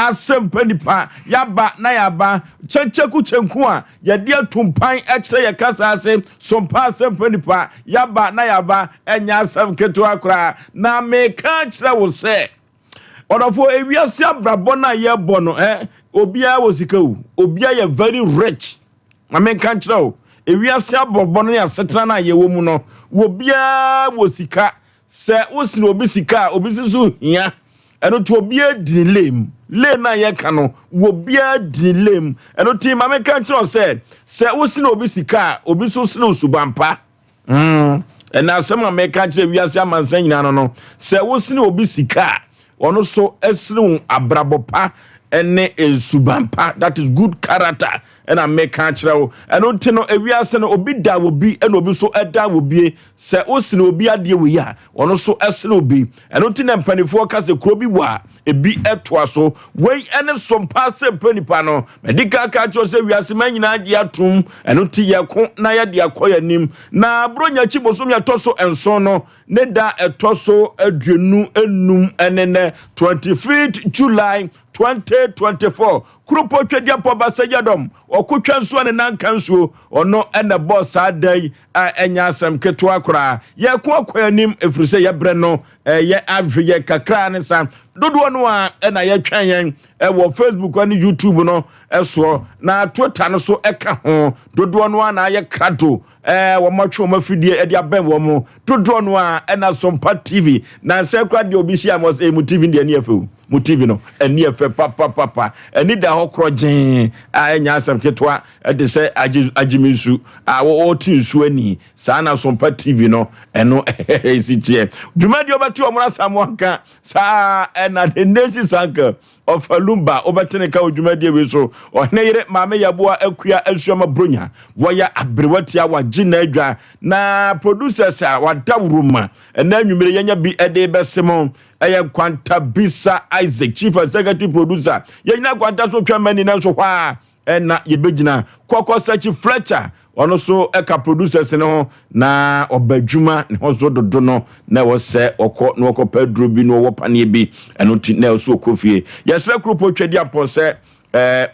Asɛmpa Nipa, yɛaba na yɛaba. Kyɛnkyɛku kyɛnku a yɛde atu mpan kyerɛ yɛ kasa ase. Sompa Asɛmpa Nipa, yɛaba na yɛaba. Ɛnyɛ asɛm ketewa koraa. Na meka kyerɛ wo sɛ, ɔdɔfoɔ, ewiase abrabɔ no a yɛbɔ no, obiara wɔ sika o, obiara yɛ very rich. Ma menka nkyerɛ wo, ewiase abrabɔ no ne asetena no a yɛwɔ mu no, obiara wɔ sika. Sɛ wosene obi sika a, obi nso so hia. Ɛno nti obiara di ne lane. Lane a yɛka no, obiara di ne lane. Ɛno nti ma menka nkyerɛ wo sɛ wosene obi sika a, obi nso sene wo suban pa. Ɛna asɛm a meka kyerɛ wiase amansan nyinaa no, sɛ wosene obi sika a, ɔno so sene wo abrabɔ pa ne suban pa, that is good character. Ɛna meka kyerɛ wo. Ɛno nti no, ewiase no, obi da wɔ bi ɛna obi nso da wɔ bie. Sɛ wosene obi adeɛ wɔ yi a, ɔno nso sene obi. Ɛno nti na mpanimfoɔ ka sɛ kuro bi wɔ a ebi ɛtoa so. Wei ɛne Sompa Asɛmpa Nipa no. Mɛdi ka ka kyerɛ sɛ wiase ma nyinaa gye atom. Ɛno nti yɛko na yɛde akɔ yɛn anim. Na Buronya akyi bosom yɛtɔ so 7 no, ne da ɛtɔ so 25 ɛne nɛ 25 July 2024. Kuropɔ Twadiampɔ Basɛgyadɔm ɔkotwa nsuo ne nanka nsuo, ɔno ɛna bɔɔ saa da yi a ɛnyɛ asɛm ketewa koraa. Yɛko akɔ anim ɛfiri sɛ yɛbrɛ no ɛyɛ ahweyɛ kakra ne sa dodoɔ no a ɛna yɛtwɛn yɛn ɛwɔ Facebook ne YouTube no ɛsoɔ, na Twitter no so ɛka ho. Dodoɔ no a na ayɛ krado, wɔn atwe wɔn afidie ɛde abɛn wɔn dodoɔ no a ɛna Sompa TV na nsɛn kora deɛ obi hyia mo sɛ mu TV deɛ, ɛni ɛfɛ o, mu TV no ɛni ɛfɛ papapapa, ɛni da hɔ korɔ gyeen a ɛnya asɛm ketewa. Ɛde sɛ agye agyimi nsu a wɔɔte nsuo ani saa na Sompa TV no ɛno ɛsi teɛ. Dwumadie ɔbɛte wɔn asamoah saa ɛna the nation uncle ɔfa Lumba wobɛtene ka wɔ dwumadie wei so. Ɔhene yere Maame Yɛboa Akua Asuama Bronya, wɔyɛ aberewa tia wagye n'adwa. Na producers a wada woroma ɛna anwummere yɛnya bi ɛde bɛse mo ɛyɛ Kwanta Bisa Isaac, chief executive producer. Yɛnyina Kwanta so twɛ mani na nso hɔ a ɛna yɛbɛgyina Kɔkɔ Sɛkyi Fletcher, ɔno nso ɛka producers ne ho na ɔba adwuma ne ho so dodo no na ɛwɔ sɛ ɔkɔ na ɔkɔ pɛ duro bi na ɔwɔ paneɛ bi. Ɛno nti na ɛwɔ so ɔkɔ fie. Yɛsrɛ Kuropɔ Twadi Apɔ sɛ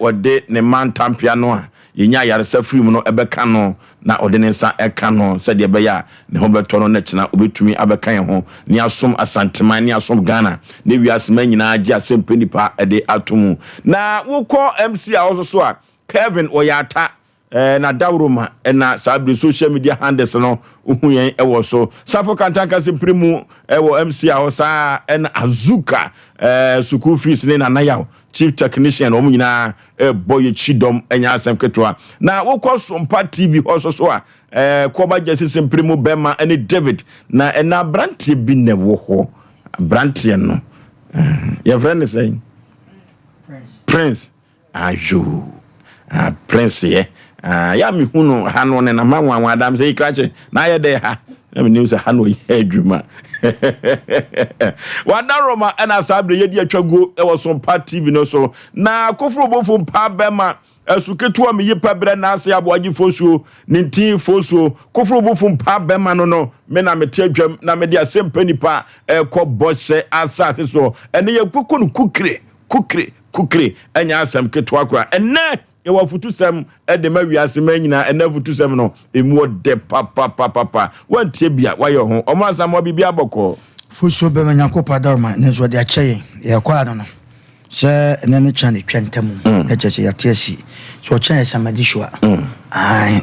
wɔde ne mma ntampea no a yɛnya ayaresa firi mu no ɛbɛka no na ɔde ne nsa ɛka no sɛdeɛ ɛbɛyɛ a ne ho bɛtɔ no, na kyena obɛtumi abɛka yɛn ho ne asom Asanteman ne asom Ghana ne wiase ma nyinaa gye Asɛmpa Nipa ɛde ato mu. Na wokɔ MC a ɔso so a, Kevin ɔyɛ ata na dawuroma ɛna saa bere social media handles no wohu yɛn ɛwɔ so. Safo Kantanka simpiri mu ɛwɔ MC a hɔ saa, ɛna Azuka sukuu fees ne Nanayaw chief technician, wɔn nyinaa ɛbɔ yɛ kyi dɔm, ɛnyɛ asɛm ketewa. Na wokɔ Sompa TV hɔ so so a, kɔba gyesi simpiri mu bɛrima ɛne David na ɛna aberanteɛ bi na ɛwɔ hɔ. Aberanteɛ no yɛfrɛ ne sɛn? Prince ayo. Prince yɛ yà mi hu no ha no ne nam anwanwa adam sɛ ikrakye na ayɛ dɛ ha na mi nim sɛ ha na ɔyɛ adwuma wada Roma. Ɛna saa abere yɛdi atwa guo ɛwɔ Sompa TV no so. Na Koforo Bofo mpa bɛma ɛso ketewa mi yi pɛ brɛ n'ase aboagye fosuo ne ntin fosuo. Koforo Bofo mpa bɛma no me na mete adwam na mede Asɛmpa Nipa ɛkɔ bɔhyɛ asase so. Ɛne yɛ koko no kukire kukire kukire, ɛnyɛ asɛm ketewa koraa. Ɛnɛ yɛwɔ afutusɛm ɛde ma wiase ma nyinaa. Ɛnɛ afutusɛm no emu ɔdɛ papapapapa. Wantie bia wayɛ ho ɔmo asamoa biribi abɔkɔ. Fosuo bɛma Nyankopɔn adaroma ne nso ɔde akyɛ yɛn. Yɛkɔ ano no sɛ ɛnɛ ne kyɛn ne twa ntam na kyerɛ sɛ yɛate asi sɛ ɔkyɛn yɛ samadi so a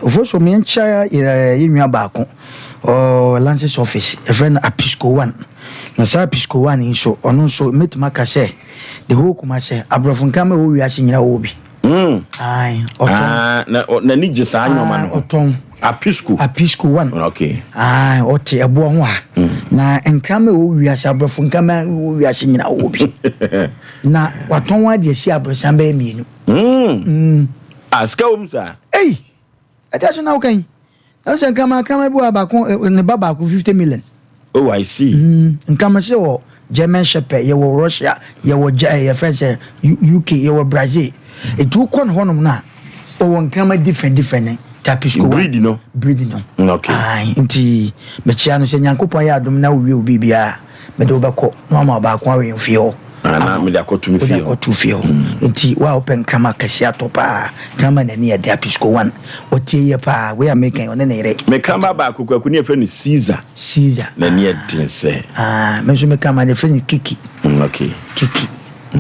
ofosuo meɛnkyɛ yɛ nua baako ɔ lances office, yɛfrɛ no Apisco One. Na saa Apisco One yi nso, ɔno nso mɛtumi aka sɛ the whole Kumase aborɔfo nkrama ɛwɔ wiase nyina wɔwɔ bi. Ɔtɔn. N'ani gye saa nneɛma no ho. Ɔtɔn. Apisco. Apisco One. Ɔte ɛboɔ ho a na nkrama ɛwɔ wiase, aborɔfo nkrama ɛwɔ wiase nyina wɔwɔ bi, na watɔn wɔn ade asi aborosan bɛyɛ 2. Ah, sika wɔ mu saa. Ei, ɛda so na woka yi na sɛ nkrama bi wɔ baako, ne ba baako 50 million. Oh, I see. Nkrama sɛ wɔ German Shepherd, yɛwɔ Russia, yɛwɔ yɛfrɛ sɛ UK, yɛwɔ Brazil. Etu wokɔ no hɔnom no a, ɔwɔ nkrama different different ne Tapisco. Breed no. Breed no. Nti mekyia no sɛ Nyankopɔn yɛ adom na wowie wo biribiaa, mede wobɛkɔ na wama baako awe mfie hɔ. Ah, na mede akɔto me fie hɔ. Wode akɔto fie hɔ. Nti wo a wopɛ nkrama kɛseɛ atɔ paa, nkrama n'ani yɛ den, Apisco one. Ɔtie yie paa, wei a meka yi, ɔne ne yere. Me krama baako, Kwaku, ne yɛfrɛ no Caesar. Caesar. N'ani yɛ den sɛ. Ah, me nso me krama no yɛfrɛ no Kiki. Mm, okay. Kiki.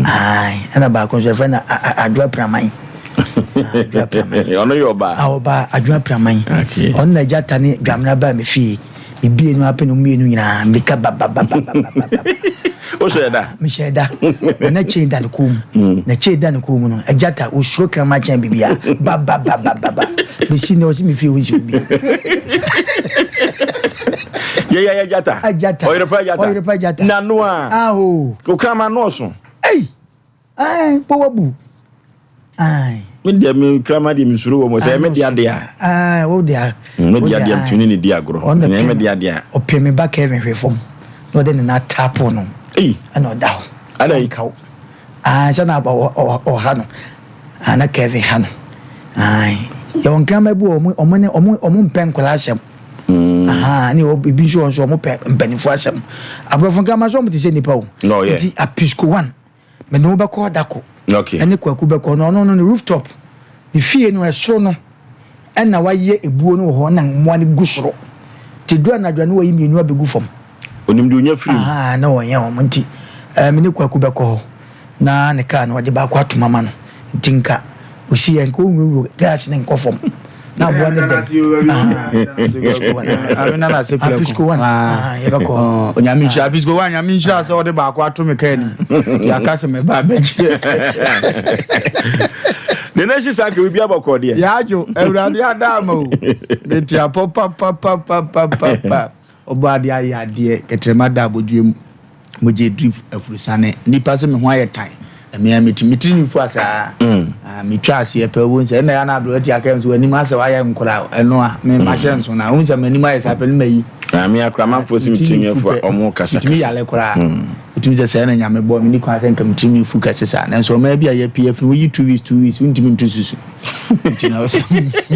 Ae, ɛna baako nso yɛfrɛ no Adwoa Piraman. Adwoa Piraman. Ɔno yɛ ɔbaa. Ah, ɔbaa Adwoa Piraman. Okay. Ɔno na agya ta ne Dwamena baa me fie. Mebie no apɛ no mmienu nyinaa mmirika babababababa. Wohyɛ da? Mehyɛ da. Na na kyei da ne kɔn mu. Mm. Na kyei da ne kɔn mu no, agya ta osuro kraman kyɛn bibia. Babababababa. Besi nnɛ ɔsi me fie wo nsi wo bi. Yɛyɛ yɛ gyata. Agyata. Ɔyerepa gyata. Ɔyerepa gyata. Nano a. Aho. Okrama nɔɔso. Ei. Ae, bɔ wabu. Ae. Me deɛ me kraman deɛ mesuro wɔ mu sɛ me deɛ adeɛ a. Ae, wo deɛ. Me deɛ adeɛ metumi ne ne di agorɔ. Ɔno Ɛnyɛ me deɛ adeɛ a. Ɔpɛ me ba Kevin hwɛ fam na ɔde ne nan tapo no. Ei. Ɛna ɔda hɔ. Ada yi. Ɔnka wo. Ae, sɛ na ɔha no. Ae, na Kevin ha no. Ae. Yɛwɔ nkraman bi wɔ ɔmo ne ɔmo ɔmo mpɛ nkwadaa asɛm. Ahaa, ne ebi nso wɔ nso ɔmo pɛ mpanimfoɔ asɛm. Aborɔfo nkraman nso ɔmo te sɛ nipa o. Oh, yeah. Nti apisco one. Mede wo bɛkɔ dako. Okay. Ɛne Kwaku bɛkɔ no ɔno no ne rooftop ne fie no ɛsoro no ɛna wayɛ ebuo no wɔ hɔ na mmoa no gu soro. Nti duru anadwo a na wayi mmienu abɛgu fam. Onim deɛ onya firi mu. Ahaa na wɔnyɛ wɔn nti ɛɛ me ne Kwaku bɛkɔ hɔ na ne kaa no ɔde baako atom ama no nti nka osi yɛ nka ɔnwurawura glass no nkɔ fam. na aboa ne dɛm apisco one yɛbɛkɔ onyame nhyira apisco one nyame nhyira sɛ ɔde baako ato me kaa nim nti aka sɛ meba abɛgye ne na hyi saa ka biribi abɔkɔ deɛ yɛadwo awurade adaama o mete apɔ papapapapapa Ɔbɔ adeɛ ayɛ adeɛ, kɛtrɛma da abodwoeɛ mu, mogya adiri afurusane. Nnipa sɛ me ho ayɛ tan, na me ara meti me tirinwi fua saa. Ah, metwa aseɛ pɛ, wobɛhu sɛ ɛnna ɛyɛ na aberewa ti aka nso w'anim asɛ wayɛ nkora, ɛno a, me mahyɛ nso na wohu sɛ m'anim ayɛ saa pɛ ne mayi. Ah, me akora amanfoɔ sɛ me tirinwi afua, ɔmo kasa kasa. Metumi yale koraa. Wotumi sɛ sɛɛ na Nyame bɔɔ me, nni kwan sɛ nka me tirinwi fu kɛse saa. Nanso ɔmaa bi a yɛapue afiri, woyi 2 weeks 2 weeks, wontumi ntu susu. nti na ɔsɛ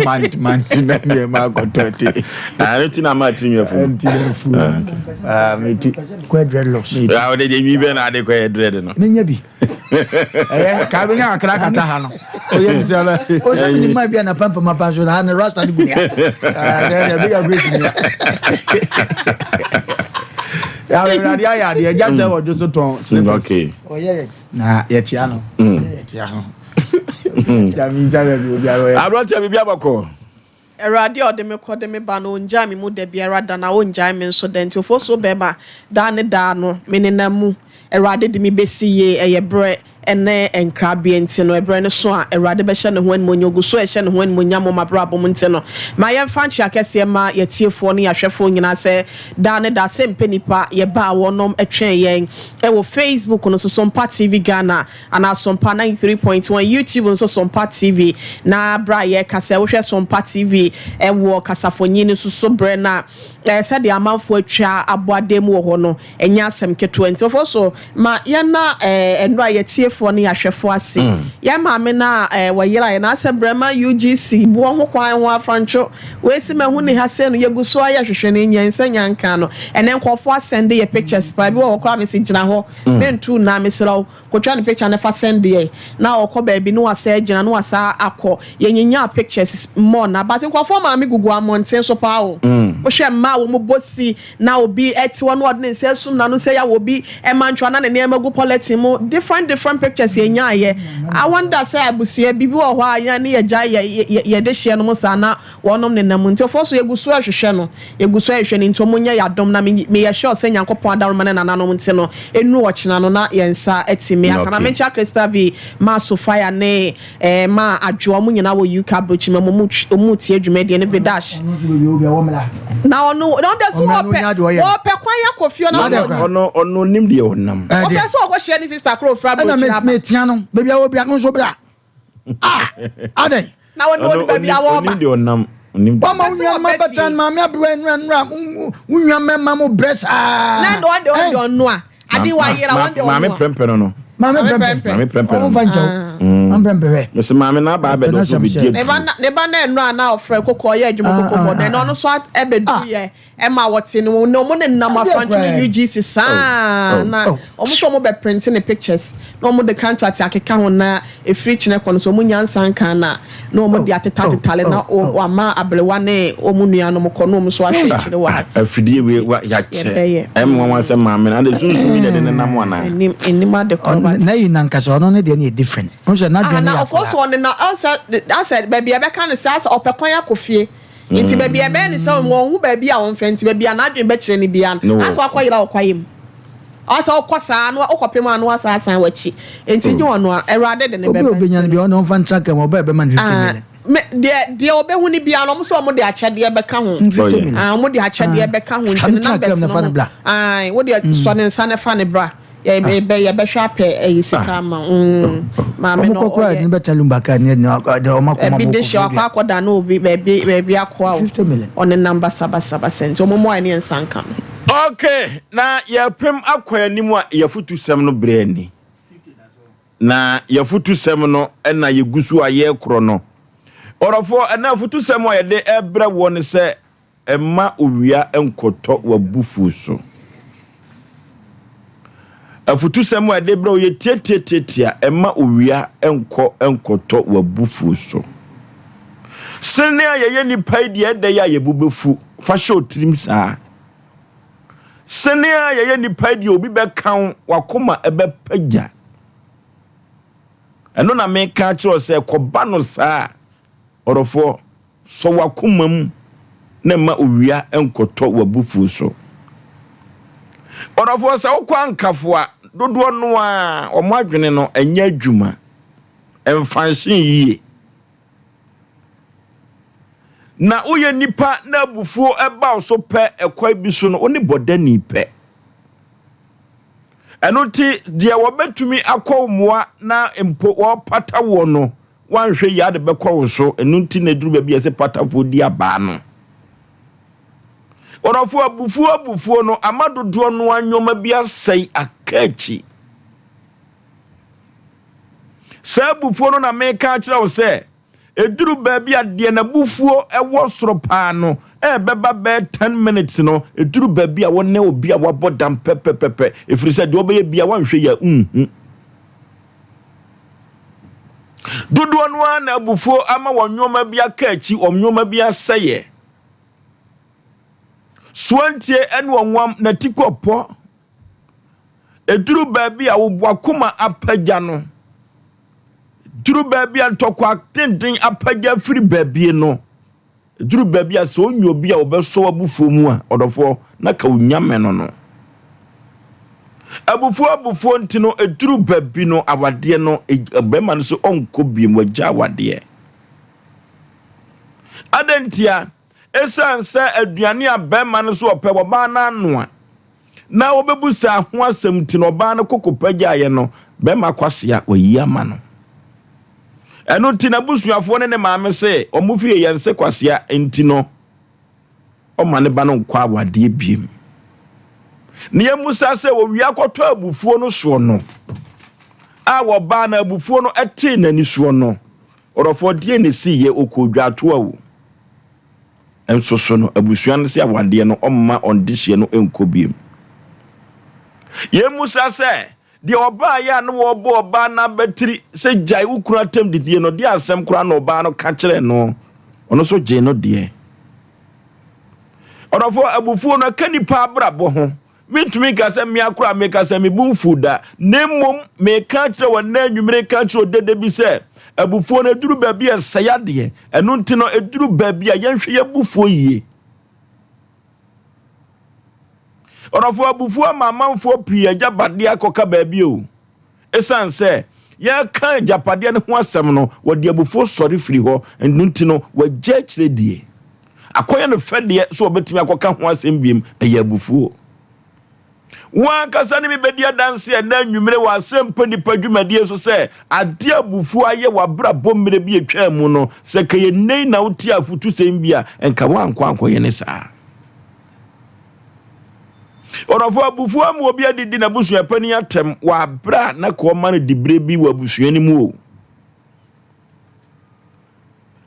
mant mant na nneɛma akɔtɔ te. Ah, nti na ama tiri mi afu. Nti na afu. Ah, me ti. Kɔ dreadlocks. Ah, ɔde deɛ nwi bɛ na ade kɔ yɛ dread no. Menya bi. Ɛyɛ ka bɛ nya akra kata ha no. Oyɛ mi sɛ ala. O sɛ mi ni maa bi a na pampa ma pa so na ha na rasta ni gu ya. Ah, dɛ dɛ bi ka grace ni. Ya awurade ayɛ adeɛ ɛgya sɛ ɔdwo so tɔn slippers. Okay. Ɔyɛ yɛ. Na yɛkyia no. Yɛkyia no. Aberanteɛ biribi abɔkɔ. Awurade a ɔde me kɔ de me ba no, ɔngyaa me mu da biara da, na ɔngyae me nso da. Nti ofosuo bɛrima, daa ne daa no, me nenam mu. Awurade de me bɛsi yie, ɛyɛ berɛ ne nkrabea nti no, ɛberɛ no so a, Awurade bɛhyɛ ne ho animuonyam, ɔgu so rehyɛ ne ho animuonyam wɔ m'abrabɔ mu nti no, ma yɛmfa nkyea kɛseɛ mma yɛatiefoɔ ne yɛahwɛfoɔ nyinaa sɛ daa ne daa sɛ mpɛ nnipa yɛba a wɔnom twɛn yɛn wɔ Facebook no so, Sompa TV Ghana. Anaa Sompa 93.1, YouTube nso Sompa TV. Na berɛ a yɛreka sɛ wohwɛ Sompa TV wɔ kasafonyin no so so berɛ no a, sɛdeɛ amanfoɔ atwa abɔ adan mu wɔ hɔ no, ɛnyɛ asɛm ketewa. Nti ɔfo so ma yɛnna nnora yɛtiefoɔ ne yɛahwɛfoɔ ase. Yɛn maame no a wɔyeraeɛ no, asɛ berɛ ma UGC boɔ ho kwan ho afrantwo. Wei se mahu ne ha sei no, yɛgu so ara yɛhwehwɛ no, nyɛ nsa nya nka no. Ɛnnɛ nkurɔfoɔ asɛnde yɛ pictures paa, ebi wɔ hɔ koraa mese gyina hɔ, mentu nna, mesrɛ wo. Kotwa ne picture no fa send yɛ na ɔkɔ baabi na wasa agyina na wasa akɔ yɛ nyinyaa pictures more na but nkurɔfoɔ maame gugu amɔnten so paa o wohwɛ mmaa a wɔn bɔ si na obi ɛte hɔ na ɔde ne nsa asum n'ano sɛ ya wɔ obi ɛma ntwa na ne nneɛma gu polythene mu different different pictures yɛ nyaa yɛ I wonder sɛ abusua bibi wɔ hɔ a yɛn ne yɛ gya yɛ yɛ de hyeɛ no mo saa na Wɔnom nenam mu. Nti ɔfɔɔ so yɛgu so rehwehwɛ no, yɛgu so rehwehwɛ no, nti ɔmo nyɛ yɛn adom na me meyɛ sure sɛ Nyankopɔn adaworoma ne nananom nti no, ɛnuru ɔkyena no na yɛn nsa atumi aka. Ma Okay. menkyea Crystal V, Ma Sophia ne eh, Ma Adwoa, ɔmo nyinaa wɔ UK abrokyi mu, ɔmo ɔmo tie dwumadie no, Vidash. Ɔno nso baabi a ɔwɔ biara wɔmmra. Na ɔno, na ɔno deɛ so Ɔmmra na ɔpɛ, ɔnya deɛ ɔyɛ no. ɔpɛ kwan akɔ fie, ɔno Adɛn nso koraa? Ɔno ɔno nim deɛ ɔnam. Ɛɛ ɔpɛ deɛ. sɛ ɔkɔhyia ne sister koro ofiri Ɛna abrokyi me aba. metea no baabi a ɔwɔ biara no nso bra. Ah! Adɛn? Na wɔn Ɔno wɔn baabi a onim wɔreba. onim deɛ ɔnam. Onim deɛ Wama ɔnam. wo nuanom abɛtena no maame aberewa nnura nnura wo nua mmarima mo brɛ saa. Na ɛna ɔde ɔde ɔno a ade wa yera wɔn de ɔno Maame a. prɛmpɛ no no. Maame prɛmpɛ. Maame prɛmpɛ no. Ɔmo fa nkyɛw. Ɔmpɛ mpɛhwɛ. Mese maame no aba abɛdɔ so bɛdi Ne ba aduro. na ne ba na ɛnora na ɔfrɛ koko ɔyɛ adwuma koko bɔ na ɔno nso ɛbɛdu yɛ ɛma wɔte ne wɔn na wɔn nenam Ɛdeɛ afranto ne koraa. UGC saa na wɔn nso wɔn bɛ print ne pictures na wɔn de contract akeka ho na efiri kyinɛ kɔ no so wɔn nyansa nkan na na wɔn de ateta tetale na wɔama abrewa ne wɔn nuanom kɔ na wɔn nso ahwɛ akyire wɔ ha. Afidie wei wa yakyɛ. Yɛbɛyɛ. Ɛmu wɔn sɛ maame no ade sunsun bi na ɛde ne nam anaa. Enim enim ade kɔ but. Na yi nankasa ɔno ne deɛ no yɛ different. N sɛ Ah, n'adwene no na yɛ ɔkɔ so akwadaa. ɔne na ɔsɛ asɛ baabi a ɛbɛka ne sɛ asɛ ɔpɛ kwan akɔ fie nti baabi a ɛbɛyɛ ne sɛ wɔn ho baabi a wɔn fɛ nti baabi a n'adwene bɛkyerɛ ne bia no No. asɛ wakɔ yera ɔkwa yam asɛ ɔkɔ saa no ɔkɔpem ano asa asan w'akyi nti nye ɔno a Awurade de ne Obi a bɛba obenya no nti bi ɔno ɔmfa ntra kɛm ɔbɛ ɛbɛma no 50 ah million. me deɛ deɛ ɔbɛhu ne bia no ɔmo sɛ ɔmo de akyɛdeɛ bɛka ho. 50 Oh, yeah. million. Ah, ɔmo de akyɛdeɛ bɛka ho nti Fa ne no tra numbers kɛm na no fa no ho bra. ae wo deɛ sɔ ne nsa ne fa ne bra yɛbɛ yɛbɛhwɛ apɛ ɛyi sika ama maame Ɔmo no kɔ koraa ɔyɛ de no bɛtena lumba kaa ne de ɔmo akɔma ebi mo de hyɛ kɔ wakɔ akɔda na obi baabi baabi akoa o 50 million. ɔne nam basabasaba sɛ nti ɔmo mu ayɛ ne yɛn nsa nka no. Okay, na yɛpem akɔ anim a yɛfotu sɛm no berɛ ani. Na yɛfotu sɛm no ɛna yɛgu so a yɛrekorɔ no. Ɔrɔfoɔ ɛna afotu sɛm a yɛde ɛbrɛ wɔ ne sɛ ɛma owia nkɔtɔ w'abufuo so. Afotu sɛm a yɛde brɛ wo yɛ tiatiatiatia ɛma owia nkɔ nkɔtɔ w'abufuo so. Sene a yɛyɛ nipa yi deɛ ɛdɛ yɛ a yɛbu bɛfu fa hyɛ otirim saa. Sene a yɛyɛ nipa yi deɛ obi bɛka wo wakoma ɛbɛpagya. Ɛno na meka kyerɛ wo sɛ kɔba no saa ɔrɔfoɔ sɔ wakoma mu na mma owia nkɔtɔ w'abufuo so. Ɔrɔfoɔ sɛ wokɔ ankafo a dodoɔ no a ɔmo adwene no ɛnyɛ adwuma ɛmfanhye yie. Na woyɛ nipa na abufuo ɛba wo so pɛ ɛkwan bi so no wo ne bɔdani pɛ. Ɛno nti deɛ wɔbɛtumi akɔ wo mmoa na mpo wɔpata woɔ no wanhwɛ yie ade bɛkɔ wo so. Ɛno nti na ɛduru baabi a ɛsɛ patafoɔ di abaa no. Ɔrɔfoɔ abufuo abufuo no ama dodoɔ no nneɛma bi asɛe aka akyi. Saa abufuo no na meka akyerɛ wo sɛ ɛduru baabi a deɛ n'abufuo ɛwɔ soro paa no ɛbɛba bɛyɛ 10 minutes no ɛduru baabi a wɔne obi a wabɔ dam pɛpɛpɛpɛ ɛfiri sɛ deɛ ɔbɛyɛ bia wanhwɛ yɛ nhu. Dodoɔ no ara na abufuo ama wɔn nneɛma bi aka akyi, wɔn nneɛma bi asɛeɛ. Soantie ɛne ɔnwam n'ati kɔpɔ. Ɛduru baabi a wo akoma apagya no, duru baabi a ntɔkwa tenten apagya firi baabi no, duru baabi a sɛ onyi obi a wɔbɛsɔ abufuo mu a ɔdɔfoɔ na ka onyame no no. Abufuo abufuo nti no ɛduru baabi no awadeɛ no bɛrima no so ɔnkɔ biem wagya awadeɛ. Adantia ɛsiane sɛ aduane a bɛrima no so ɔpɛ wɔbaa no anoa na wɔbɛbu saa ho asɛm nti no ɔbaa no koko pagyaeɛ no bɛrima kwasea wayi ama no. Ɛno nti n'abusuafoɔ ne ne maame sɛ ɔmo fie yɛn se kwasea nti no ɔma ne ba no nkɔ awadeɛ biem. Na yɛmmusa sɛ owia kɔtɔ abufuo no soɔ no a wɔbaa no abufuo no ɛtee n'ani soɔ no ɔrɔfoɔ deɛ ne si yɛ ɔkɔ dwatoa o. Nso so no abusua no sɛ awadeɛ no ɔmma ɔndehyeɛ no nkɔ biem. Yɛmmusa sɛ deɛ ɔbaa yɛ a na wɔbɔ ɔbaa no abatiri sɛ gyae wo kunu atam didie no deɛ asɛm koraa na ɔbaa no ka kyerɛ no ɔno nso gyee no deɛ. Ɔdɔfoɔ abufuo no ɛka nipa abrabɔ ho. Mentumi nka sɛ mmea koraa meka sɛ mebu mfu da na mmom meka kyerɛ wɔ nnɛ anwummere ka kyerɛ odede bi sɛ abufuo no ɛduru baabi a ɛsɛe adeɛ. Ɛno nti no ɛduru baabi a yɛnhwɛ yɛ abufuo yie. Ɔdɔfoɔ abufuo ama amanfoɔ pii agyapadeɛ akɔka baabi o. Ɛsiane sɛ yɛka agyapadeɛ no ho asɛm no wɔde abufuo sɔre firi hɔ. Ɛno nti no wɔagya akyire die. Akɔyɛ no fɛdeɛ sɛ wɔbɛtumi akɔka ho asɛm biem ɛyɛ abufuo. Wɔn ankasa ne mi bɛdi adanse ɛnɛ anwummere wɔ asɛmpa nipa dwumadie so sɛ ade abufuo ayɛ w'abrabɔ mmerɛ bi atwa mu no sɛ kɛyɛ nnei na wote afutusɛm bi a nka woankɔ ankɔyɛ ne saa. Ɔdɔfo abufuo ama obi adidi n'abusua panin atɛm wɔ abere a na ka ɔma no diberɛ bi wɔ abusua no mu o.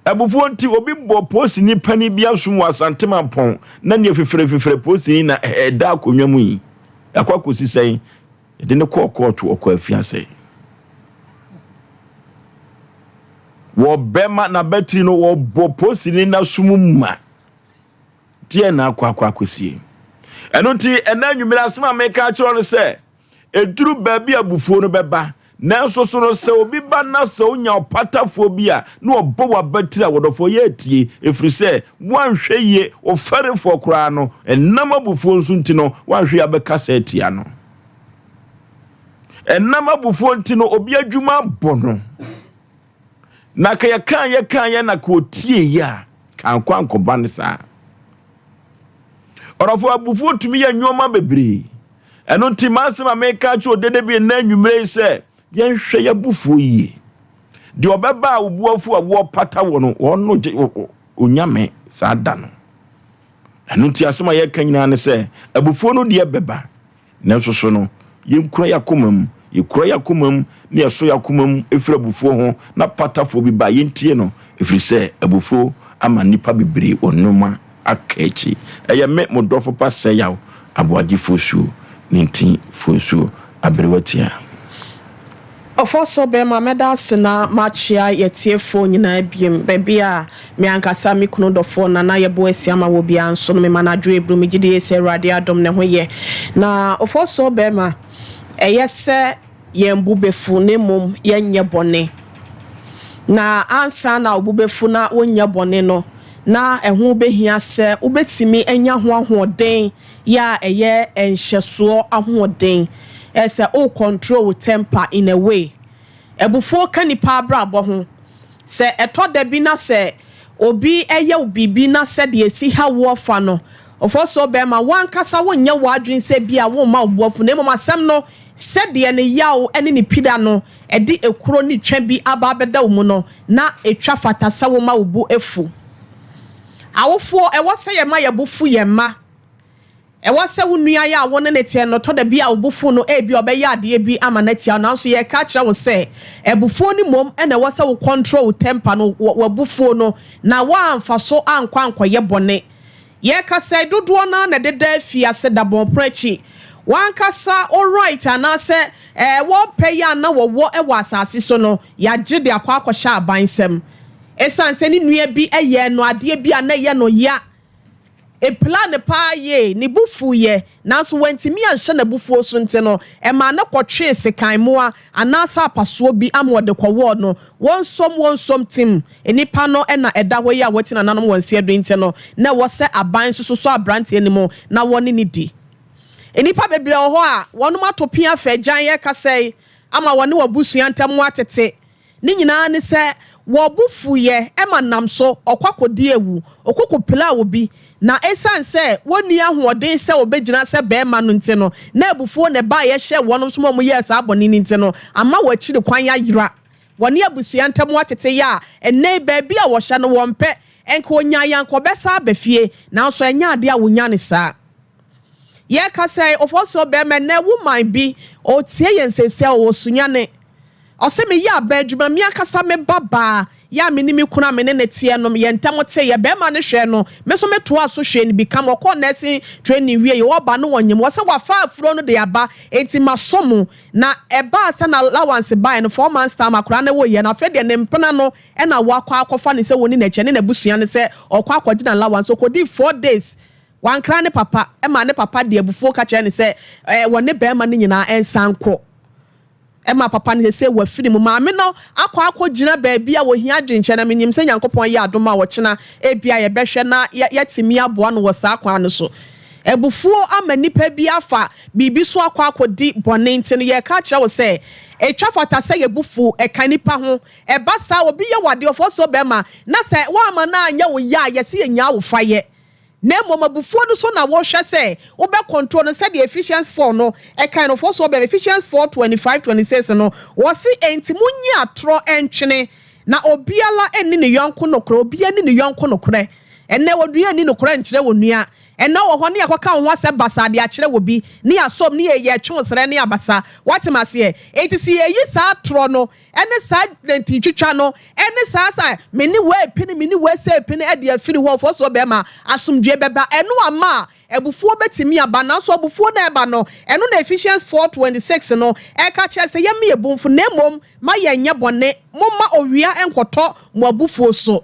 Abufuo nti, obi bɔɔ polisini panin bi asom wɔ Asante Mampɔn na neɛ fifire-fifire polisini na ɛda akonnwa mu yi. Ɛkɔ akɔsi sɛn? Yɛde no kɔɔ kɔɔto, ɔkɔ afiase. Wɔbɛma n'abatiri no, wɔbɔ polisini n'asom ma. Deɛ na akɔ akɔ akɔsie. Ɛno nti, ɛnɛ anwummerɛ asɛm a meka akyerɛ no sɛ, Ɛduru baabi a abufuo no bɛba. Nanso so no, sɛ obi ba na sɛ wonya ɔpatafoɔ bi a na ɔbɔ w'abatiri a, wɔdɔfoɔ yɛ atie, ɛfiri sɛ woanhwɛ yie, ɔfɛrefoɔ koraa no, ɛnam abufuo nso nti no, woanhwɛ yie abɛkasa atia no. Ɛnam abufuo nti no, obi adwuma abɔ no. Na ka yɛkaa yɛkaa yɛ na ka ɔtie yɛ a, ka ankɔ ankɔba no saa. Ɔdɔfoɔ, abufuo tumi yɛ nneɛma bebree. Ɛno nti m'asɛm a meka akyerɛ odede bi nnɛ anwummerɛ yi sɛ yɛnhwɛ yɛabufuo yie. Deɛ ɔbɛba a wo bo afu a wɔpata wɔ no, wɔn no gye onyame saa da no. Ɛno nti asɛm a yɛka nyinaa ne sɛ abufuo no deɛ bɛba. Nanso so no, yɛnkura yɛn akoma mu? Yɛkura yɛn akoma mu na yɛsɔ yɛn akoma mu firi abufuo ho na patafoɔ bi ba a, yɛntie no, ɛfiri sɛ abufuo ama nnipa bebree wɔn nnoɔma aka akyi. Ɛyɛ me, mo dɔfo pa Sɛyaw Aboagye Fosuo, ne nti Fosuo Aberewa Tia. Ɔfɔsɔ bɛma mɛda ase na makyea yɛtiefoɔ nyinaa biom baabi a me ankasa me kunu dɔfoɔ Nana Yɛbo Asiama wɔ biara nso no mema no adwo aburu megye die sɛ Awurade adom ne ho yɛ na Ɔfɔsɔ bɛma ɛyɛ sɛ yɛn bo bɛfu na mmom yɛnyɛ bɔne na ansa na wo bo bɛfu na wonyɛ bɔne no na ɛho bɛhia sɛ wobɛtumi anya ho ahoɔden yɛ a ɛyɛ nhyɛsoɔ ahoɔden ɛ sɛ wo control wo temper in a way. Abufuo ka nipa abrabɔ ho. Sɛ ɛtɔ da bi na sɛ obi yɛ wo biribi na sɛdeɛ ɛsi ha woɔ fa no, ɔfɔsoɔ bɛrima, wo ankasa wonyɛ w'adwene sɛ bi a womma wo bo afu na mmom asɛm no sɛdeɛ ne yaw ne ne pira no ɛde ekuro ne twa bi aba abɛda wo mu no na ɛtwa fata sɛ woma wo bo fu. Awofoɔ, ɛwɔ sɛ yɛma yɛn bo fu yɛn mma. Ɛwɔ sɛ wo nua yi a wo ne no teɛ no, ɛtɔ da bi a wo bo fuw no, ebia ɔbɛyɛ adeɛ bi ama no atia wo, nanso yɛreka akyerɛ wo sɛ, abufuo no mmom na ɛwɔ sɛ wo control wo temper no, w'abufuo no, na woamfa so ankɔ ankɔyɛ bɔne. Yɛrekasa yi, dodoɔ no ara na ɛdeda afiase da bɔn pono akyi. W'ankasa wo right anaasɛ wɔn pɛ yi a na wɔwɔ wɔ asase so no, yɛagye de akɔ akɔhyɛ aban nsam. Esiane sɛ ne nua bi yɛɛ no adeɛ bi a na ɛyɛ no ya, Epira no paa yie, ne bo fuiɛ, nanso wantumi anhyɛ n'abufuo so nti no, ɛmaa no kɔtwee sekan mmoa anaasɛ apasoɔ bi ama ɔde kɔwɔɔ no. Wɔnsom, wɔnsom tim, nnipa no na ɛda hɔ yi a wɔati nananom wɔn nseɛ do nti no, na ɛwɔ sɛ aban nso sosɔ aberanteɛ no mu na wɔne no di. Nnipa bebree wɔ hɔ a wɔnom ato pea fa agyan ɛkasa yi ama wɔne wɔn abusua ntam atete. Ne nyinaa ne sɛ wɔn bo fuiɛ ma nam so ɔkɔ akɔdi awu, ɔkɔ kɔpira obi, na ɛsiane sɛ wɔnni ahoɔden sɛ wɔbɛgyina sɛ barima no nti no, na abufuo na ɛbaeɛ hyɛɛ wɔnom so ma wɔyɛɛ saa bɔne no nti no, ama wɔn akyiri kwan ayera. Wɔne abusua ntam ateteyɛ a ɛnnɛ yi baabi a wɔhyɛ no wɔmpɛ, nka ɔnyaeɛ anka ɔbɛsan aba fie, nanso ɛnyɛ adeɛ a wɔnya no saa. Yɛrekasa yi, ɔfɔsoɔ barima, ɛnnɛ wo man bi, ɔretie yɛn seesei a ɔwɔ Sunyani. Ɔse meyɛ aba adwuma, me ankasa me ba baa yɛ a me ne me kunu a me ne no teɛ no yɛn ntam teeɛ, barima no hwɛɛ no, me nso me toaa so hwɛɛ no bi kam, ɔkɔɔ nursing training wieeɛ ɔba no ɔnyem, ɔse wafa afuro no de aba enti masɔ mu, na ɛbaa sɛ na allowance baeɛ no four months time akwadaa no woeɛ no afei deɛ ne mpena no na wakɔ akɔfa no sɛ wɔni n'akyi ɛne n'abusua no sɛ ɔkɔ akɔgye n'allowance, ɔkɔdii 4 days wankra ne papa ma ne papa de abufuo ka kyerɛɛ no sɛ wɔne barima no nyinaa nsan nkɔ. Ɛma papa no sesei wafiri mu. Maame no akɔ akɔgyina baabi a wɔhia adwenkyerɛ na menim sɛ Nyankopɔn yɛ adom a ɔkyena ebia yɛbɛhwɛ na yɛatumi aboa no wɔ saa kwan no so. Abufuo ama nnipa bi afa biribi so akɔ akɔdi bɔne nti no yɛreka akyerɛ wo sɛ ɛtwa fata sɛ yɛbu fu, ɛka nnipa ho. Ɛba saa obi yɛ wo adeɛ ɔfɔsuo bɛrima na sɛ woamma no anyɛ wo ya a yɛse yɛnyaa wo fa yɛ. Na mmom abufuo no so na wɔhwɛ sɛ wobɛ control no sɛdeɛ Ephesians 4 no ɛkan no fɔ so ɔbɛn Ephesians 4 25 26 no wɔse enti monyi atorɔ ntwene na obiara nni ne yɔnko nokorɛ obiara nni ne yɔnko nokorɛ ɛnnɛ onua nni nokorɛ nkyerɛ onua. Ɛnnɛ wɔ hɔ ne yɛkɔka wo ho asɛm basaa de akyerɛ obi, ne yɛasɔm ne yɛtwe wo serɛ ne abasa. Woate me aseɛ? Enti sɛ yɛyi saa atorɔ no ne saa nantintwitwa no ne saa sɛ me ne wei repene, me ne wei sɛ repene de afiri hɔ, ɔfoɔ bɛrima, asomdwoeɛ bɛba. Ɛno ama abufuo bɛtumi aba, nanso abufuo no a ɛba no, ɛno na Ephesians 4:26 no ɛka kyerɛ sɛ yɛmma yɛn bo mfu, na mmom ma yɛnyɛ bɔne, momma owia nkɔtɔ mo abufuo so.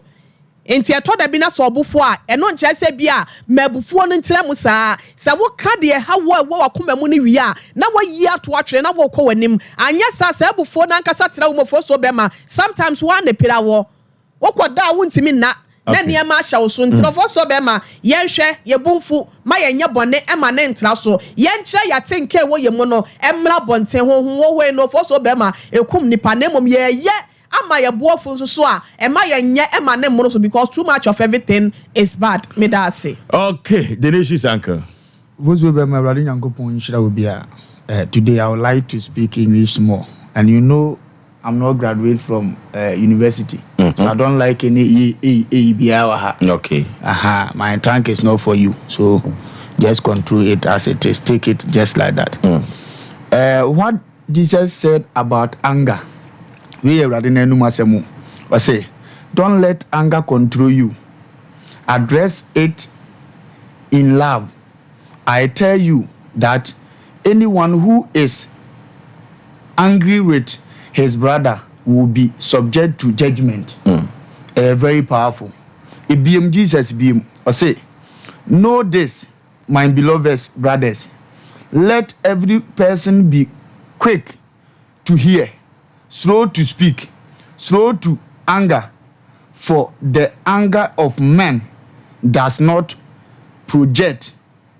Enti ɛtɔ da bi na sɛ ɔbo fuw a, ɛno nkyerɛ sɛ ebia ma abufuo no ntra mu saa. Sɛ woka deɛ ɛha wo a ɛwɔ w'akoma mu no wie a, na woayi ato atwene na worekɔ w'anim. Anyɛ saa a, saa abufuo no ankasa tra wo mu ofosuo bɛma. Sometimes wo ara na ɛpira woɔ. Wokɔ da a wontumi nna na nneɛma ahyɛ wo so. Nti ofosuo bɛma yɛnhwɛ, yɛn bo mfu, ma yɛnyɛ bɔne ma no ntra so. Yɛnkyerɛ yɛn atenka a ɛwɔ yɛn mu no mmra abɔnten. Honhom hohoe no ofosuo bɛma ɛkum nnipa na mmom yɛyɛ ama yɛ bo afu nso so a ɛma yɛ nyɛ ɛma ne mmoro so because too much of everything is bad meda ase. Okay, Denisius uncle. Vozuo bɛma Awurade Nyankopɔn nhyira wo biara eh, today I would like to speak English small and you know I'm not graduate from eh, university mm -hmm. so I don't like any ye ei ei biara wɔ ha. Okay. Aha, my tank is not for you so just control it as it is take it just like that. What Jesus said about anger, wei yɛ Awurade n'anum asɛm o, ɔse, Don't let anger control you, address it in love, I tell you that anyone who is angry with his brother will be subject to judgment. Ɛyɛ very powerful. Ebiem, Jesus biem, ɔse, Know this, my beloved brothers, let every person be quick to hear, slow to speak, slow to anger, for the anger of man does not project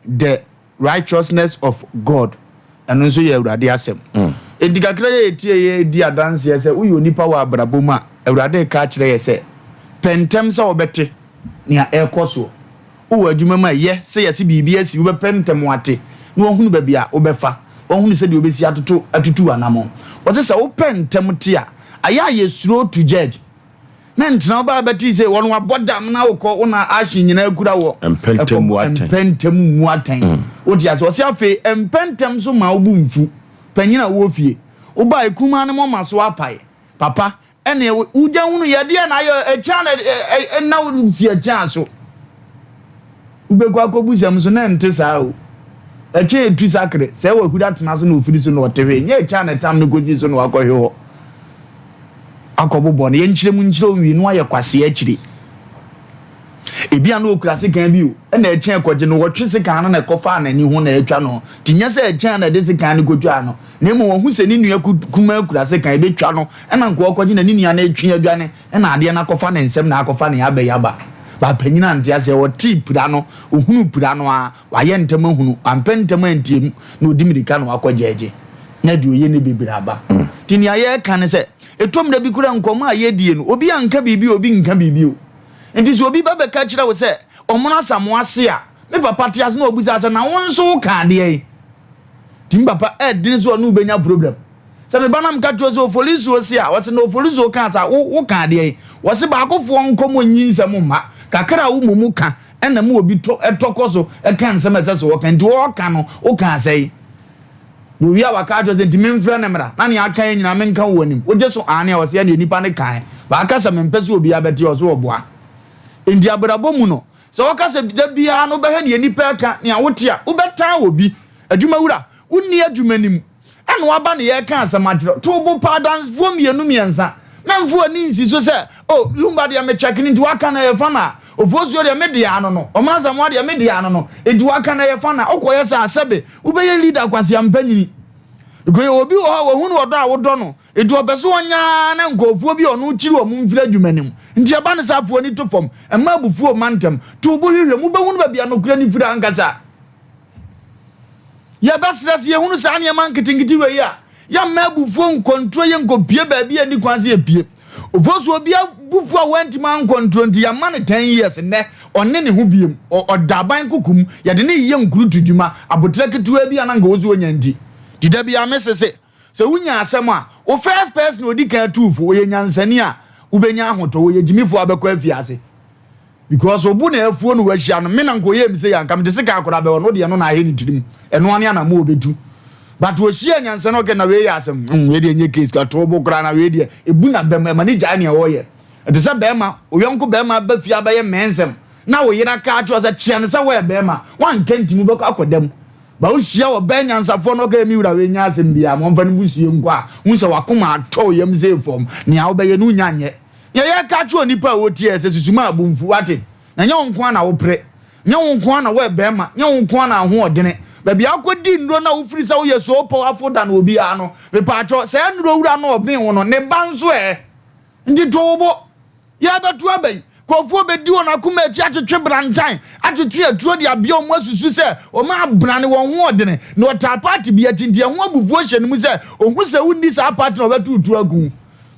the righteousness of God. Ɛno nso yɛ Awurade asɛm. Enti kakra yi a yɛtie yɛ di adanseɛ sɛ woyɛ onipa wɔ abrabɔ mu a, Awurade reka akyerɛ yɛ sɛ, pɛ ntɛm sɛ wobɛte nea ɛrekɔ soɔ. Wowɔ adwuma mu a, ɛyɛ sɛ yɛse biribi asi, wobɛpɛ ntɛm ate na woahunu baabi a wobɛfa, woahunu sɛdeɛ wobɛsi atoto atutu w'anammɔn. Wɔse sɛ wopɛ ntɛm te a, ayɛ a yɛ slow to judge. Na ntena wo baa bɛte sɛ wɔn wabɔ dam na wokɔ wo na ahye nyinaa kura wɔ Mpɛ ntɛm mu atɛn. Mpɛ ntɛm mu atɛn. Wote ase? Wɔse afei mpɛ ntɛm nso ma wo bo mfu. Panyin a wowɔ fie, wobaa kumaa no mɔma so apae. Papa, ɛne wogya hunu yɛ deɛ na ayɛ ɛkyɛn na ɛna wo si ɛkyɛn so. Wobɛkɔ akɔbu sɛm so na ɛnte saa o. Ɛkyɛn etu sakre sɛ ɛwɔ ahuri atena so na ofiri so na ɔte hwee nyɛ ɛkyɛn na ɛtam no kɔsi so na wakɔhwe hɔ akɔbobɔ no. Yɛnkyerɛ mu nkyerɛ nwie no ayɛ kwasea akyire. Ebi a na okura sekan bi o, ɛna ɛkyɛn kɔgye no, wɔtwe sekan no na ɛkɔfaa n'ani ho na ɛtwa no. Nti nyɛ sɛ ɛkyɛn na ɛde sekan no kɔtwaa no, na mmom wɔhu sɛ ne nua kumaa kura sekan ɛbɛtwa no, ɛna nka ɔkɔgye na ne nua no retwe adwane, ɛna adeɛ no akɔfa ne nsam na akɔfa ne abɛyaba. Ba panyin ante aseɛ, ɔtee pira no, ohunu pira no a, wayɛ ntɛm ahunu, wampɛ ntɛm antie mu, na ɔdi mirika na wakɔ gyɛɛgye, na deɛ ɔyɛ ne bebree aba. Nti nea yɛreka ne sɛ, ɛtɔ mmerɛ bi koraa nkɔmmɔ a yɛdie no, obi anka biribi o, obi nka biribi o. Nti sɛ obi ba bɛka kyerɛ wo sɛ ɔmono Asamoah ase a, me papa te ase na ɔbisa sɛ, na wo nso woka adeɛ yi? Nti me papa ɛdene sɛ ɔne wo bɛnya problem. Sɛ me ba na meka kyerɛ sɛ Ofolisuo se a, ɔse na Ofolisuo kaa saa, wo woka adeɛ yi? Wɔse baakofoɔ nkɔmmɔ nyi nsɛm mma, kakra a wo mmom ka ɛna ma obi tɔ ɛtɔ kɔ so ɛka nsɛm a ɛsɛ sɛ ɔka, nti ɔɔka no woka asɛe. Na owie a waka akyerɛ sɛ nti memfrɛ no mmra na nea aka yɛ nyinaa menka wɔ w'anim. Wogye so aane a, ɔse ɛneɛ nipa no kae. Waka sɛ mempɛ sɛ obiara bɛte ɔse ɔboa. Nti abrabɔ mu no, sɛ wɔka sɛ da biara no wobɛhwɛ nea nipa ɛka, nea wote a, wobɛtaa obi. Adwumawura, wonni adwuma no mu. Ɛna waba na yɛreka asɛm akyerɛ wo. To wo bo pa adansefoɔ mmienu mmiɛnsa. Mɛmfa w'ani nsi so sɛ, oh, Lumba deɛ me check no nti waka no ɛyɛ fana. Ofosuo deɛ me deɛ ano no. Ɔman Asamoah deɛ me deɛ ano no. Nti waka no ɛyɛ fana. Wokɔyɛ saa sɛbe wobɛyɛ leader kwasea mpanyini. Because yɛwɔ obi wɔ hɔ a wahunu ɔdɔ a wodɔ no. Nti ɔpɛ sɛ ɔnya ara na nkurɔfoɔ bi a ɔno kyiri wɔn mfiri adwuma no mu. Nti ɛba no saa fa w'ani to fam. Mma abufuo mma ntɛm. To wo bo hwehwɛ mu. Wobɛhunu baabi a nokorɛ no firi ankasa. Yɛbɛsrɛ sɛ yɛhunu saa nneɛma nketenkete wei a, yɛmma abufuo nkɔntro yɛn nkɔpie baabi a ɛnni kwan sɛ yɛpie. Ofosu obi abufuo a wantumi ankɔntro nti yɛama no 10 years nnɛ ɔnne ne ho biem. Ɔda aban koko mu, yɛde no reyɛ nkurutu dwuma, aboterɛ ketewa bi a na anka ɔwɔ sɛ ɔnya nti. Nti da biara mese se, sɛ wonya asɛm a, wo first person a ɔdi kan atu wo fo, ɔyɛ nyansani a, wobɛnya ahotɔ, ɔyɛ gyimifoɔ a wobɛkɔ afiase. Because obu na afuo no wahyia no, me na nka ɔyɛɛ me sei a nka mede sika akora bɛwɔ no, wodeɛ no na ahɛ ne tirim, ɛno ara ne anamɔ ɔbɛtu. But ɔhyia nyansa no okay na wei yɛ asɛm, mm, wei deɛ nyɛ case, ɛtoo bo koraa na wei deɛ, ɛbu na bɛm, ɛma ne gyae nea ɔyɛ. Ɛte sɛ bɛrima, oyɔnko bɛrima ba fie abɛyɛ mmɛnsɛm, na wo yere aka akyerɛ wo sɛ kyea no sɛ woyɛ bɛrima, woanka nti mobɛkɔ akɔda mu. Ba wohyia ɔbaa nyansafoɔ na ɔka me wura wei nyɛ asɛm biara, ma ɔmfa ne busuo nkɔ a, hu sɛ wakoma atɔ wo yam sei fam, nea wobɛyɛ no wonya nyɛ. Nea yɛreka akyerɛ onipa a ɔretie ɛ sɛ susu ma bo mfu, wate? Na nyɛ wo nko ara na wopere, nyɛ wo nko ara na woyɛ barima, nyɛ wo nko ara na ahoɔdene. Baabi a wokɔdi nnuro no a wofiri sɛ woyɛ so powerful than obiara no, mepaakyɛw, saa nnuro wura no a ɔben wo no, ne ba nso ɛ? Nti to wo bo. Yɛrebɛto aba yi, nkurɔfoɔ bɛdi wɔn akoma akyi atwetwe brantan, atwetwe aturo de abea wɔn asusu sɛ wɔn abrane wɔn ho ɔdene, na ɔtaa party bi akyi nti ɛho abufuo hyɛ ne mu sɛ ɔhu sɛ wonni saa party no a ɔbɛto wo tuo agu wo.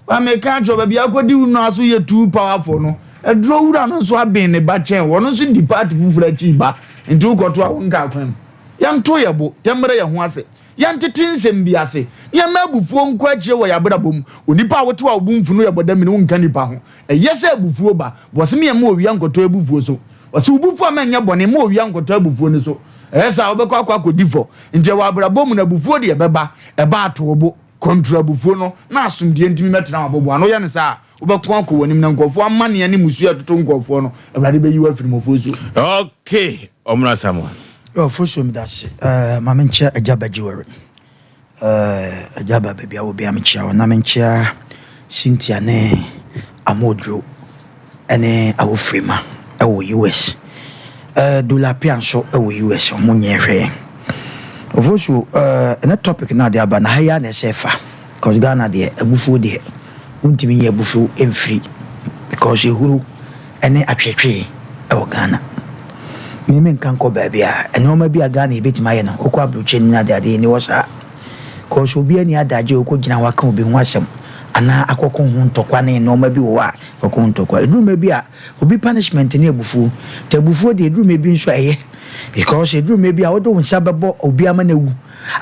Ba meka akyerɛ wo, baabi a akɔdi wo nua so yɛ too powerful no, aduro wura no nso aben ne ba kyɛn wo, ɔno nso di party foforɔ akyi ba, nti wokɔto a wonka akwan mu. Yɛnto yɛn bo, yɛmmrɛ yɛn ho ase, yɛntete nsɛm bi ase, na yɛmma abufuo nkɔ akyire wɔ yɛn abrabɔ mu. Onipa a wote hɔ a wo bo mfu no yɛ bɔdamini, wonka nnipa ho. Ɛyɛ sɛ abufuo ba, but ɔse meyɛ mma owia nkɔtɔ abufuo so. Ɔse wo bo fu a mɛnyɛ bɔne, mma owia nkɔtɔ abufuo no so. Ɛyɛ saa a wobɛkɔ akɔ akɔdi fɔ. Nti ɛwɔ abrabɔ mu no abufuo deɛ ɛbɛba, ɛba a to wo bo. Kɔntrol abufuo no na asomdwoeɛ ntumi mmɛtena w'aboboano. Woyɛ no saa a, wobɛko akɔ w'anim, na nkurɔfoɔ amanneɛ ne mmusuo a ɛtoto nkurɔfoɔ no, Awurade bɛyi wo afiri mu. Ofosuo. Okay, Ɔmena Samuel. Yo, Ofosuo medase. Eh, ma menkyea Agya Bagyiware. Eh, Agya ba baabi a wɔ biara mekyea wo. Na menkyea Cynthia ne Amoduro. ne Awofirima wɔ US. Eh, Dulapia nso wɔ US, ɔmo nyɛ hwɛ yɛn. Ofosu, eh, ɛnɛ topic no ade aba na ha yi ara na ɛsɛ fa. Because Ghana deɛ, abufuo deɛ, wontumi nyɛ abufuo mfiri. Because ehuru ne atwetwe wɔ Ghana. Me menka nkɔ baabi a, nneɛma bi a Ghana yɛbɛtumi ayɛ no, wokɔ aburokyire no ne ade ade, ɛni hɔ saa. Because obi ani adagye a ɔkɔgyina hɔ aka obi ho asɛm anaa akɔko ho ntɔkwa ne nneɛma bi wɔ hɔ a kɔko ho ntɔkwa. Ɛduru mmerɛ bi a obi punishment ne abufuo. Nti abufuo deɛ ɛduru mmerɛ bi nso a ɛyɛ because ɛduru mmerɛ bi a wode wo nsa bɛbɔ obi ama no awu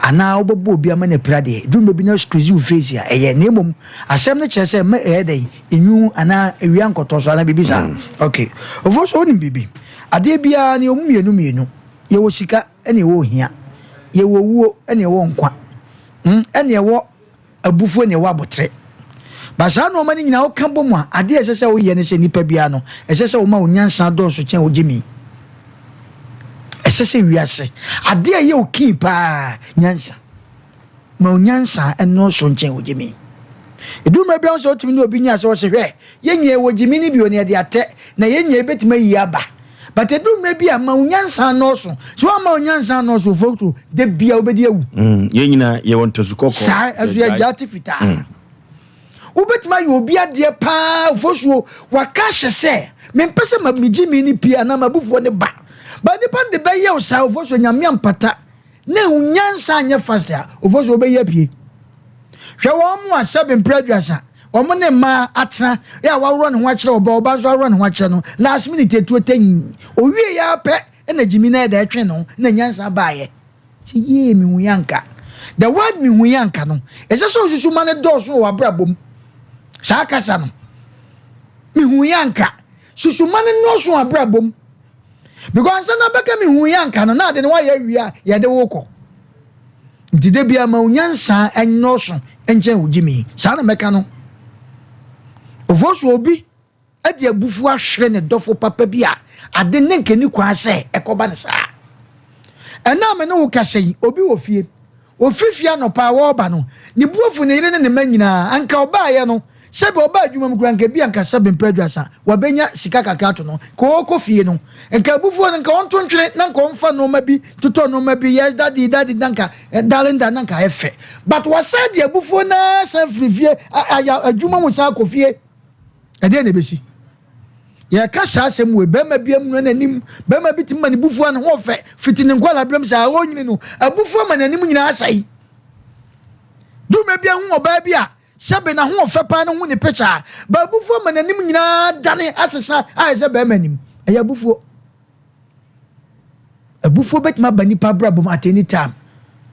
anaa wobɛbɔ obi ama no apira deɛ ɛduru mmerɛ bi na squeeze wo face a ɛyɛ na mmom asɛm no kyerɛ sɛ mma ɛyɛ dɛn enwu anaa awia nkɔtɔ so anaa biribi saa. Okay. Ofoɔ so wonim biribi? Adeɛ biara no yɛwɔ mu mmienu mmienu. Yɛwɔ sika ɛna ɛwɔ ohia, yɛwɔ owuo ɛna ɛwɔ nkwa, hmm, ɛna ɛwɔ abufuo ɛna ɛwɔ abotere. Ba saa nneɛma no nyinaa woka bɔ mu a, adeɛ a ɛsɛ sɛ woyɛ ne sɛ nipa biara no, ɛsɛ sɛ woma wo nyansa dɔɔso kyɛn wo gyimi. Ɛsɛ sɛ wiase adeɛ a ɛyɛ wo kii paa nyansa. Ma wo nyansa nnɔɔso nkyɛn wo gyimi. Ɛduru mmerɛ bi a wo sɛ wotumi ne obi nya sɛ ɔse hwɛ yɛn nyinaa yɛwɔ gyimi no bi o na yɛde atɛ na yɛn nyinaa yɛbɛtumi ayi aba but ɛduru mmerɛ bi a ma wo nyansa nnɔɔso sɛ woamma wo nyansa annɔɔso folks da bia wobɛdi awu. Mm, yɛn nyinaa yɛwɔ ntasu kɔkɔɔ. Saa ɛso yɛ gya te fitaa. Mm. Wobɛtumi ayɛ obi adeɛ paa fosuo waka ahyɛ sɛ mempɛ sɛ ma me gyimi no pie anaa m'abufuo no ba ba nipa no de bɛyɛ wo saa fosuo nyame ampata na wo nyansa anyɛ fast a, ofo so wobɛyi apue. Hwɛ wɔn a sɛbe mpere aduasa, wɔn ne mmaa atena, yɛ a waworɔ ne ho akyerɛ ɔba, ɔba nso aworɔ ne ho akyerɛ no, last minute etuo tɛnyi. Owie yɛ ara pɛ na gyimi na ɛda ɛtwe ne ho na nyansa baayɛ. Sɛ yie mehu yɛ anka. The word mehu yɛ anka no, ɛsɛ sɛ osusu ma no dɔɔso wɔ w'abrabɔ mu. Saa kasa no, mehu yɛ anka. Susu ma no nnɔɔso wɔ abrabɔ mu. Because ansa na bɛka me hu yɛ anka no na ade no wayɛ awie a yɛde wo kɔ. Nti da biara ma wo nyansa nnɔɔso nkyɛn wo gyimi. Saa na mɛka no. Ofosu obi de abufuo ahwere ne dɔfo papa bi a ade ne nka ni kwan sɛ ɛkɔba no saa. Ɛna a me ne wo kasa yi obi wɔ fie. Ofi fie anɔpa a ɔreba no, ne bo afu ne yere ne ne mma nyinaa. Anka ɔbaeɛ no, sɛbe ɔbaa adwuma mu koraa, anka ebia anka sɛbe mprɛ aduasa, wabɛnya sika kakra ato no. Nka ɔrekɔ fie no, nka abufuo no, nka ɔnto ntwene, na nka ɔmfa nnoɔma bi, totɔ nnoɔma bi, yes daddy, daddy, na nka darling da, na nka ayɛ fɛ. But wasan de abufuo no ara san firi fie, ayɛ adwuma mu san akɔ fie. Ɛdeɛn na ɛbɛsi? Yɛka saa asɛm wei, barima bi amuna n'anim, barima bi tumi ma ne bufuo a ne ho ɔfɛ fiti ne nkwadaa berɛm saa ɔnyini no, abufuo ama n'anim nyinaa asɛe. Dwuma bi ahu ɔbaa bi a sɛbe n'ahoɔfɛ paa no ho ne picture a, ba abufuo ama n'anim nyinaa dane asesa ayɛ sɛ barima anim. Ɛyɛ abufuo. Abufuo bɛtumi aba nipa abrabɔ mu at any time.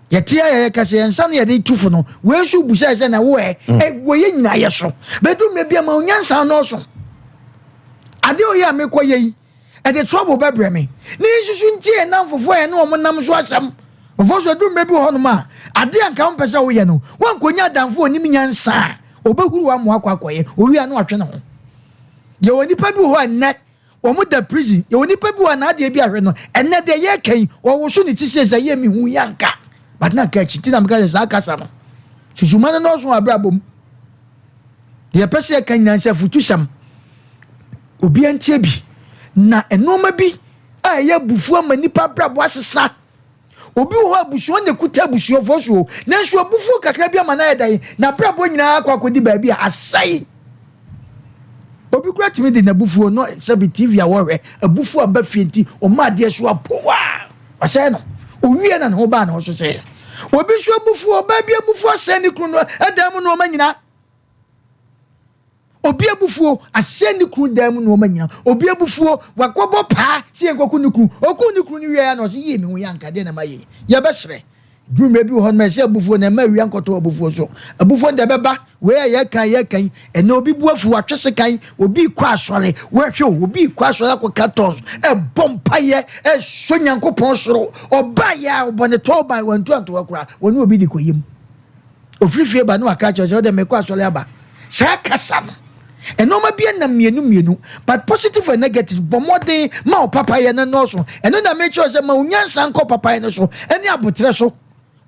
Yɛte a yɛka sɛ yɛn nsa no yɛde tu fo no, wei nso bu sɛ sɛ na wo ɛ, mm. wɔ yɛ nyinaa yɛ so. Bɛdu mmerɛ bi ama wo nyansa nɔɔso. Adeɛ ɔyɛ a mekɔ yɛ yi, Ɛde trouble bɛbrɛ me. Ne nsusu nti yɛn nnamfofoɔ a yɛne wɔn nam nso asɛm. Mfomso aduru mmerɛ bi wɔ hɔnom a, adeɛ a anka wompɛ sɛ woyɛ no, woankɔnya adamfo a ɔnim nyansa a, ɔbɛhuru wo ama woakɔ akɔyɛ. Ɔwie a na watwe ne ho. Yɛwɔ nnipa bi wɔ hɔ a nnɛ, wɔn da prison. Yɛwɔ nnipa bi wɔ hɔ a n'adeɛ bi ahwɛ no, ɛnnɛ deɛ yɛreka yi, ɔwoso ne ti sei sɛ yɛ mehu yi anka. But na anka akyi. Nti na meka sɛ saa kasa no, susuma no nnɔɔso wɔ abrabɔ mu. Deɛ yɛpɛ sɛ yɛka nyinaa ne sɛ afutusɛm. Obiara ntie bi. Na nneɛma bi a ɛyɛ abufuo ama nnipa abrabɔ asesa. Obi wɔ hɔ a abusua na ekuta abusuafoɔ so o, nanso abufuo kakra bi ama no ayɛ dɛn? N'abrabɔ nyinaa akɔ akɔdi baabi a asɛe. Obi koraa tumi de n'abufuo no sɛbi TV a wɔhwɛ, abufuo aba fie nti ɔma adeɛ so apow a, wasɛe no. Owie na ne ho baa ne ho so sɛ. Obi nso abufuo, ɔbaa bi abufuo asɛe ne kunu no ɛdan mu nneɛma nyinaa. Obi abufuo asɛe ne kunu dan mu nnoɔma nyina. Obi abufuo, wakɔbɔ paa sɛ yɛnkɔku ne kunu. Ɔkuu ne kunu no wieɛ na ɔse yie me ho yi anka deɛ na mayɛ yi. Yɛbɛsrɛ. Duru mmerɛ bi wɔ hɔ nom ɛsɛ abufuo na ɛmma awia nkɔtɔ abufuo so. Abufuo no deɛ ɛbɛba. Wei a yɛka yi yɛka yi, ɛnɛ obi bo afu watwe sekan, obi rekɔ asɔre, woahwɛ o, obi rekɔ asɔre akɔka tons, ɛbɔ mpaeɛ, ɛsɔ Nyankopɔn soro. Ɔbaeɛ a ɔbɔ ne tɔɔban, wantu antoa koraa, wɔne obi de kɔyam. Ofiri fie ba na waka akyerɛ sɛ ɔdɛ mekɔ asɔre aba. Saa kasa no, nneɛma bi nam mmienu mmienu, but positive and negative, bɔ mmɔden ma wo papayɛ no nnɔɔso. Ɛno na mekyerɛ sɛ ma wo nyansa nkɔ papayɛ no so ne aboterɛ so.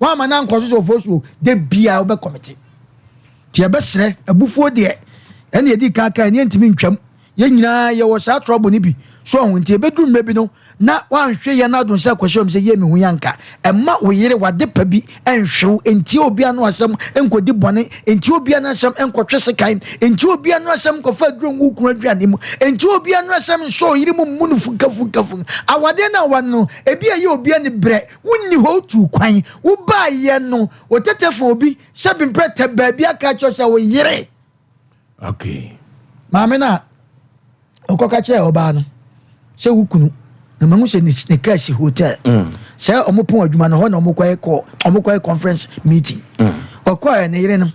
Woamma no ankɔ so sɛ ɔfosuo, da biara wobɛkɔmete. Nti yɛbɛsrɛ, abufuo deɛ, ɛne yɛdi kan kan, ɛne yɛntumi ntwam. Yɛn nyinaa yɛwɔ saa trouble no bi. So ɔho nti ɛbɛduru mmerɛ bi no na wanhwɛ yɛn adon sɛ akɔhyɛ wɔm sɛ yie mehu yɛ anka. Ɛmma wo yere wade pa bi nhwew, ntie obi ano asɛm nkɔdi bɔne, ntie obi ano asɛm nkɔtwe sekan, ntie obi ano asɛm nkɔfa aduro ngu wo kunu aduane mu, ntie obi ano asɛm nsɔ wo yere mu mmu no funkafunkafunka. Awadeɛ no a woware no, ebi a ɛyɛ obi ani brɛ, wonni hɔ wotuu kwan, wobaeɛ no wo tetefon obi sɛ bemprɛtɛ baabi aka akyerɛ wo sɛ wo yere Okay. Maame no a ɔkɔka kyerɛɛ ɔbaa no sɛ wo kunu na mahu sɛ ne kaa si hotel mm. sɛ ɔmo pɔn adwuma no hɔ na ɔmo kɔyɛ kɔ ɔmo kɔyɛ conference meeting mm. ɔkɔɛ ne yere no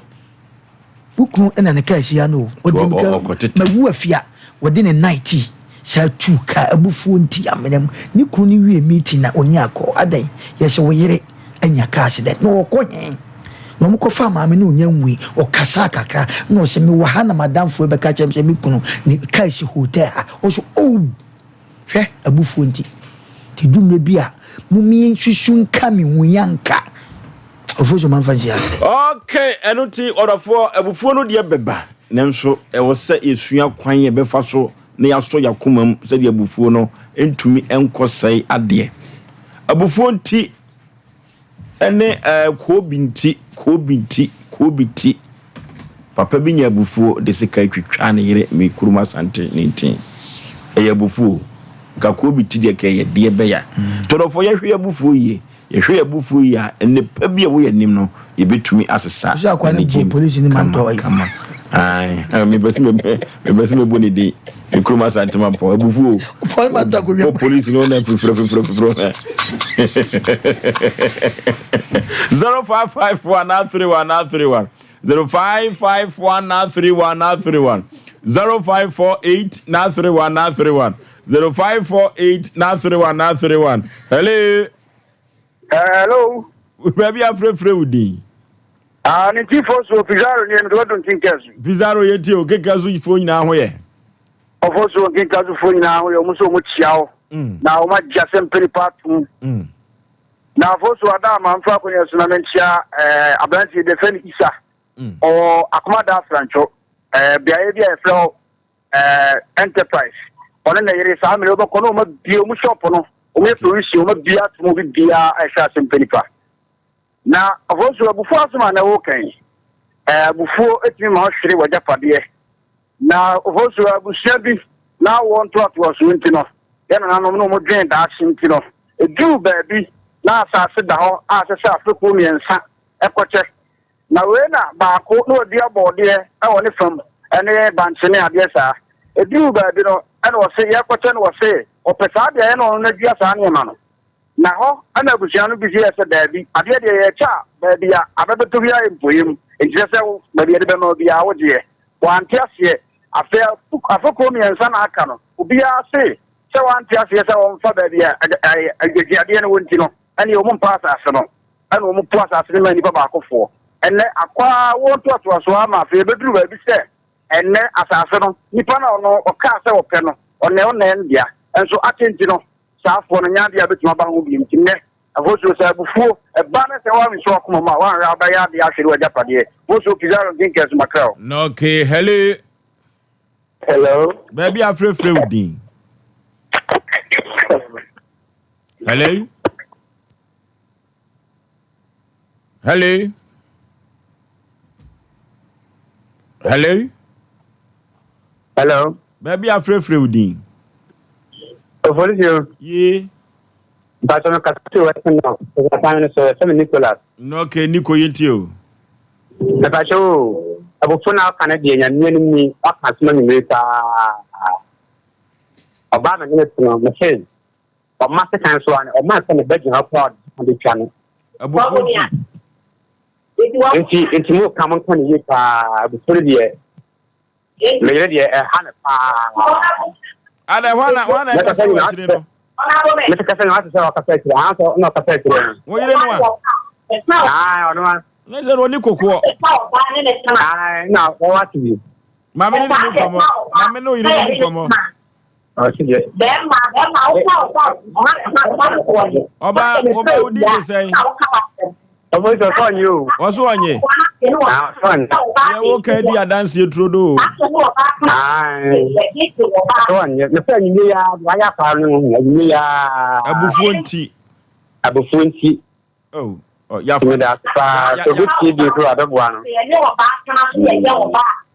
wo kunu na ne kaa si ha no o ɔdi mu ka mawu afia wɔde ne night saa tu kaa abufuo nti amena mu ne kunu no wie meeting na ɔnya akɔ adan yɛsɛ wo yere anya car accident na ɔkɔ he na ɔmo kɔfaa maame no ɔnya nwui ɔkasaa kakra na ɔse mewɔ ha na madamfo yi bɛka kyerɛ me sɛ me kunu ne car si hotel ha ɔse oh hwɛ abufuo nti nti du mmerɛ bi a momie nsusu nka me hu ya nka ɔfo so mamfa nhyia. Okay, ɛno nti ɔdɔfoɔ abufuo no deɛ bɛba nanso ɛwɔ sɛ yɛsua kwan yɛbɛfa so na yɛasɔ yɛn akoma mu sɛdeɛ abufuo no ntumi nkɔsɛe adeɛ. Abufuo nti ne ɛɛ koobi nti, koobi nti, koobi ti. Papa bi nya abufuo de sika twitwaa ne yere me kurom Asante ne ntin. Ɛyɛ abufuo. Nka koobi ti deɛ ka ɛyɛ deɛ bɛya. Tɔdɔfoɔ yɛhwɛ abufuo yie. Yɛhwɛ yɛn abufuo yie a, nnepa bi a ɛwɔ yɛn anim no, yɛbɛtumi asesa anigyeɛ mu kama kama. Ae, mepɛ sɛ mepɛ sɛ mebɔ ne din. Me kurom Asante Mampɔn, abufuo. Bɔ polisi no na fifirɛ fifirɛ fifirɛ na. 0551 931 931 0551 931 931 0548 931 931 0548 931 931 Hello. Hello. Baabi afrɛfrɛ wo din. Ah, ne ti fo so Pizarro ni ɛmi dɔbɔ nkinka so. Pizarro yɛ ti o kinka so fo nyinaa ho yɛ. Ɔfo so nkinka so fo nyinaa ho yɛ ɔmo so ɔmo kyia wo. Mm. Na ɔmo agye asɛm pɛ nipa atum. Mm. Na afo so ada ama nfa akonnwa so na menkyia ɛɛ eh, aberanteɛ bi fɛ no Isa. Mm. Ɔwɔ Akomada Afrantwo ɛɛ eh, beaeɛ bi a yɛfrɛ hɔ eh, enterprise ɔne ne yere saa mmerɛ wobɛkɔ na ɔma bie ɔmu shop no ɔmu yɛ provision ɔma bie atom obi biara ɛhwɛ ase mpɛ nipa na ɔfɔ nso abufuo asɛm a na ɛwɔ kan eh, abufuo etumi ma ɔhwere w'agyapadeɛ na ɔfɔ nso abusua bi na awɔ ntoatoasoɔ nti no yɛ nananom na ɔmo dwen daakye nti no eduru baabi na asase da hɔ a ɛsɛ sɛ afekuo mmiɛnsa ɛkɔkyɛ Na wei na baako na wadua bɔɔdeɛ wɔ ne fam ne bankye ne adeɛ saa. Ɛduruu baabi no ɛna ɔse yɛrekɔkyɛ no ɔse ɔpɛ saa beaeɛ na ɔno no adua saa nneɛma no. Na hɔ na abusua no bi nso yɛɛ sɛ daabi, adeɛ deɛ yɛrekyɛ a baabi a abɛ bɛtɔ biara yɛ mpoeɛ mu, nti sɛ sɛ wo baabi yɛde bɛma wo biara wogyeɛ. Wɔante aseɛ. Afei afekuo mmiɛnsa na aka no, obiara se sɛ. Sɛ wɔante aseɛ sɛ wɔmfa baabi a adwadeɛ no wɔ nti no, ɛneɛ wɔn mpa asase no, ɛna wɔn po asase no ma nnipa baakofoɔ. Ɛnnɛ, akɔ ara wɔn ntoatoasoɔ ara ma afei ɛbɛduru baabi sɛ ɛnnɛ asase no, nipa no a ɔno ɔkaa sɛ ɔpɛ no, ɔnɛ ɔnɛ no dea. Nso akyɛ nti no, saa afoɔ no nyɛ adeɛ a bɛtumi aba ho bio. Nti nnɛ, Afosuo, sɛ abufuo ba na sɛ woanso w'akoma mu a, woanhwɛ a wobɛyɛ adeɛ ahwere w'agyapadeɛ. Fosuo, Pizarro nkenkɛn so makra o. Okay, hello. Hello. Baabi a frɛfrɛ wo din. Hello. Hello. Hello. Hello. Baabi a frɛfrɛ wo din. Ofolisio. Yee. Mpatsɔ no kasa fi Western North. Kasa no so yɛfrɛ me Nicholas. Okay, Nico yɛntie o. Mepakyɛ o, abofo na ɔka no deɛ Nyame anim ni, waka asɛm anwummere paa. Ɔbaa me ne no te no, mese ɔma sekan so a, ɔma sɛ ne ba gyina hɔ koraa ɔde sekan bɛtwa no. Abufuo nti. Nti, nti mo ka mo nka ne yie paa, abufuo no deɛ. Me yere deɛ ɛha no paa. Ada hwan na hwan na ɛkasa wɔ akyire no? Mete kasa na wate sɛ ɔkasa akyire aha sɛ ɔna ɔkasa akyire no. Wo yere no a? Ae ɔno a. Ne sɛ ɔni kokoɔ. Ae na wɔwɔ ase bi. Maame ne ne ni nkɔmɔ. Maame ne oyere ne ni nkɔmɔ. Ɔba ɔba wo di ne sɛn? Ɔso ɔnye. Yɛ wo ka di adanseɛ turo do o. Abufuo nti. Abufuo nti. Oh, oh, yafa. Meda ase paa. Sɛ obi tie bi nso a, bɛboa no.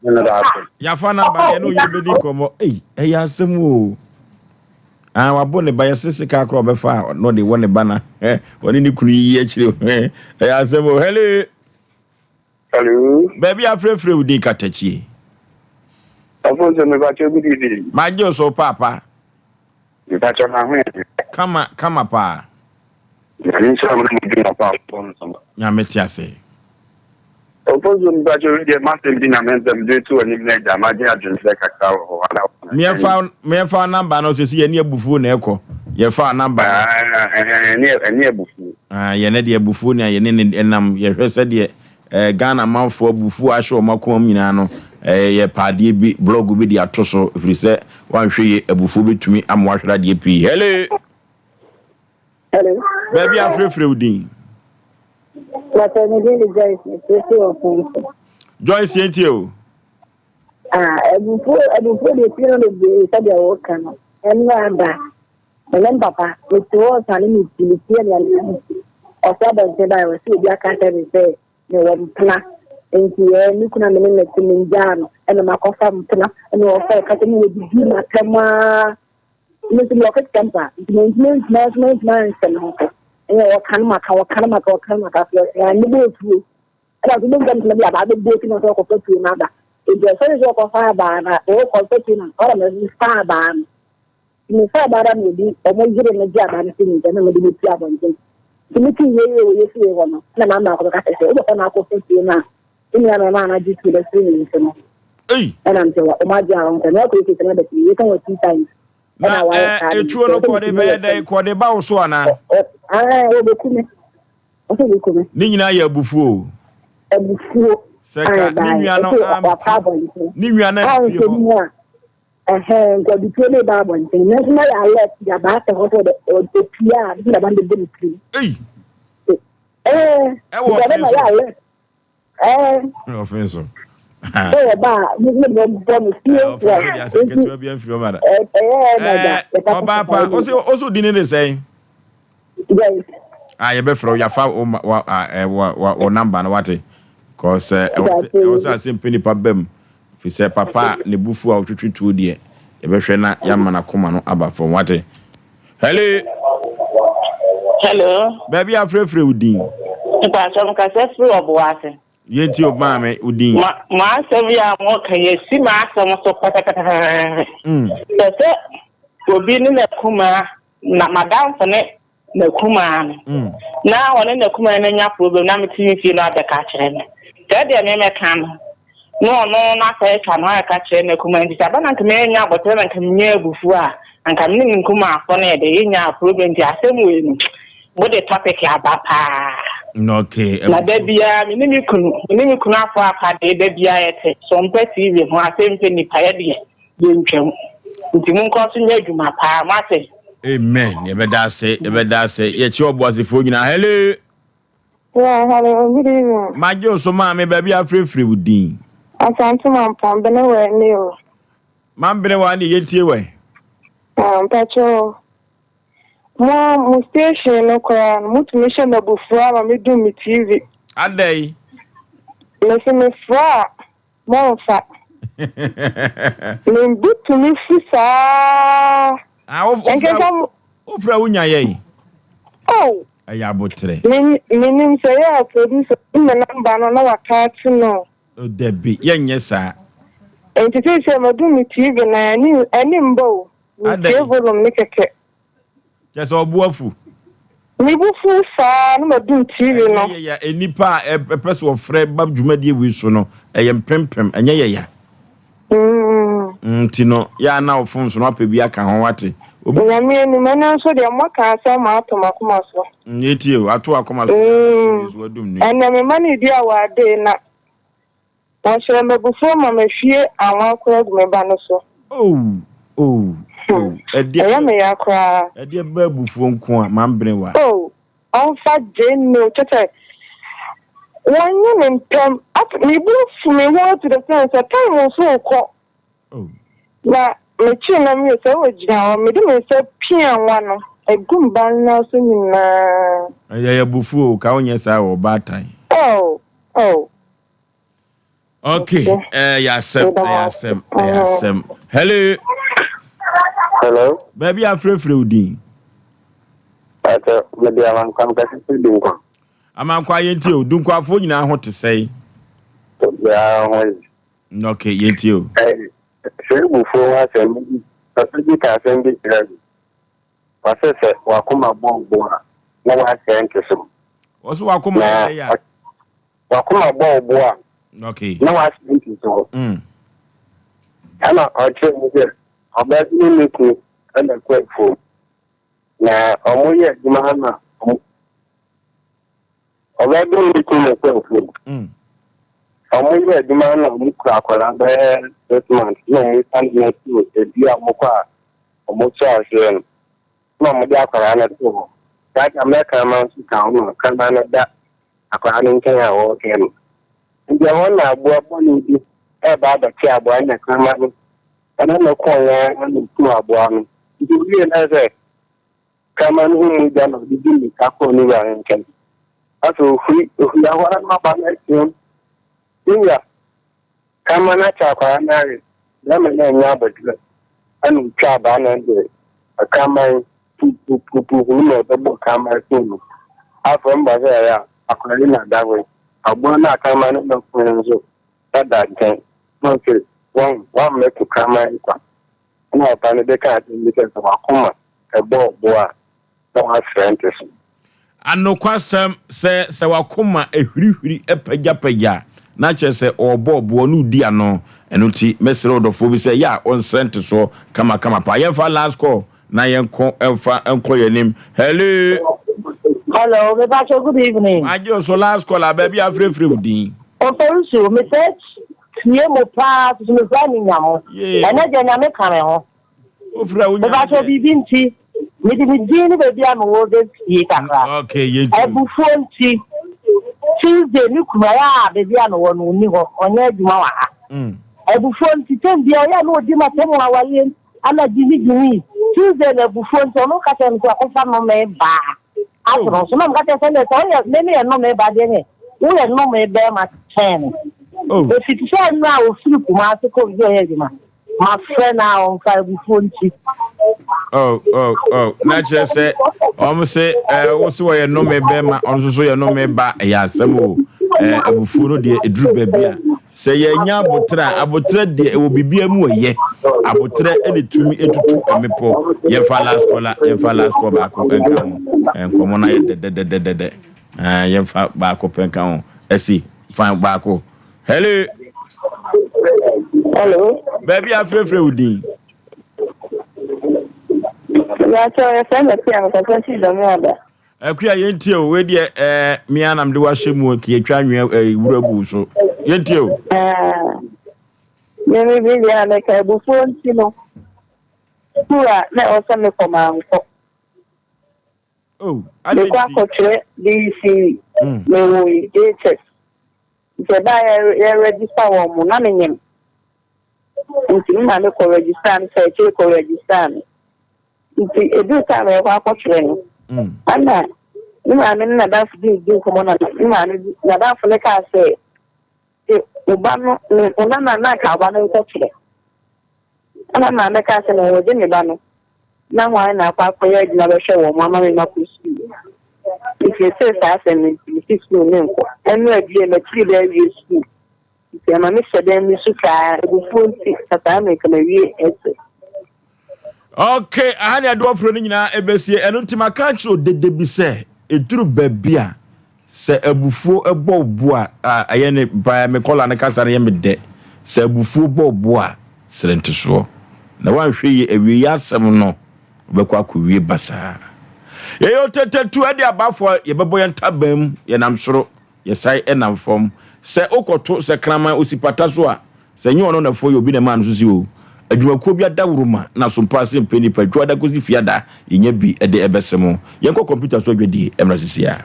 Meda ase. Yafa na aba deɛ na oyere bɛdi nkɔmmɔ. Ei, ɛyɛ asɛm o. Ah, wabɔ ne ba yɛse sika akora ɔbɛfa a na ɔde wɔ ne ba na ɔne ne kunu yiyi akyire. Ɛyɛ asɛm o. Hello. Hello. Baabi afrɛfrɛ wo din katakyie. Ɔfo nso mebakyɛ good evening. Magye wo so paapa. Mepakyɛ na ho yɛ. Kama kama paa. Nyame nhyira mo ne mo dwuma pa a mobɔ no so. Nyame te ase. Ofosu mepakyɛ wei deɛ m'asɛm bi na me nsɛm de to anim na agya magye adwenkyerɛ kakra wɔ hɔ ana Meɛfa meɛfa wo number no sɛsi yɛne abufuo na ɛkɔ yɛfa wo number no. Ɛne ɛne abufuo. Ah yɛne deɛ abufuo na yɛne ne ɛnam yɛhwɛ sɛdeɛ eh, Ghana manfoɔ abufuo ahyɛ wɔn akoma mu nyinaa no eh, yɛpɛ adeɛ bi blog bi de ato so ɛfiri sɛ wanhwɛ yie abufuo bɛtumi ama wahwere adeɛ pii. Hello. Hello. Baabi a frɛfrɛ wo din. Bàtà mi din de Joyce, mi fi wɔ fún so. Joyce yɛn tie o. Ah, abufuo abufuo deɛ ti no bebree sɛdeɛ wɔka no ɛno aba mene mpapa mete hɔ sane me ti me tie nea me ti ɔsɛ abɔnten baeɛ ɔsɛ obi aka kyerɛ me sɛ mewɔ mpena nti ɛɛ me kuna me ne ne te me ngyaa no ɛna makɔfa mpena ɛna ɔfa ɛka sɛ mewɔ didi matɛm aa Me nso mewɔ quick temper nti mantumi antumi nso mantumi anhyɛ me ho so. Ɛna wɔka no maka wɔka no maka wɔka no maka so ɛna ne bɔ otuo. Ɛna nso bɛgya ntoma bi abaa bɛbɔ otuo na sɛ ɔkɔfa tuo no aba. Nti ɔsɔre sɛ ɔkɔfa abaa na ɔkɔfa tuo no ɔna mefa abaa no. Mefa abaa no na obi ɔmo yere no gye abaa no fi ne nkyɛn na mede no pue abɔnten. Nti mete yie yie wɔ yɛfie hɔ no na maama akɔbɛka sɛ sɛ wobɛkɔ na akɔfa tuo no a Me nua na ɔmaa no agye tuo bɛfiri ne nsam. Ei! Ɛna mesɛ wa ɔmo agye a ɔnkɔ. Na wakɔ fie sɛ na bɛtumi yɛka wɔ two times. Na Ɛna wayɛ ɛɛ saa de etuo nti no ɔsɛ kɔde metumi bɛyɛ yɛ dɛn fam. kɔde ba wo so anaa? Ɔ ɔ ae ɔbɛku me. Ɔsɛ ɔbɛku me. Ne nyinaa yɛ abufuo o. Abufuo Sɛ ka ae ne bae. nua no Ɔsɛ wakɔ ampie abɔnten. ne nua no ampie Anhwɛ hɔ. mu a ɛhɛn nka ɔde tuo no ba abɔnten. Nanso na yɛ alert de abaa sɛ hɔ sɛ ɔde ɔpie a ne na ba no bɛbɔ ne tirim. Ei! Ɛɛ Ɛwɔ nti ɔfe ɔbɛma so. yɛ alert. Ɔfe so. Sɛ yɛba a, me ne bɛ bɔ no fie Ɔfe so deɛ asɛm ketewa bi amfiri ɔma da. Ɔbaa pa, ɔse ɔse odi ne de sɛn? Ah, yɛbɛfrɛ wo, yɛafa wo wa wa wo namba no wate. Cause ɛwɔ sɛ ɛwɔ sɛ asɛm pɛ nipa bam. Fi sɛ papa a ne bo fu a ɔtwetwe tuo deɛ, yɛbɛhwɛ na yɛama n'akoma no aba fam wate. Hello. Hello. Baabi a frɛfrɛ wo din. Mpatsɔ mekasa firi Ɔboase. Yɛntie o maame wo din. Ma m'asɛm yi a moka yi esi m'asɛm so pɛpɛpɛpɛpɛ. Sɛ sɛ obi ne n'akumaa na m'adamfo ne n'akumaa no na ɔne n'akumaa no anya problem na mete me fie no abɛka akyerɛ me. Sɛ deɛ me mɛka no. Na ɔno n'asɛe ka no aka kyerɛ n'akumaa nti sɛ aba na anka manya abɔterɛ na anka menya abufuo a anka me ne me nkumaafo no yɛ dɛ yɛnya problem nti asɛm wei no mode topic aba paa. Okay, Na da biara me ne me kunu me ne me kunu afɔ apadeɛ da biara yɛte so mpɛ TV ho asɛm mpɛ nipa yɛ deɛ yɛntwam nti monkɔ so nyɛ adwuma paa moate. Amen. Yɛbɛda ase, yɛbɛda ase. Yɛkyerɛ ɔboasefoɔ nyinaa. Hello. Yeah, hello, good evening. Magye wo so maame, baabi a afirafira wo din. Asante Mampɔn, bene wɔ ni o. Mambene wɔ ne yɛntie wɛ. Ah, mpakyɛ mo mo station no koraa no motumi hyɛ me abufuo ama medum me TV. Adɛn? Mese mefrɛ a momfa. Me bo tumi fu saa. Ah, wofrɛ wo nya yɛn. Oh. Ɛyɛ aboterɛ. Me menim sɛ yɛ a producer yi me number no na waka ate no. Oh dabi, yɛnyɛ saa. Nti seisei madum me TV no ɛni ɛni mba o. Me tie volume no kɛkɛ. Kyerɛ sɛ ɔbo afu. Me bo fuw saa na madum TV no. Ɛnyɛ yɛya, nnipa a ɛpɛ sɛ wɔfrɛ ba dwumadie wei so no, ɛyɛ mpempem, ɛnyɛ yɛya. Nti no, yɛ a na wo phone so no wapɛ bi aka ho, wate. Obi. Nyame anim, ɛnɛ nso deɛ moaka asɛm ma ato m'akoma so. Yɛtie o, ato w'akoma so, TV so wadum ni. Ɛnɛ me mma no redi awaadee na. Wɔhyɛɛ me abufuo ma mehwie anwa koraa gu me ba no so. Oh, oh, oh, ɛdeɛ Ɛyɛ me ya koraa. Ɛdeɛ bɛba abufuo nko a, mambene wa. Oh, ɔmfa gyeene o, kyerɛ sɛ, wɔnyɛ no ntɛm. Afei, me bo afu me ho to the sense sɛ time nso rekɔ. Oh. Na mekyee nam wie sɛ ɔgyina hɔ, mede me nsa pia anwa no, ɛgu me ba no nan so nyinaa. Ɛyɛ abufuo o, ka wonyɛ saa wɔ ɔbaatan. Oh, oh. Okay, ɛyɛ asɛm, ɛyɛ asɛm, ɛyɛ asɛm. Hello. Hello. Baabi afrɛfrɛ wo din. Pàtó, mede amankwa nkasa firi Dunkwa. Amankwa yɛntie o, Dunkwafoɔ nyinaa ho te sɛn? Obiara ho ye. Okay, yɛntie o. Sɛ ebufuo ho asɛm, papa bi ka asɛm bi kyerɛ me. Ɔse sɛ wakoma bɔ bo a, na wasɛe nteso. Ɔse wakoma yɛ dɛ ya. W'akoma bɔ wo bo a, okay. na w'asɛm nti so. Ɛna ɔkyerɛ mu sɛ ɔbaa bi ne ne kunu na ɛkɔ afuom. Na wɔyɛ adwuma na ɔbaa bi ne ne kunu na ɛkɔ afuom. Wɔyɛ adwuma na wɔkura akwadaa bɛyɛ 6 months na wɔsan de no to ebi a wɔkɔ a wɔhyɛ aseɛ no na wɔde akwadaa no to hɔ. Saa tam na kraman nso ka ho na kraman no da akwadaa no nkyɛn a wɔrehwɛ no. Nti ɛhɔ na aboa bɔne bi reba abɛkye aboa no na kraman no ɛne no kɔeɛ ara na okum aboa no. Nti owie no sɛ kraman no ho mogya na ɔde di mmirika kɔɔ ne wura no nkyɛn. Afei ohuri ohuri ahɔ ara na ɔba no ateam. Ne wura, kraman no akyɛ akwadaa no awe. Bɛrima no annya abɔdwerɛ ɛna otwa abaa no de kraman pupupupu na ɔbɛbɔ kraman so mu. Afei ɔmba sɛ ɛyɛ a akwadaa yi na da hɔ yi. Aboa no a kraman no bɛko no nso da nkyɛn. Na ɔse wɔn wammɛto kraman yi kwa. Ɛna papa no de kaa asɛm bi sɛ sɛ wakoma ɛbɔɔ bo a na wasrɛ nte so. Anokwasɛm, sɛ sɛ w'akoma ahwirihwiri pagyapagya a, na kyerɛ sɛ ɔrebɔ ɔboɔ na ɔredi ano. Ɛno nti, mɛsrɛ ɔdɔfoɔ bi sɛ yɛ a ɔnsrɛ ntesoɔ kamakama paa. Yɛmfa last call na yɛnko mfa nkɔ yɛn anim. Hello. Hello, me pacho, good evening. Magye wo so last call a baabi a afrɛfrɛ wo din. Oforusu, me sɛ tie mo paa soso me fura me nya mo. Ɛnɛ deɛ nyame ka me ho. Ofura wo nya. Me pacho biribi nti, me de me din ne baabi a me wɔ bɛ fie kakra. Okay, yɛn ti. Abufuo nti, Tuesday me kunu ayɛ a baabi a me wɔ no ɔnni hɔ, ɔnyɛ adwuma wɔ ha. Abufuo nti, tɛm bia ɔyɛ a na ɔdi m'atɛm wɔ awareɛ mu. Ana gyimi gyimi. Tuesday na abufuo nti ɔno ka kyerɛ me sɛ ɔkɔfa nnome baa ato no so na meka kyerɛ sɛ ɛnna sɛ ɔyɛ me meyɛ nnome baa deɛ ne woyɛ nnome bɛrima kyɛn me. Ɛfiti sɛ mmerɛ a ɔfiri Kumase kɔ obi ɔyɛ adwuma mafrɛ no a ɔmfa abufuo nti. Oh, oh, oh. Na kyerɛ sɛ ɔmo se ɛɛ wo se wɔyɛ nnome bɛrima ɔno nso so yɛ nnome ba ɛyɛ asɛm o. Ɛɛ abufuo no deɛ ɛduru baabi a Sɛ yɛannya aboterɛ a, aboterɛ deɛ ɛwɔ biribiara mu ɛyɛ. Aboterɛ ɛna ɛtumi ɛtutu mmepɔ. Yɛmfa last caller, yɛmfa last call baako nka ho. Nkɔmmɔ no ayɛ dɛdɛdɛdɛdɛ. Yɛmfa baako pɛ nka ho. Ɛsi, fine, baako. Hello. Hello. Baabi a frɛfrɛ wo din. Yàtọ̀ yɛfrɛ me Akua mekasa firi Dɔme Aba. Akua yɛntie o wei deɛ ɛɛ mea na mede wahyɛ mu ka yɛtwa anwea ɛɛ wura gu so yɛntie o. Me me bi deɛ na meka abufuo nti no sukuu a na ɛwɔ sɛ mekɔ mankɔ. Oh, adɛn Mekɔ nti? akɔtwerɛ BECE mewɔ JHS Nti ɛbaa yɛ yɛ register wɔn mo na me nyem nti me maame kɔ register me sɛ akyire kɔ register me nti eduru time a yɛkɔ akɔtwerɛ no ɛna me maame ne n'adamfo bi redi nkɔmɔ na me maame bi n'adamfo no kaa sɛ e wo ba no ne wo nana na nka wo ba no nkɔtwerɛ ɛna maame kaa sɛ na wɔgye me ba no Na hwan na akɔ akɔyɛ adwuma bɛhwɛ wɔn ama me makɔ sukuu? Nti metee saa asɛm no nti, mese sukuu menkɔ. Ɛno adwie, matiri dɛ awie sukuu. Nti ɛma mehyɛ dan mu su saa, abufuo nti, na saa mmerɛ nka mawie SS. Okay, aha ne adoɔforo no nyinaa ɛbɛsie. Ɛno nti maka akyerɛ odede bi sɛ, ɛduru baabi a, Sɛ abufuo bɔ wo bo a, ah, ɛyɛ ne paa, me kɔla no kasa no yɛ me dɛ. Sɛ abufuo bɔ wo bo a, srɛ ntesoɔ. Na woanhwɛ yie, awieeɛ asɛm no, wobɛkɔ akɔwie basaa. Yɛyɛ otetetu de abafoɔ, yɛbɛbɔ yɛn ntaban mu, yɛnam soro, yɛsan nam fam. Sɛ wokɔto sɛ kraman osi pata so a, Sɛ ɛnyɛ ɔno na ɛfɔ yɛ obi na ɛmaa no so si o. Adwumakuo bi adaworoma na sompa ase mpɛ nnipa dwoada kɔsi fiada yɛnya bi de ɛbɛsɛ mo. Yɛnkɔ kɔmputa so adwadie mmra sisi ara.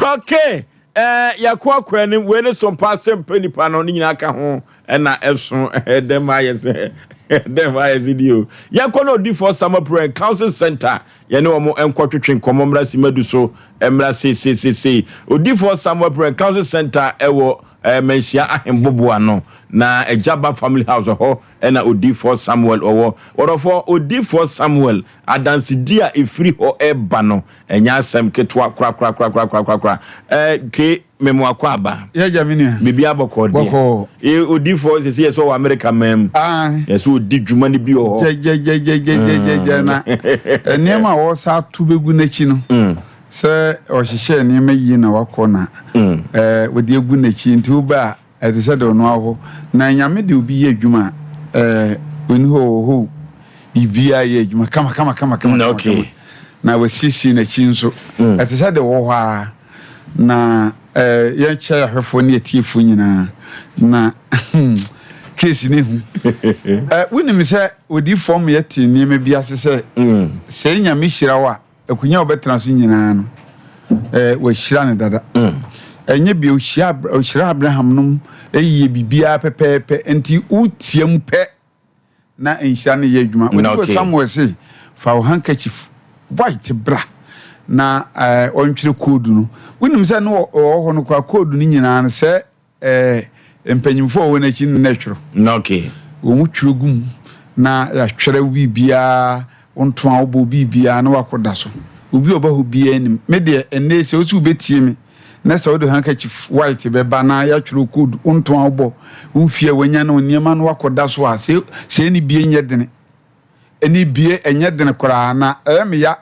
Okay, eh, yɛkɔ akɔ anim wei ne sompa asɛmpa nipa no ne nyinaa ka ho ɛna ɛso dɛm ayɛ sɛ dɛm ayɛ sɛ di o. Yɛnkɔ na odifoɔ Samuel Prayer and Council Center yɛne wɔn nkɔtwetwe nkɔmmɔ mmra simadu so mmra seeseesei. Odifoɔ Samuel Prayer and Council Center ɛwɔ eh, Manhyia Ahemboboa no na Agyaba Family House ɛhɔ ɛna odifoɔ Samuel ɔwɔ. Wɔdɔfoɔ odifoɔ Samuel adansedi a ɛfiri hɔ ɛba no ɛnyɛ asɛm ketewa korakorakorakorakorakora. Eh, ke memo akɔ aba. Yɛ gya me nua. Biribi abɔkɔ deɛ. Bɔkɔɔ. E, odifoɔ sɛ sɛ yɛ sɛ ɔwɔ Amerika man mu. Ah. Yɛ sɛ ɔdi dwuma no bi wɔ hɔ. Gyɛgyɛgyɛgyɛgyɛgyɛ na nneɛma a wɔsa ato bɛgu n'akyi no sɛ ɔhyehyɛ nneɛma yie na wakɔ na ɛɛ wɔde agu n'akyi nti woba a ɛte sɛ deɛ ɔno ahɔ na Nyame de obi yɛ adwuma a ɛɛ ɔni hɔ wɔ hɔ o biribiara yɛ adwuma kama kama kama kama kama kama na wasiesie n'akyi nso ɛte sɛ deɛ ɔwɔ hɔ ara na ɛɛ yɛnkyɛ ahwɛfoɔ ne atiefoɔ nyinaa na case ne hu ɛ wonim sɛ odiifoɔ ma yɛte nneɛma bi ase sɛ sɛ Nyame hyira wo a akonnwa a wɔbɛtena so nyinaa no ɛɛ wɔahyira no dada ɛnyɛ bi ɔhyira ɔhyira Abraham nom ɛyɛ biribiara pɛpɛɛpɛ nti wotia mu pɛ na nhyira no yɛ adwuma odiifoɔ Samuel se fa wo handkerchief white bra na ɛɛ ɔntwerɛ koodu no wonim sɛ no ɔwɔ hɔ no koraa koodu no nyinaa no sɛ Ɛɛ mpanyimfo a wɔwɔ n'akyi no na ɛtwerɛ. Na okay. Wɔn twerɛ gu mu na yɛatwerɛ wo biribiara, wo ntoa wobɔ wo biribiara na wakɔda so. Obi a ɔba hɔ biara nim. Me deɛ ɛnnɛ yi sɛ wo sɛ wobɛtie me na sɛ wode handkerchief white bɛba na yɛatwerɛ wo code, wo ntoa wobɔ, wo mfie a wanya ne wo nneɛma na wakɔda so a, sɛ sɛ ɛne bie nyɛ dene. Ɛne bie ɛnyɛ dene koraa na ɛyɛ me ya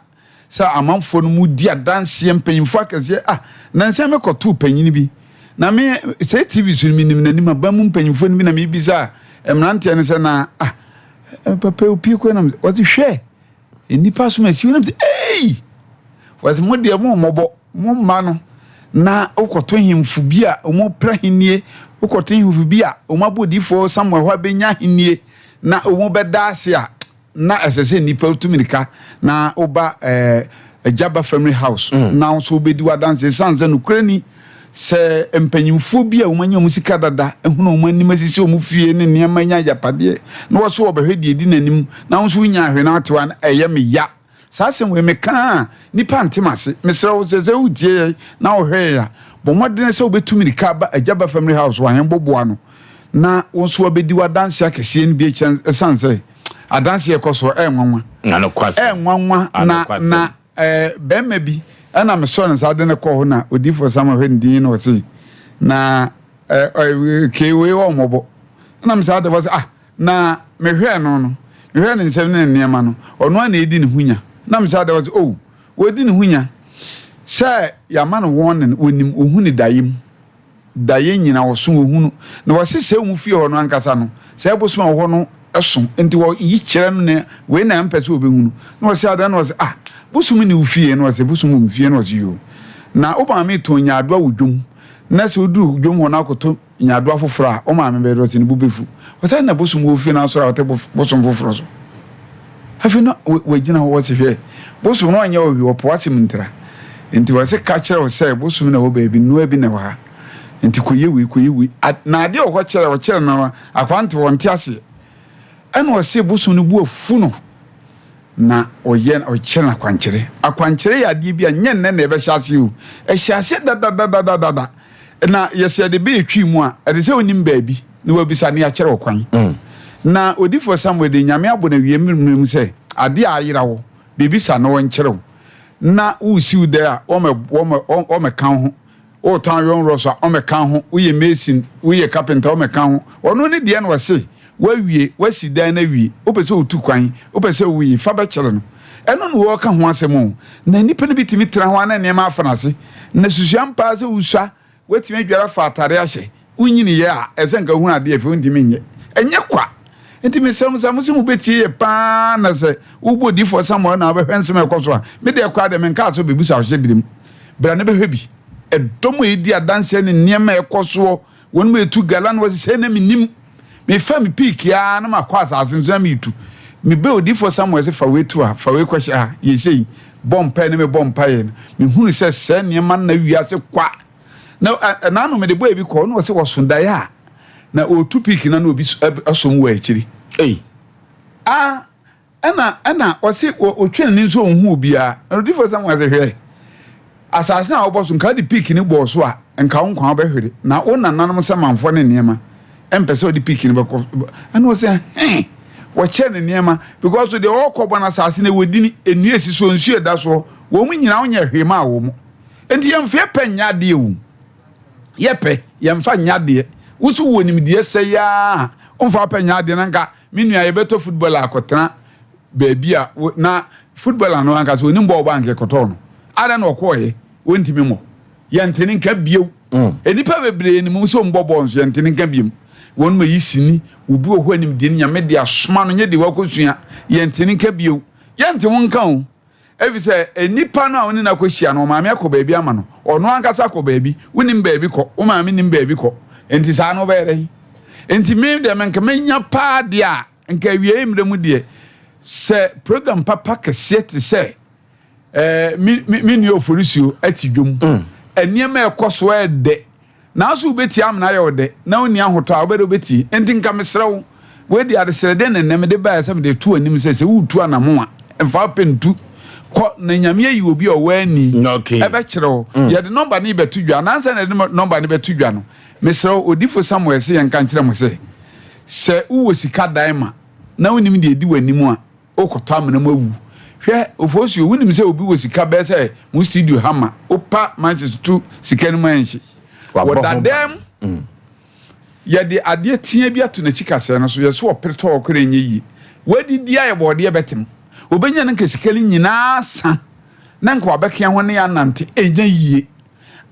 sɛ amanfoɔ no mu di adanseɛ mpanyinfoɔ akɛseɛ ah nansa me kɔtoo panyin bi na me sɛ tv so no menim n'anim aba mu mpanyinfoɔ no bi na mebisa mmeranteɛ no sɛ na ah papa opie kɔ nam wɔte hwɛ nnipa so ma si wɔnam sɛ ei wɔte mo deɛ mo mmɔbɔ mo mma no na wokɔto hemfo bi a wɔn pra hennie wokɔto hemfo bi a wɔn abɔ odiifoɔ Samuel hɔ abɛnya hennie na wɔn bɛda ase a na ɛsɛ sɛ nnipa tu mirika na woba eh, Agyaba Family House mm. na nso wobɛdi w'adanse ɛsiane sɛ nokorɛ ni sɛ mpanyimfoɔ bi a wɔanya wɔn sika dada ehunu wɔn anim asisi wɔn fie ne nneɛma anya agyapadeɛ na wɔso wɔbɛhwɛ deɛ edi n'anim na nso wonya ahwɛ na atewa no ɛyɛ me ya. Saa asɛm wei meka a, nnipa nte m'ase. Mesrɛ wo sɛ sɛ wotie yɛn na wohwɛ yɛn a, bɔ mmɔden sɛ wobɛtu mmirika aba Agya Ba Family House wɔ Ahenboboa no na wo nso abɛdi w'adanse akɛseɛ no bi akyerɛ ɛsiane sɛ adanse a ɛkɔ soɔ ɛyɛ nwanwa. Ɛyɛ nwanwa na na ɛɛ bɛrima bi ɛna mesɔɔ ne nsa de no kɔɔ hɔ na odiyifoɔ Samuel hwɛ ne din na ɔse na ɛɛ kee wei wɔ mmɔbɔ ɛna mesɛ ade wɔ sɛ ah Na mehwɛɛ no no, mehwɛɛ ne nsam ne ne nneɛma no, ɔno ara na edi ne ho nya. Na mesan da hɔ sɛ, Oh, wadi ne ho nya. Sɛ yɛama no warning, onim, ohu ne daeɛ mu. Daeɛ nyina ɔso, ohu no. Na wɔse sɛ wo fie hɔ no ankasa no, saa bosom a ɛwɔ hɔ no so, nti wɔyi kyerɛ no ne wei na ɛmpɛ sɛ ɔbɛhu no. Na wɔse adan, na wɔse, ah, bosom nni wo fie? Na wɔse, bosom wɔ me fie. Na wɔse, yoo. Na wo maame tɔn nyaadoa wɔ dwom, na sɛ woduru dwom hɔ na akɔtɔ Nyaadoa foforɔ a, wo maame bɛyɛ dɛ ɔte ne bo bɛfu. Ɔsɛ na bosom wɔ fie no asɔre a ɔte bosom foforɔ so. Afei na wagyina hɔ wɔse hwɛ, bosom no ɔnyɛ ɔhwee ɔpo asɛm ntira. Nti wɔse ka kyerɛ wo sɛ bosom na ɛwɔ baabi, nnoa bi na ɛwɔ ha. Nti kɔyɛ wei, kɔyɛ wei. Na adeɛ ɔkɔ kyerɛ, ɔkyerɛ no akwante wɔnte aseɛ. Ɛna ɔse bosom no bo afu no na ɔyɛ ɔkyerɛ no akwankyerɛ. Akwankyerɛ yɛ adeɛ bi a nyɛ nnɛ na ɛbɛhyɛ aseɛ o. Ɛhyɛ aseɛ dadadadadada. Na yɛsɛ yɛde bɛ yɛtwi mu a, ɛde sɛ wonim baabi na wabisa na yɛakyerɛ wo kwan. Na odifoɔ Samuel de Nyame abɔ no awie mmerɛ mu sɛ adeɛ a ayera wo, bebisa na ɔnkyerɛ wo. Na woresi wo dan a, ɔmmɛka wo ho. Woretɔn awɛnworɔ so a, ɔmmɛka wo ho. Woyɛ mason, woyɛ carpenter, ɔmmɛka wo ho. Ɔno ne deɛ na ɔse, woawie, woasi dan no awie, wopɛ sɛ wotu kwan, wopɛ sɛ woyi, fa bɛkyerɛ no. Ɛno na wɔreka ho asɛm o. Na nnipa no bi tumi tena hɔ ara na nneɛma afa no ase. Na susua mpa ara sɛ wosua, woatumi adware afa atare ahyɛ, wonyiniiɛ a, ɛsɛ sɛ nka wohunu adeɛ afei wontumi nyɛ. Ɛnyɛ kwa. Enti mesrɛ mo sɛ mo sɛ mobɛtie yɛ pa ara na sɛ wobɔ odiyifoɔ Samuel na wobɛhwɛ nsɛm a ɛkɔ so a, me deɛ koraa deɛ menkaa sɛ wobɛbisa wo hyɛberɛ mu. Bra na bɛhwɛ bi. Ɛdɔm a ɛdi adanseɛ ne nneɛma a ɛkɔ soɔ, wɔn mu ɛtu gala na wɔse sɛ na mennim. Mefa me piiki ara na makɔ asase no so na meretu. Mebɛɛ odiyifoɔ Samuel sɛ fa wei to ha, fa wei kɔhyɛ ha, yɛ sei. bɔ mpaeɛ ne mebɔ mpaeɛ no, mehunu sɛ sɛɛ nneɛma nna wiase kwa. Na ɛna no mede bɔɔ bi kɔɔ na ɔsɛ wɔso daeɛ a na ɔretu piiki na na obi asom wɔ akyiri. Ei. Ah, ɛna ɛna ɔse ɔtwe n'ani nso ɔnhu obiara. Na odiyifoɔ Samuel sɛ hwɛ, asase no a wobɔ so nka wode piiki no bɔɔ so a nka wo nkwa wobɛhwere na wo nananom samanfoɔ ne nneɛma ɛmpɛ sɛ ɔde piiki no bɛkɔ. Ɛna ɔsɛ hɛn wɔkyɛ ne nneɛma because deɛ ɔrekɔ bɔ no asase no ɛwɔ dini, nnua esi soɔ, nsuo ɛda soɔ, wɔn nyinaa wonyɛ hwee maa wɔn. Enti yɛmfa yɛ pɛ nyɛ adeɛ o. Yɛ pɛ, yɛmfa nyɛ adeɛ. Wo so wɔ nimdeɛ sɛe ara a, womfa wo pɛ nyɛ adeɛ na nka me nua yɛbɛtɔ footballer akɔtena baabi a na footballer no ankasa onim bɔɔl bɔ anka yɛkɔtɔɔ no. Adɛn na ɔkɔɔeɛ? Ɔntumi mmɔ. Yɛnte ne nka bio. Nnipa bebree nim sɛ wɔbɔ bɔɔl nso yɛnte ne nka biom. Wɔn ma yi sini, obi wɔ hɔ a nimdeɛ no Nyame de asoma no nyɛ deɛ wakɔsua. Yɛnte ne nka bio. Yɛnte wo nka o. Efisɛ nnipa no a wo ne no akɔhyia no, ɔmaame akɔ baabi ama no, ɔno ankasa akɔ baabi, wonnim baabi kɔ, wo maame nnim baabi kɔ, enti saa no wobɛyɛ dɛn? Enti me deɛ menka menya paa deɛ a, nka awiei mmerɛ mu deɛ, sɛ program papa kɛseɛ te sɛ eh, me, me, me nua Oforisuo ati dwom, mm. nneɛma ɛkɔ so ɛdɛ, Naaso wobetsie amena ayɛ wo dɛ, na onnyi ahotɔ a, wobɛdɛ wobetsie. Ntsi nka meserɛ wo, wei deɛ adesrɛdeɛ na nnɛ mede baeɛ sɛ mede reto w'anim sɛ, sɛ woretu anamon a, mfa wo pɛ ntu. Kɔ, na Nyame ayi obi a ɔwɔ ani ɛbɛkyerɛ wo. Yɛde nɔmba no rebɛto dwa, na ansa na yɛde nɔmba no bɛto dwa no, mesrɛ wo, Odifo Samuel se yɛnka nkyerɛ mo sɛ, sɛ wowɔ sika dan ma, na wonnim deɛ ɛdi w'anim a, Wokɔtɔ amena mu awu. Hwɛ Ofosuo, wonim sɛ obi wɔ sika bɛyɛ sɛ mo studio ha ma wopa manches to sika no mu ɛnhye. Wɔ dadaa mu, yɛde adeɛ tea bi ato n'akyi kasɛɛ no so, yɛ so ɔpere tɔ ɔkora ɛnyɛ yie. Wadidi ayɛ bɔɔdeɛ bɛtem. Obɛnya no nka sika no nyinaa sa na nka wabɛkea ho ne anante ɛnyɛ yie.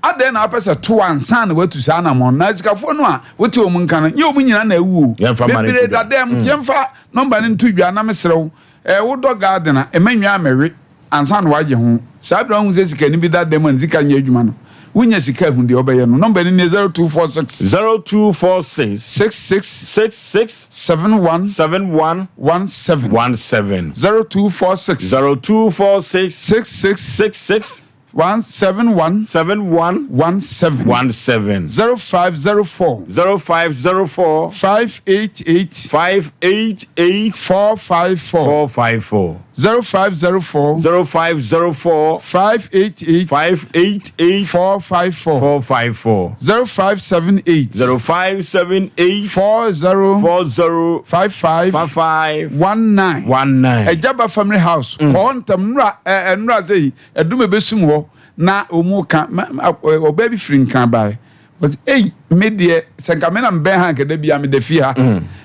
Adɛn na wopɛ sɛ tow ansa na woatu saa anammɔn no? Na asikafoɔ no a wote wɔn nka no, nyɛ wɔn nyinaa na awu o. Bebree da dɛm. Nti yɛmfa nɔmba no nto dwa na mesrɛ wo, eh, wodɔ garden a, mma nnwa mmɛwe ansa na woagye ho. Saa bere a wohu sɛ sikani bi da dɛm a ne sika nyɛ adwuma no, wunya sika ahu deɛ wobɛyɛ no. Nɔmba no nie, 0246. 0246. 66. 66. 71. 71. 17. 17. 0246. 0246. 66. 66. 171. 71. 17. 17. 0504. 0504. 588. 588. 454. 454. 0504. 0504. 588. 588. 454. 454. 0578. 0578. 40. 40. 55. 55. 19. 19. Ejaba Family House. Kɔɔ ntɛm nnura ɛ nnura sɛ yi. Ɛdom ɛbɛsum hɔ na wɔn reka ma ma ɔbaa bi firi Nkran baeɛ. Ɔse ei me deɛ sɛ nka me na mebɛn ha nka da biara meda fie ha.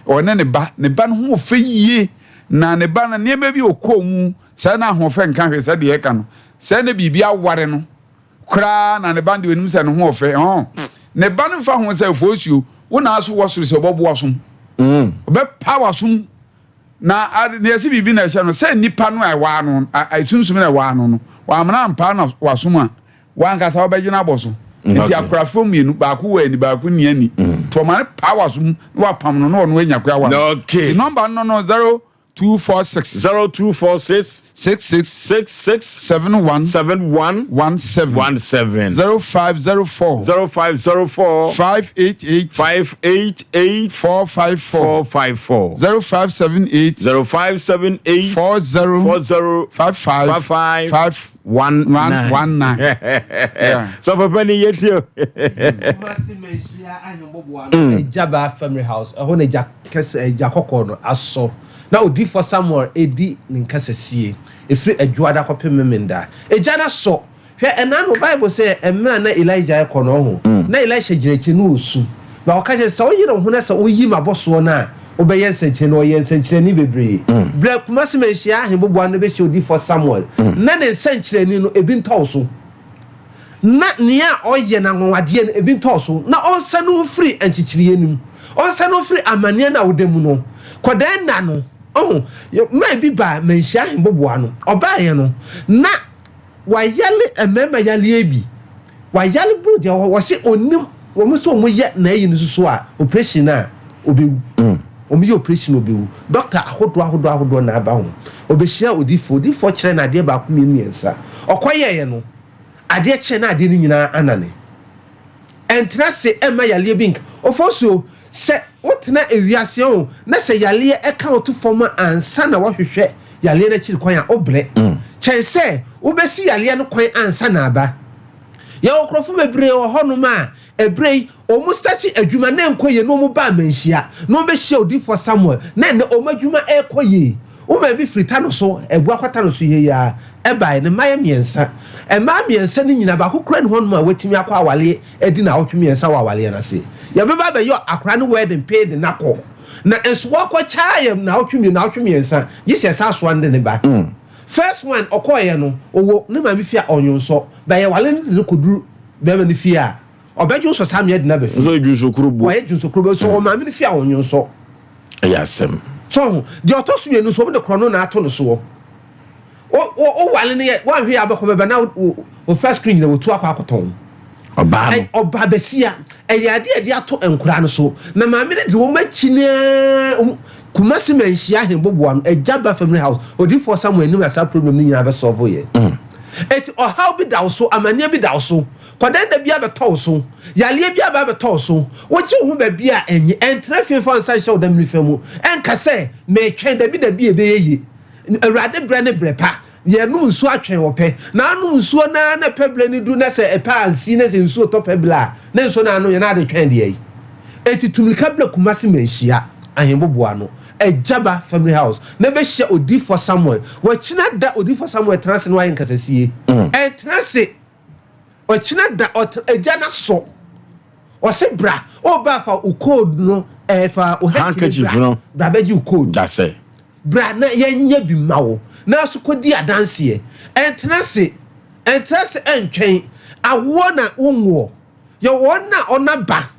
Ɔne ne ba, ne ba no ho ɔfɛ yie na ne ba no nneɛma bi ɔkɔɔ mu sɛ na ahoɔfɛ nka hwee sɛ deɛ ɛka no sɛ na biribi aware no koraa na ne ba no deɛ ɔnim sɛ ne ho ɔfɛ hɔn ne ba no mfa ho sɛ fosuo wo na aso wɔ soro sɛ ɔbɛbo w'asom ɔbɛpa w'asom Na ade, na yɛse biribi na ɛhyɛ no, sɛ nnipa no a ɛwɔ ano, sunsum no a ɛwɔ ano no, wɔamena ampaa no w'asom a, w'ankasa wobɛgye no abɔ so. Nti akorafoɔ mmienu, baako wɔ ani, baako nni ani. Nti ɔma no paa w'asom na wapam no na ɔno anya koa wɔ ano. Nti nɔmba no no 0246. 0246. 66. 66. 71. 71. 17. 17. 0504. 0504. 588. 588. 454. 454. 0578. 0578. 40. 40. 55. 55. 5. 19. 19. Yeah. Sɔfo panyin yɛ tie o. Kumasi Manhyia Ahemboboa no Agyabaa Family House, ɛhɔ na agya kɛse, agya kɔkɔɔ no asɔ. Na odiyifoɔ Samuel redi ne nkasasie, ɛfiri Adwoada kɔpem Memenda. Agya no asɔ. Hwɛ, ɛna no, Bible sɛ, mmerɛ a na Elijah rekɔ no, ɔho, na Elisha gyina akyire na ɔresu. Na ɔka kyerɛ sɛ, sɛ woyere wo ho na sɛ woyi m'abɔsoɔ no a, wobɛyɛ nsɛnkyerɛnne. Ɔyɛɛ nsɛnkyerɛnne bebree. Berɛ a Kumasi Manhyia Ahemboboa no bɛhyia odiyifoɔ Samuel, na ne nsɛnkyerɛnne no, ebi ntɔ wo so. Na nea ɔyɛ no anwanwadeɛ no, ebi ntɔ wo so. Na ɔnsane wo mfiri nkyekyereeɛ no mu. Ɔnsane wo mfiri amaneɛ no a woda mu no. Kɔdaa nna no, ɔho, man bi baa Manhyia Ahemboboa no. Ɔbaeɛ no, na Wayale mmarima yaleɛ bi. Wayale boro deɛ wɔ hɔ. Wɔse ɔnim wɔn sɛ wɔn yɛ n'ayi no soso a operation no a ɔbɛwu. Wɔyɛ operation obewu. Doctor ahodoɔ ahodoɔ ahodoɔ na aba ho. Ɔbɛhyia odifoɔ. Odifoɔ kyerɛ no adeɛ baako mmienu mmiɛnsa. Ɔkɔyɛeɛ no, adeɛ kyeeɛ na adeɛ no nyinaa anane. Ɛntena ase mma yareɛ bi nka. Ofosuo, sɛ wotena ewiase ɔho na sɛ yareɛ ka wo to fam a ansa na woahwehwɛ yareɛ no akyiri kwan a, wobrɛ kyɛn sɛ wobɛsi yareɛ no kwan ansa na aba. Yɛwɔ nkorɔfo bebree wɔ hɔnom a ɛberɛ yi wɔn starte adwuma na ɛnkɔ yie na wɔn ba amanhyia na wɔn bɛhyia odiyifoɔ Samuel na ɛnnɛ wɔn adwuma ɛrekɔ yie. Wo maame firi Tano so, Abua kɔ Tano so yei ara, ɛbaeɛ, ne mma yɛ mmiɛnsa. Mmaa mmiɛnsa no nyinaa, baako koraa nni hɔnom a watumi akɔ awareɛ adi nnawɔtwe mmiɛnsa wɔ awareɛ no ase. Yɛbɛba abɛyɛ akwadaa no wedding pee de no akɔ. Na nso wakɔ kyaa yɛ nnawɔtwe mmienu, nnawɔtwe mmiɛnsa, gye sɛ yɛsan soa no de no ba. First one, ɔkɔeɛ no, ɔwɔ ne maame fie a ɔnwonsɔ, but yɛware no de no kɔduru barima no fie a, ɔbɛdwonsɔ saa mea de no aba fie. Nso ɔyɛ dwonsɔkurobo. Ɔyɛ dwonsɔkurobo, nso ɔwɔ maame no fie a ɔnwonsɔ. Ɛyɛ asɛm. So ho? Deɛ ɔtɔ so mmienu nso, wɔn de korɔno na ato no soɔ. Wo wo wowale no yɛ, woanhwɛ yɛ abɛkɔ bɛba na wo wo first screen nyina wɔtu akɔ akɔtɔn. Ɔbaa no. Ɛ ɔbaa basia. Ɛyɛ adeɛ a yɛde ato nkoraa no so. Na maame no de wɔn akyi no ara, wɔn Kumasi Manhyia Ahenboboa no, Agya Ba Family House, Odiyifoɔ Samuel anim na saa problem no nyinaa bɛ solve yɛ. Eti ɔhaw bi da wo so, amaneɛ bi da wo so. Kɔdɛnda bi abɛtɔ wo so, yareɛ bi aba abɛtɔ wo so, wogye wo ho baabi a ɛnye, ɛntena fie mfa wo nsa nhyɛ wo dammiri fa mu, ɛnka sɛ, Meretwɛn, dabi dabi ɛbɛyɛ yie. Awurade berɛ ne berɛ pa. Yɛnom nsuo atwɛn ɔpɛ. Na anom nsuo no ara na pɛ berɛ no du na sɛ ɛpɛ ansi na sɛ nsuo tɔ pɛ berɛ a, na nsuo no ano yɛ na ade twɛn deɛ yi. Enti tu mmirika bra Kumasi Manhyia, Ahemboboa no, Agyaba Family House, na bɛhyia Odiyifoɔ Samuel. Wakyina da Odiyifoɔ Samuel tena ase na wayɛ nkasasie. Ɛntena ase. Ɔkyena da ɔtra agya no asɔ. Ɔse bra, o ba fa wo code no eh, fa wo handkerchief no bra bɛgye wo code. Dasɛ. Bra na yɛnyɛ bi ma wo. Na so kɔdi adanseɛ. Ɛntena ase, ɛntena ase ɛntwɛn. Awoɔ na wonwoɔ. Yɛ wɔn na ɔna ba.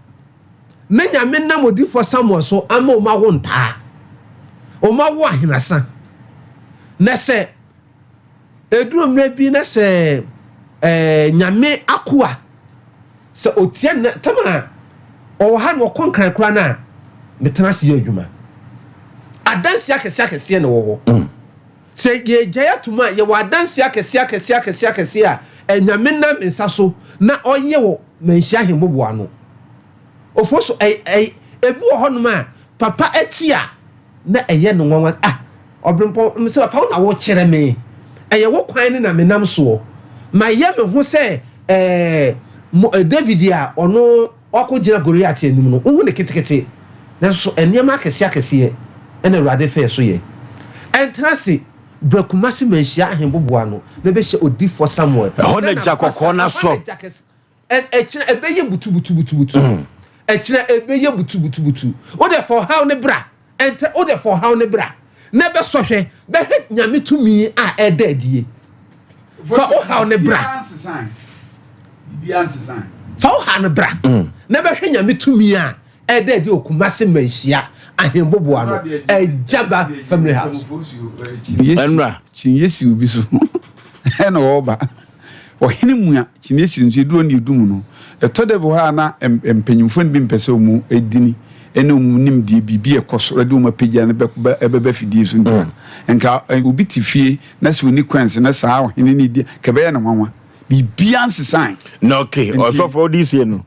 Na Nyame nam odiyifoɔ Samuel so ama wɔn awo ntaa. Wɔn awo ahenasa. Na sɛ Ɛduru mmerɛ bi na sɛ eh, Nyame akoa sɛ ɔtia ne tam a ɔwɔ ha na ɔkɔ nkran koraa no a, metena ase yɛ adwuma. Adanseɛ akɛseɛ akɛseɛ na ɛwɔ hɔ. Mm. Sɛ yɛgyae atom a, yɛwɔ adanseɛ akɛseɛ akɛseɛ akɛseɛ akɛseɛ a eh, Nyame nam me nsa so na ɔyɛ wɔ Manhyia Ahemboboa ano. Ofo so, eh, eh, ebi wɔ hɔnom a papa akyi a na ɛyɛ no nwanwa, ah, Ɔberempɔn, mese papa wo na wokyerɛ me, ɛyɛ wo kwan no na menam soɔ. Mayɛ me ho sɛ eh, mo, eh, David a ɔno ɔakɔgyina Goliat anim no, wohu no ketekete, nanso nneɛma akɛseɛ akɛseɛ na Awurade fɛɛ so yɛ. Ɛntena ase, bra Kumasi Manhyia Ahemboboa no na bɛhyia Odiyifoɔ Samuel. Ɛhɔ na Na gya kɔkɔɔ no n'abasa, ɛhɔ asɔ. na gya kɛse, ɛ, ɛkyena ɛbɛyɛ butubutubutubutu. Ɛkyena ɛbɛyɛ butubutubutu. Wo deɛ fa ɔhaw no bra. Ɛntɛ wo deɛ fa ɔhaw no bra na bɛsɔ hwɛ, bɛhwɛ Nyame tumi a ɛda adie. Fa wo haw no bra. Fa wo haw no bra na bɛhwɛ Nyame tumi a ɛda adi wɔ Kumasi Manhyia Ahemboboa no, Agyaba Family House. Ɛnora. Kyiniiɛ si obi so ɛna ɔreba. Ɔhene mua kyiniiɛ si nso eduru ɔne edu mu no. Ɛtɔ da bi hɔ a na mpanyinfoɔ no bi mpɛ sɛ wɔn edini ɛne wɔn nimdeɛ biribi a ɛkɔ soro ɛde wɔn apagya no bɛ ɛbɛba fidie so nti a nka obi te fie na sɛ ɔni kwansi na saa ɔhene no di ka ɛbɛyɛ no nwanwa. Biribiara nsesae. Na okay, ɔsɔfo ɔde sie no.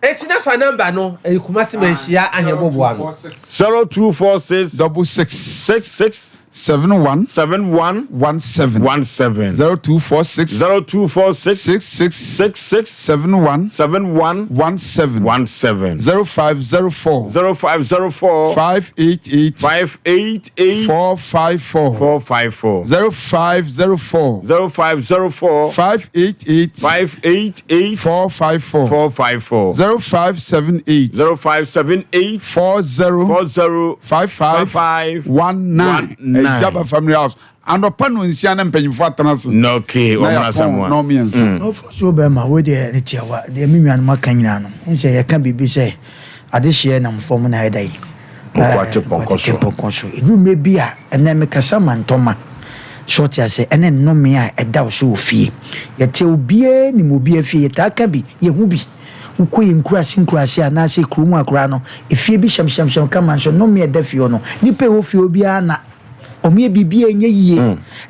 Eti na fa number no, ɛyɛ Kumasi Manhyia Ahemboboa no. 0246 Double six. 66 71 71 17 17 0246 0246 66 66 71 71 17 17 0504 0504 588 588 454 454 0504 0504 588 588 454 454 0578 0578 40 40 55 55 19 19. Ɛgyaba family house anɔpa no nsia na mpanyinfoɔ atena ase Na okay, na ɔmo yɛapɔn asamoa. na ɔmmiɛnsa. Ɔfo bɛrima wei deɛ ne tiawa deɛ me nuanom aka nyinaa no wohu sɛ yɛka biribi sɛ adehyeɛ nam fam na ɛda yi Nkoa te pɔnkɔ nkoa te so. pɔnkɔ so ɛduru mmerɛ bi a ɛnɛ mekasa ma ntɔma so ɔte ase ɛne nnome a ɛda wo so wɔ fie yɛte obiara nim obiara fie yɛtaa ka bi yɛhu bi. Wokɔ yɛn nkuraase nkuraase anaasɛ kurom a koraa no, efie bi hyɛmhyɛmhyɛm kama nso nnome a ɛda fie hɔ no, nnipa a ɛwɔ fie hɔ biara na wɔyɛ biribi a ɛnyɛ yie.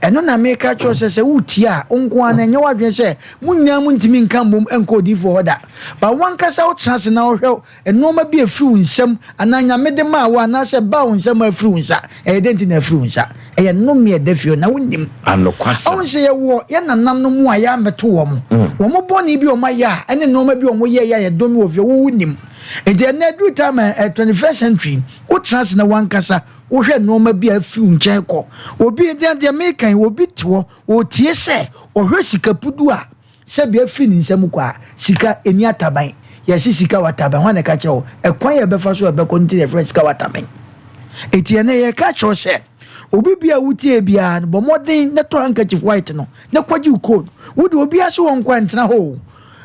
Ɛno na meka kyerɛ wo sɛ, sɛ woretie a, wo nko ara no, ɛnyɛ w'adwene sɛ mo nyinaa montumi nka mmom nkɔ odiyifoɔ hɔ da. But w'ankasa wotena ase na wohwɛ nnoɔma bi a ɛfiri wo nsam anaa Nyame de maa wo anaasɛ ɛbaa wo nsam a afiri wo nsa. Ɛyɛ dɛn nti na afiri wo nsa? Ɛyɛ nnome a ɛda fie hɔ na wonnim. Anokwasɛm. Ɔhu sɛ yɛwɔ yɛn nananom a yɛammɛto wɔn. Wɔn bɔne bi a wɔayɛ a ɛne nnoɔma bi a wɔyɛeɛ a yɛdome wɔ fie hɔ, wo wonnim. Enti ɛnnɛ aduru time a ɛ, 21st century, wotena ase na w'ankasa wohwɛ nnoɔma bi a afiri wo nkyɛn kɔ. Obi, deɛ deɛ meka yi, obi te hɔ, ɔretie sɛ ɔhwɛ sika pudu a Sɛbi afiri ne nsam kɔ a, sika ɛnni ataban. Yɛse sika wɔ ataban, hwan na ɛka kyerɛ wo? Ɛkwan a ɛbɛfa so a ɛbɛkɔ no nti na yɛfrɛ no sika wɔ ataban. Enti ɛnnɛ yɛreka akyerɛ wo sɛ, obi biara a wotie biara no, bɔ mmɔden na tɔ handkerchief white no na kɔgye wo code. Wo deɛ obiara se wɔnkɔ a, ntena hɔ o.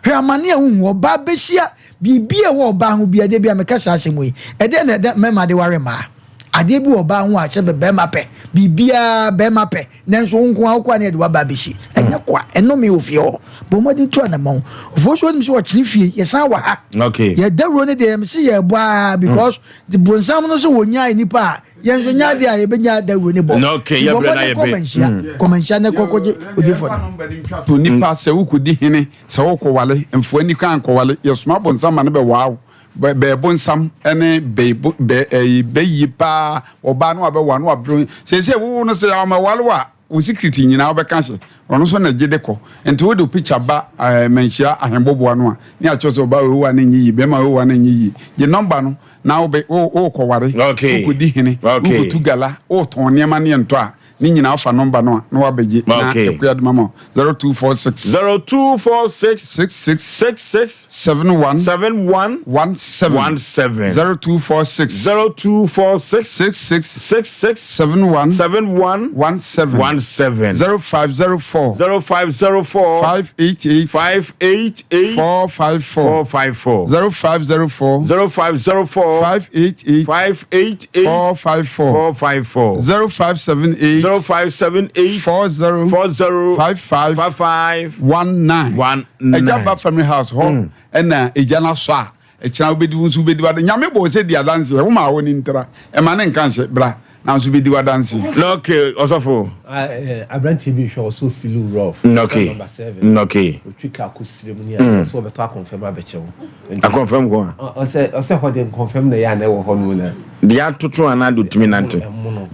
Hwɛ amane a wohu, ɔbaa bɛhyia biribi a ɛwɔ ɔbaa ho biara, da biara meka saa asɛm wei, ɛdeɛn na ɛda mmarima de ware mmaa? Adeɛ bi wɔ ɔbaa ho a sɛ bɛrima pɛ, biribiara bɛrima pɛ, nanso wo nko ara wokɔ a na yɛde w'aba abɛsi. Ɛnyɛ kwa, ɛnnome wɔ fie hɔ. Bɔ mmɔden tu anamɔn. Ofoɔ nso wonim sɛ ɔkyene fie, yɛsan wɔ ha. Okay. Yɛ dawuro no deɛ mese yɛbɔ ara because bronsam no sɛ wɔnyaa nnipa a, yɛn nso nyɛ adeɛ a yɛbɛnya dawuro no bɔ. Okay, Bɔ yɛbrɛ na mmɔden kɔ yɛbrɛ. manhyia, kɔ manhyia na kɔ kɔgye odiyifoɔ no. To nipa sɛ wokɔdi hene sɛ wokɔwale mfoa ani kwan nkɔwale yɛsoma bonsam ma no bɛwaa wo Bɛ bɛ bonsam ne bɛ bo bɛ ɛyi bɛyie paa ɔbaa no abɛwa no abere seesei wowo no sɛ ɔmɛwale wo a wo secret nyinaa wobɛka hyɛ ɔno nso na gye de kɔ nti wode wo picture ba ɛɛ manhyia ahemboboa no a ne akyerɛ sɛ ɔbaa wei wa no nyɛ yie bɛrima wei wa no nyɛ yie gye nɔmba no na wobɛ wo wokɔware Okay. wokɔdi hene Okay. wokɔtu gala wotɔn nneɛma ne ɛntɔ a Ne nyinaa fa nɔmba no a na wabɛgye na Okay. akua de mama wo. 0246 0246 66 66 71 71 17 17 0246 0246 66 66 71 71 17 17 0504 0504 588 588 454 454 0504 0504 588 588 454 454 0578 0578 40 40 55 55 19 19. Agya ba family house hɔ ɛna agya no asɔ a ɛkyena wobɛdi wo nso wobɛdi w'adanseɛ Nyame bɔ wo sɛ di adanseɛ wo maa hɔ no ntra ɛma ne nka nhyɛ bra na nso bɛdi w'adanseɛ. Na okay ɔsɔfo. Aberanteɛ bi rehwɛ ɔsɛ ɔfili rough. Okay. Number 7. Okay. Ɔtwi kaa kɔ sire mu ne adeɛ sɛ ɔbɛtɔ akɔnfɛm abɛkyɛ wo. Akɔnfɛm ko a. Ɔsɛ ɔsɛ hɔ deɛ nkɔnfɛm na ɛyɛ a na ɛwɔ hɔ no na. Deɛ atoto anaa deɛ ɔtumi nante.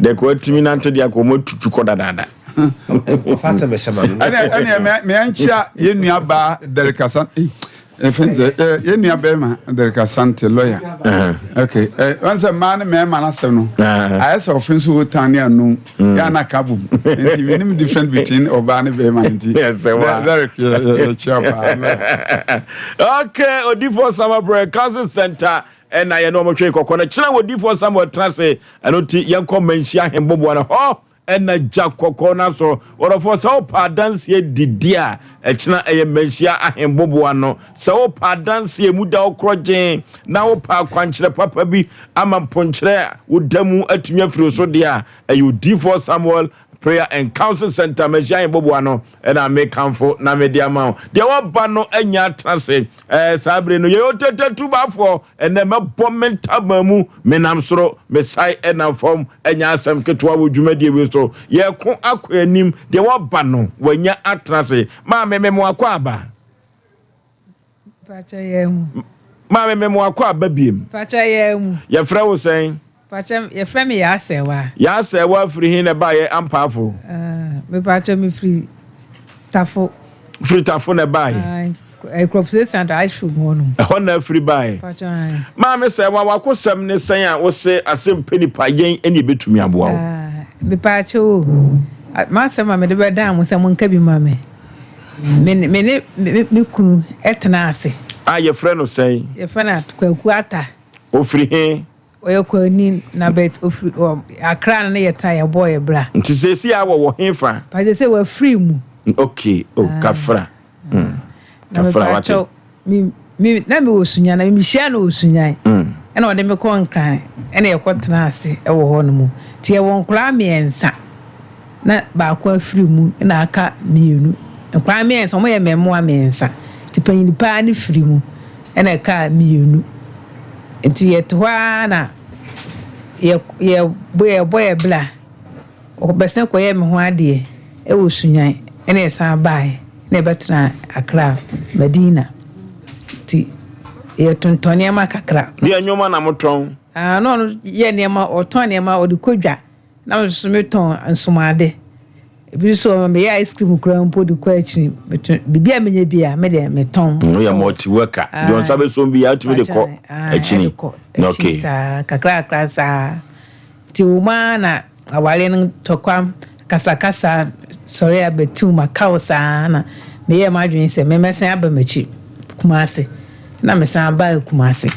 Deɛ kɔ atumi nante deɛ kɔ ɔmo atutu kɔ dadaada. Ɔfa asɛm ɛhyɛ ma no. Ɛnɛ ɛnɛ mɛ nkyia yɛn nua baa Derek Asan. Ɛfɛn sɛ ɛ yɛn nua bɛrima Derek Asante lawyer. Okay ɛ wɔn sɛ mmaa ne mmarima n'asɛm no ayɛ sɛ ɔfin so wotan ne anum yɛ ana ka bom nti mi nim difference between ɔbaa ne bɛrima nti Derek yɛ yɛ kyia paa lawyer. Okay Odifoɔ Samuel Brɛ Council Center ɛna yɛne wɔn twe kɔkɔ no kyerɛ wɔ Odifoɔ Samuel tena ase ɛno nti yɛnkɔ manhyia ahemboboa no hɔ Ɛna gya kɔkɔɔ no asɔ. Ɔdɔfoɔ, sɛ wopɛ adanseɛ didi a, ɛkyena ɛyɛ mmanhyia ahemboboa no. Sɛ wopɛ adanseɛ emu da hɔ korɔgyenn, na wopɛ akwankyerɛ papa bi ama mponkyerɛ a woda mu atumi afiri wo so deɛ a, ɛyɛ Odiyifoɔ Samuel Prayer and Counseling Center mmanhyia ahemboboa no na mekamfo na mede ama wo. Deɛ waba no anya atena ase. Ɛɛ, saa bere no, yɛyɛ otetetubafoɔ. Ɛnnɛ mɛbɔ me ntaban mu, menam soro, mesae ɛnam fam, ɛnyɛ asɛm ketewa wɔ dwumadie wei so. Yɛko akɔ anim, deɛ waba no, wanya atena ase. Maame, mema wakɔ aba. Mpakyɛ yɛn mu. Maame, mema wakɔ aba biem. Mpakyɛ yɛn mu. Yɛfrɛ wo sɛn? Mpakyɛ yɛfrɛ me Yaasɛwa. Yaasɛwa firi he na ɛbaeɛ Ampaafo? Ah, mepakyɛ mefiri Tafo. Firi Tafo na ɛbaeɛ? Ah, Kurɔpuse Central Ashfield hɔ nom. Ɛhɔ na afiri baeɛ? Mpakyɛ ae. Maame Sɛwa, w'akosɛm ne sɛn a wose asɛm pɛ nipa yɛn ɛne ɛbɛtumi aboa wo? Ah, mepakyɛ o, m'asɛm a mede bɛdan mo sɛ monka bi ma me. Me ne me me kunu tena ase. A yɛfrɛ no sɛn? Yɛfrɛ no Kwaku Atta. Ofiri he? Ɔyɛ kwani na but ofiri ɔ Accra no ne yɛ tena yɛ bɔɔ yɛ bra. Nti seesei a wɔwɔ he fa? Pakyɛ sɛ wafiri mu. Ok oh kafra mm Na kafra wate. mepakyɛw me me na me wɔ Sunyani na me hyia no wɔ Sunyani ɛna ɔde me kɔ Nkran ɛna yɛkɔ tena ase ɛwɔ hɔ nom nti yɛwɔ nkwadaa mmiɛnsa na baako afiri mu na aka mmienu. Nkwadaa mmiɛnsa, wɔyɛ mmaamua mmiɛnsa. Nti panyin paa no firi mu. ɛna ɛkaa mmienu. Nti yɛte hɔ ara na yɛ yɛbɔ yɛbɔ yɛ bra. Ɔbɛsan kɔyɛɛ me ho adeɛ wɔ Sunyani ɛna yɛsan baeɛ na yɛbɛtenaa Accra, Madina. Nti yɛtontɔn nneɛma kakra. Deɛ nneɛma na motɔn? Ah, na ɔno yɛ nneɛma, ɔtɔn nneɛma, ɔde kɔ dwa. Na me nso metɔn nsomaade. Ebi nso wɔ hɔ meyɛ ice cream koraa mpo de kɔ akyiri. Meto biribi a menya bi a me deɛ metɔn. Woyɛ multi worker. Deɛ ɔnsa bɛsom bi a wotumi de kɔ akyini. Ɛde kɔ akyini saa kakra kakra saa. Nti wɔ mu ara na awareɛ no ntɔkwa, akasakasa sɔre a bɛtu makaw saa na meyɛɛ m'adwene sɛ me mɛsan aba m'akyi Kumasi. Na mesan baa Kumasi.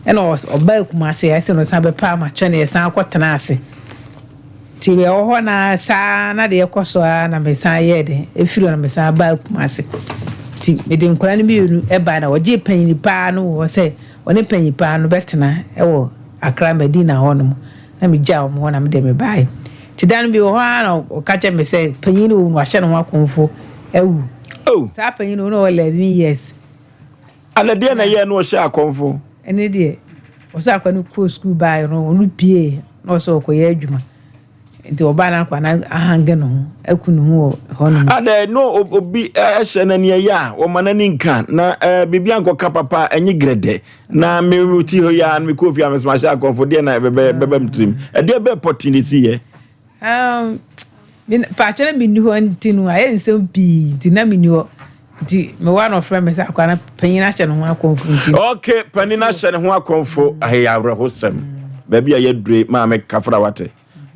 Ɛna ɔbaa Kumasi a ɛsɛ no ɔsan bɛpaa m'akyɛ na yɛsan kɔtenaa ase. Nti yɛwɔ hɔ na saa na deɛ ɛkɔ so ara na mesan yɛɛ dɛn ɛfiri hɔ na mesan baa Kumasi. Nti mede nkwadaa no mmienu ɛbae na wɔgyee panyin paa no wɔ hɔ sɛ ɔne panyin paa no bɛtena ɛwɔ Accra Madina hɔ nom na megyaa wɔn hɔ na mede mebae. Nti da no bi wɔ hɔ ara na ɔka kyerɛ me sɛ panyin no wɔ mu wahyɛ ne ho akɔmfo awu. Oh. Saa panyin no na ɔwɔ 11 years. Ana deɛ na ɛyɛ no ɔhyɛ akɔmfo? Ɛne deɛ ɔsɛ akwa no kɔɔ sukuu baeɛ no ɔno pie na ɔsɛ ɔkɔyɛ adwuma. Nti ɔbaa no akwa no ahange ne ho aku ne ho wɔ hɔ nom. Adɛ no obi hyɛ n'ani ɛyɛ a wɔma n'ani nka na biribi ankɔka papa ɛnye grɛdɛ na me ti hɔ yi a mekɔɔ fie a mesɛ mahyɛ akɔmfo deɛ na ɛbɛba me tirim ɛdeɛ bɛɛ pɔte ne si yɛ. Paakyɛ na menni hɔ nti no ayɛ nsɛm pii nti na menni hɔ nti mewɔ a na ɔfrɛ me sɛ akwa na panyin ahyɛ ne ho akɔmfo nti. Ok panin ahyɛ ne ho akɔmfo ɛyɛ awerɛhosɛm baabi a yɛadure maame kafra wate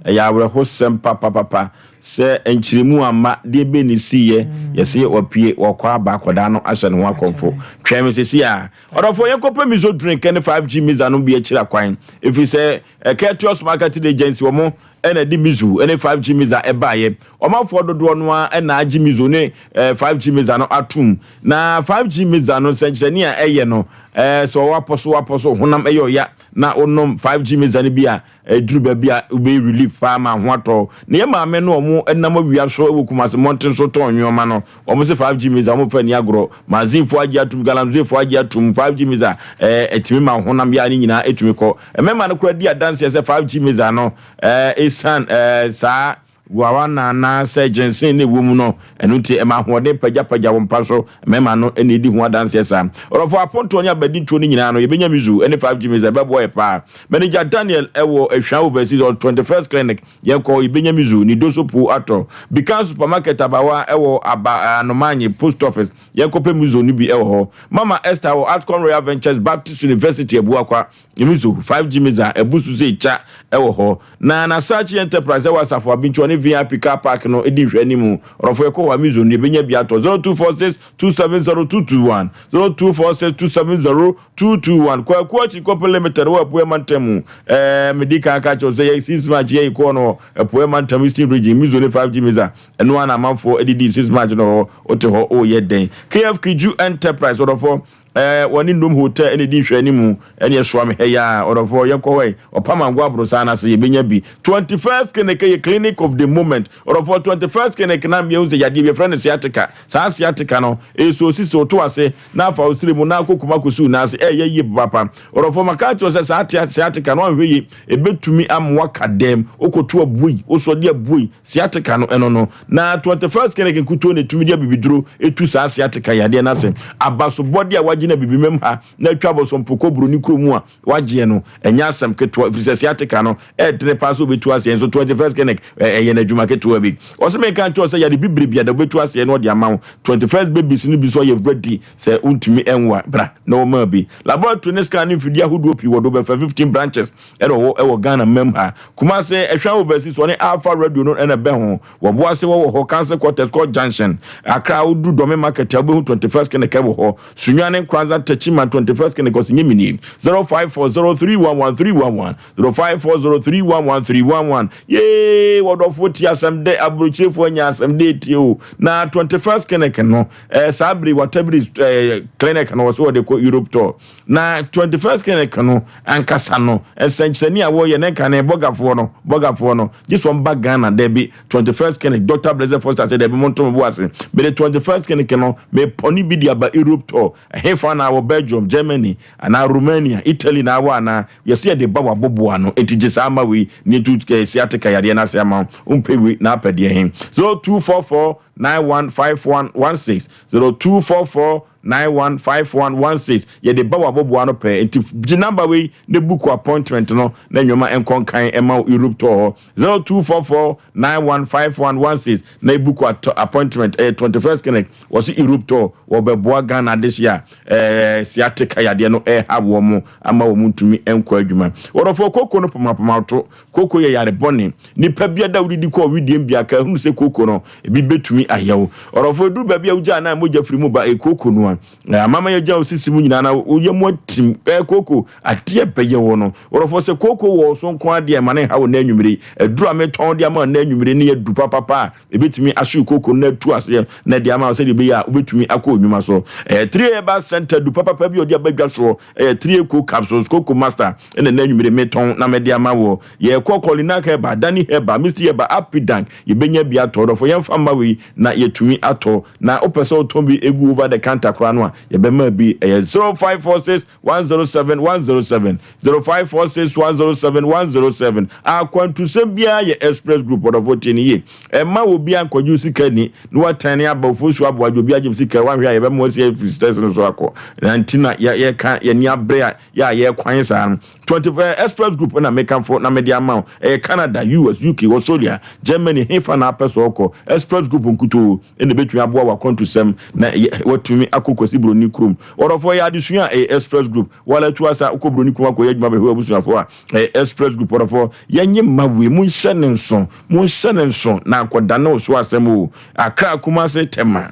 ɛyɛ awerɛhosɛm papapapa sɛ nkyerɛmu amma deɛ bɛ ne siiɛ yɛse wapue wɔkɔ aba akɔdaa no ahyɛ ne ho akɔmfo twɛn me sɛsi a ɔdɔfoɔ yɛnkɔpɛ miso drink ne 5G misa no bi akyiri akwan ɛfiri sɛ Courteous Marketing Agency wɔn na ɛde Mizu ne 5G Miza baeɛ. Ɔmanfoɔ dodoɔ no ara na agye Mizu ne 5G Miza no atom. Na 5G Miza no nsɛnkyerɛnne a ɛyɛ no, sɛ wɔapɔ so apɔ so honam ɛyɛ ɔya na wonom 5G Miza no bi a, ɛduru baabi a wobɛyɛ relief paa ma ho atɔ. Na yɛn maame no wɔn nam awia so wɔ Kumasi mmɔnten so tɔn nneɛma no, Wɔn se 5G misa wɔn fa ni agorɔ. Magazine foɔ agye atum, galamsey foɔ agye atum, 5G misa ɛɛ ɛtumi ma honam yaa ne nyinaa ɛtumi kɔ. Mmarima no koraa di adanseɛ sɛ 5G misa no ɛɛ ɛsan ɛɛ saa guawana anaa sɛ ginseng na ɛwɔ mu no ɛno nti ɛma ahoɔden pagyapagya wo mpa so. Mmarima no na ɛdi ho adanseɛ saa. Ɔdɔfoɔ apontoɔ ne abadintoɔ no nyinaa no yɛbɛnya mizu ɛne 5G misa ɛbɛboa yɛ paa. Manager Daniel ɛwɔ Ahwia Overseas on 21st Clinic. Yɛkɔ yɛbɛnya mizu ne doso po atɔ. Bikan supermarket abawa ɛwɔ aba Anomanye post office yɛnkɔ pɛ mizo no bi ɛwɔ hɔ. Mama Esther wɔ Atcon Royal Ventures Baptist University Abuakwa mizo 5G miza ɛbu so sɛ kya ɛwɔ hɔ. Na Nasachi Enterprise ɛwɔ Asafo Abinkyɔ ne VIP car park no ɛdi nhwɛanimu. Ɔdɔfo yɛkɔ hɔ a mizo no yɛbɛnya bi atɔ 0246 270 221 0246 270 221 Kwaku Akyi Company Limited wɔ Apueɛ Mantam mu. Ɛɛ medi kan aka kyerɛ wo sɛ yɛ 6 March yɛ kɔɔ no wɔ Apueɛ Mantam Eastern Region Mizo ne 5G Miza. Ɛno ara na amanfoɔ de dii 6 March no hɔ. Wote hɔ woyɛ dɛn? KF Kiju Enterprise ɔdɔfoɔ ɛɛ wɔne Nom Hotel ɛna ɛdi nhwɛanimu ɛne ɛsoa me ha yi ara ɔdɔfoɔ yɛnkɔ hɔ ɛ ɔpam ango aborosan no ase yɛbɛnya bi. 21st Clinic yɛ clinic of the moment ɔdɔfoɔ 21st Clinic na mmiɛhu sɛ yadeɛ bi yɛfrɛ no sciatica saa sciatica no ɛsɛ osisi woto ase na afa wo srɛ mu na akɔ kuma kɔsi wo nan ase ɛyɛ yie papaapa. Ɔdɔfoɔ maka akyerɛ wo sɛ saa tea sciatica no anhwɛ yie ɛbɛtumi ama waka dɛm, wokɔto abuoi, wosɔ de abuoi, sciatica no ɛno no. Na 21st clinic nkutoo na ɛtumi de abibiduro ɛtu saa sciatica yadeɛ no ase. Abasobɔdeɛ a wagye no abibimam ha na atwa abɔsɔmpo kɔ buroni kuro mu a wagyeɛ no ɛnyɛ asɛm ketewa ɛfiri sɛ sciatica no ɛɛdene paa sɛ wobɛtu aseɛ nso 21st clinic ɛyɛ no adwuma ketewa bi. Ɔse menka nkyerɛ wo sɛ yare bibire biada wobɛtu aseɛ na ɔde ama wo. 21st babies no bi nso ɔyɛ ready sɛ wontumi nwo a bra na wɔma bi. Laboratory ne scan ne mfidie ahodoɔ pii wɔde wobɛfa 15 branches ɛna ɔwɔ ɛwɔ Ghana mam ha. Kumase Ɛhwɛn Overseas ɔne Alpha Radio no ɛna ɛbɛn ho. Wɔboase wɔwɔ hɔ Council Quarters kɔ Junction. Accra woduru Dome Market a wobɛhu 21st Clinic ɛwɔ hɔ. Sunyani Nkoranza Techiman 21st Clinic ɔse nye me nie 0540311311 0540311311 Yee wɔdɔfoɔ tie asɛm dɛ aburokyirefoɔ anya asɛm dɛ tie o na 21st Clinic no eh, saa bere watabiri eh, clinic no wɔsɛ wɔde kɔ Europe tour na 21st Clinic no ankasa no nsɛnkyerɛnne a wɔyɛ ne nka ne bɔgafoɔ no bɔgafoɔ no gye sɛ ɔmba Ghana daabi 21st Clinic Dr. Blessed Foster sɛ daabi monto me bo ase mede 21st Clinic no mepɔne bi de aba Europe tour ɛhefa Ɛhefa na wɔ Belgium, Germany, anaa Romania, Italy na awɔ anaa? Yɛse yɛde ba w'aboboa ano, enti gye saa ma wei na yɛntu eh, sciatica yadeɛ no ase ama wo. Wompɛ wei na apɛ deɛ he? 0244 915116 0244 915116 Yɛde ba w'aboboa ano pɛɛ, enti gye number wei na book appointment no na nneɛma nkɔ nkan ɛma wo Europe tour hɔ. 0244 915116 na book appointment ɛyɛ 21st clinic wɔse Europe tour wɔbɛboa Ghana adehye a ɛɛ sciatica yadeɛ no ɛha wɔn ama wɔn ntumi nkɔ adwuma. Wɔdɔfoɔ koko no pomapoma to koko yɛ yare bɔne nipa bi ada wodidi kɔ widiem bi aka ehunu sɛ koko no ebi betumi ayɛ wo. Ɔdɔfoɔ eduru baabi a wogya anaa mogya firi mu ba ɛyɛ koko no a Amama yɛgya wo sisi mu nyinaa na woyɛ mu atim. Ɛɛ kooko, adeɛ bɛyɛ wo no. Wɔdɔfoɔ sɛ kooko wɔ wo so nko ara deɛ ɛma ne nha wo nnɛ anwummere yi. Aduru a metɔn de ama wo nnɛ anwummere no yɛ aduru papapa a ɛbɛtumi ahyew kooko no na atu aseɛ na ɛde ama wo sɛdeɛ ɛbɛyɛ a wobɛtumi akɔ wo nnwuma so. Ɛyɛ 3A Herbal Center aduru papapa bi a ɔde aba dwa soɔ. Ɛyɛ 3A Coke Capsules, Coco Master ɛna nnɛ anwummere metɔn na mede ama woɔ. Yɛkɔ Kolinak Herbal, Dani Herbal, Misty Herbal, Apidank, yɛbɛnya bi atɔ. Ɔdɔfoɔ yɛmfa mma wei na yɛatumi atɔ. Na wopɛ sɛ wotɔn bi gu over the counter koraa no a, yɛbɛma bi. Ɛyɛ 0546 107 107, 0546 107 107. Akwantusɛm biara yɛ Express Group, ɔdɔfoɔ tie no yie. Ɛmma obiara nkɔgye wo sika nni na watan ne aba ofosuo aboa gye obi agye me sika, woanhwɛ a yɛbɛma wasi afiri stairs no so akɔ. Na nti na yɛka yɛn ani abere a yɛ a yɛkwan saa no. 20 eh, Express Group na mekamfo na mede ama wo. Ɛyɛ Canada, US, UK, Australia, Germany, hefa na apɛ sɛ ɔkɔ. Express Group nkutoo na ebetumi aboa w'akwantusɛm na watumi akɔ Kwasi Broni kurom. Ɔdɔfoɔ, ɛyɛ adesua a ɛyɛ Express Group. Wala tu asa wokɔ Broni kurom akɔyɛ adwuma bɛhwɛ w'abusuafoɔ a, ɛyɛ Express Group. Ɔdɔfoɔ, yɛnye mma wei, monhyɛ ne nso, monhyɛ ne nso na ankɔdane wo so asɛm o. Accra, Kumasi, Tema.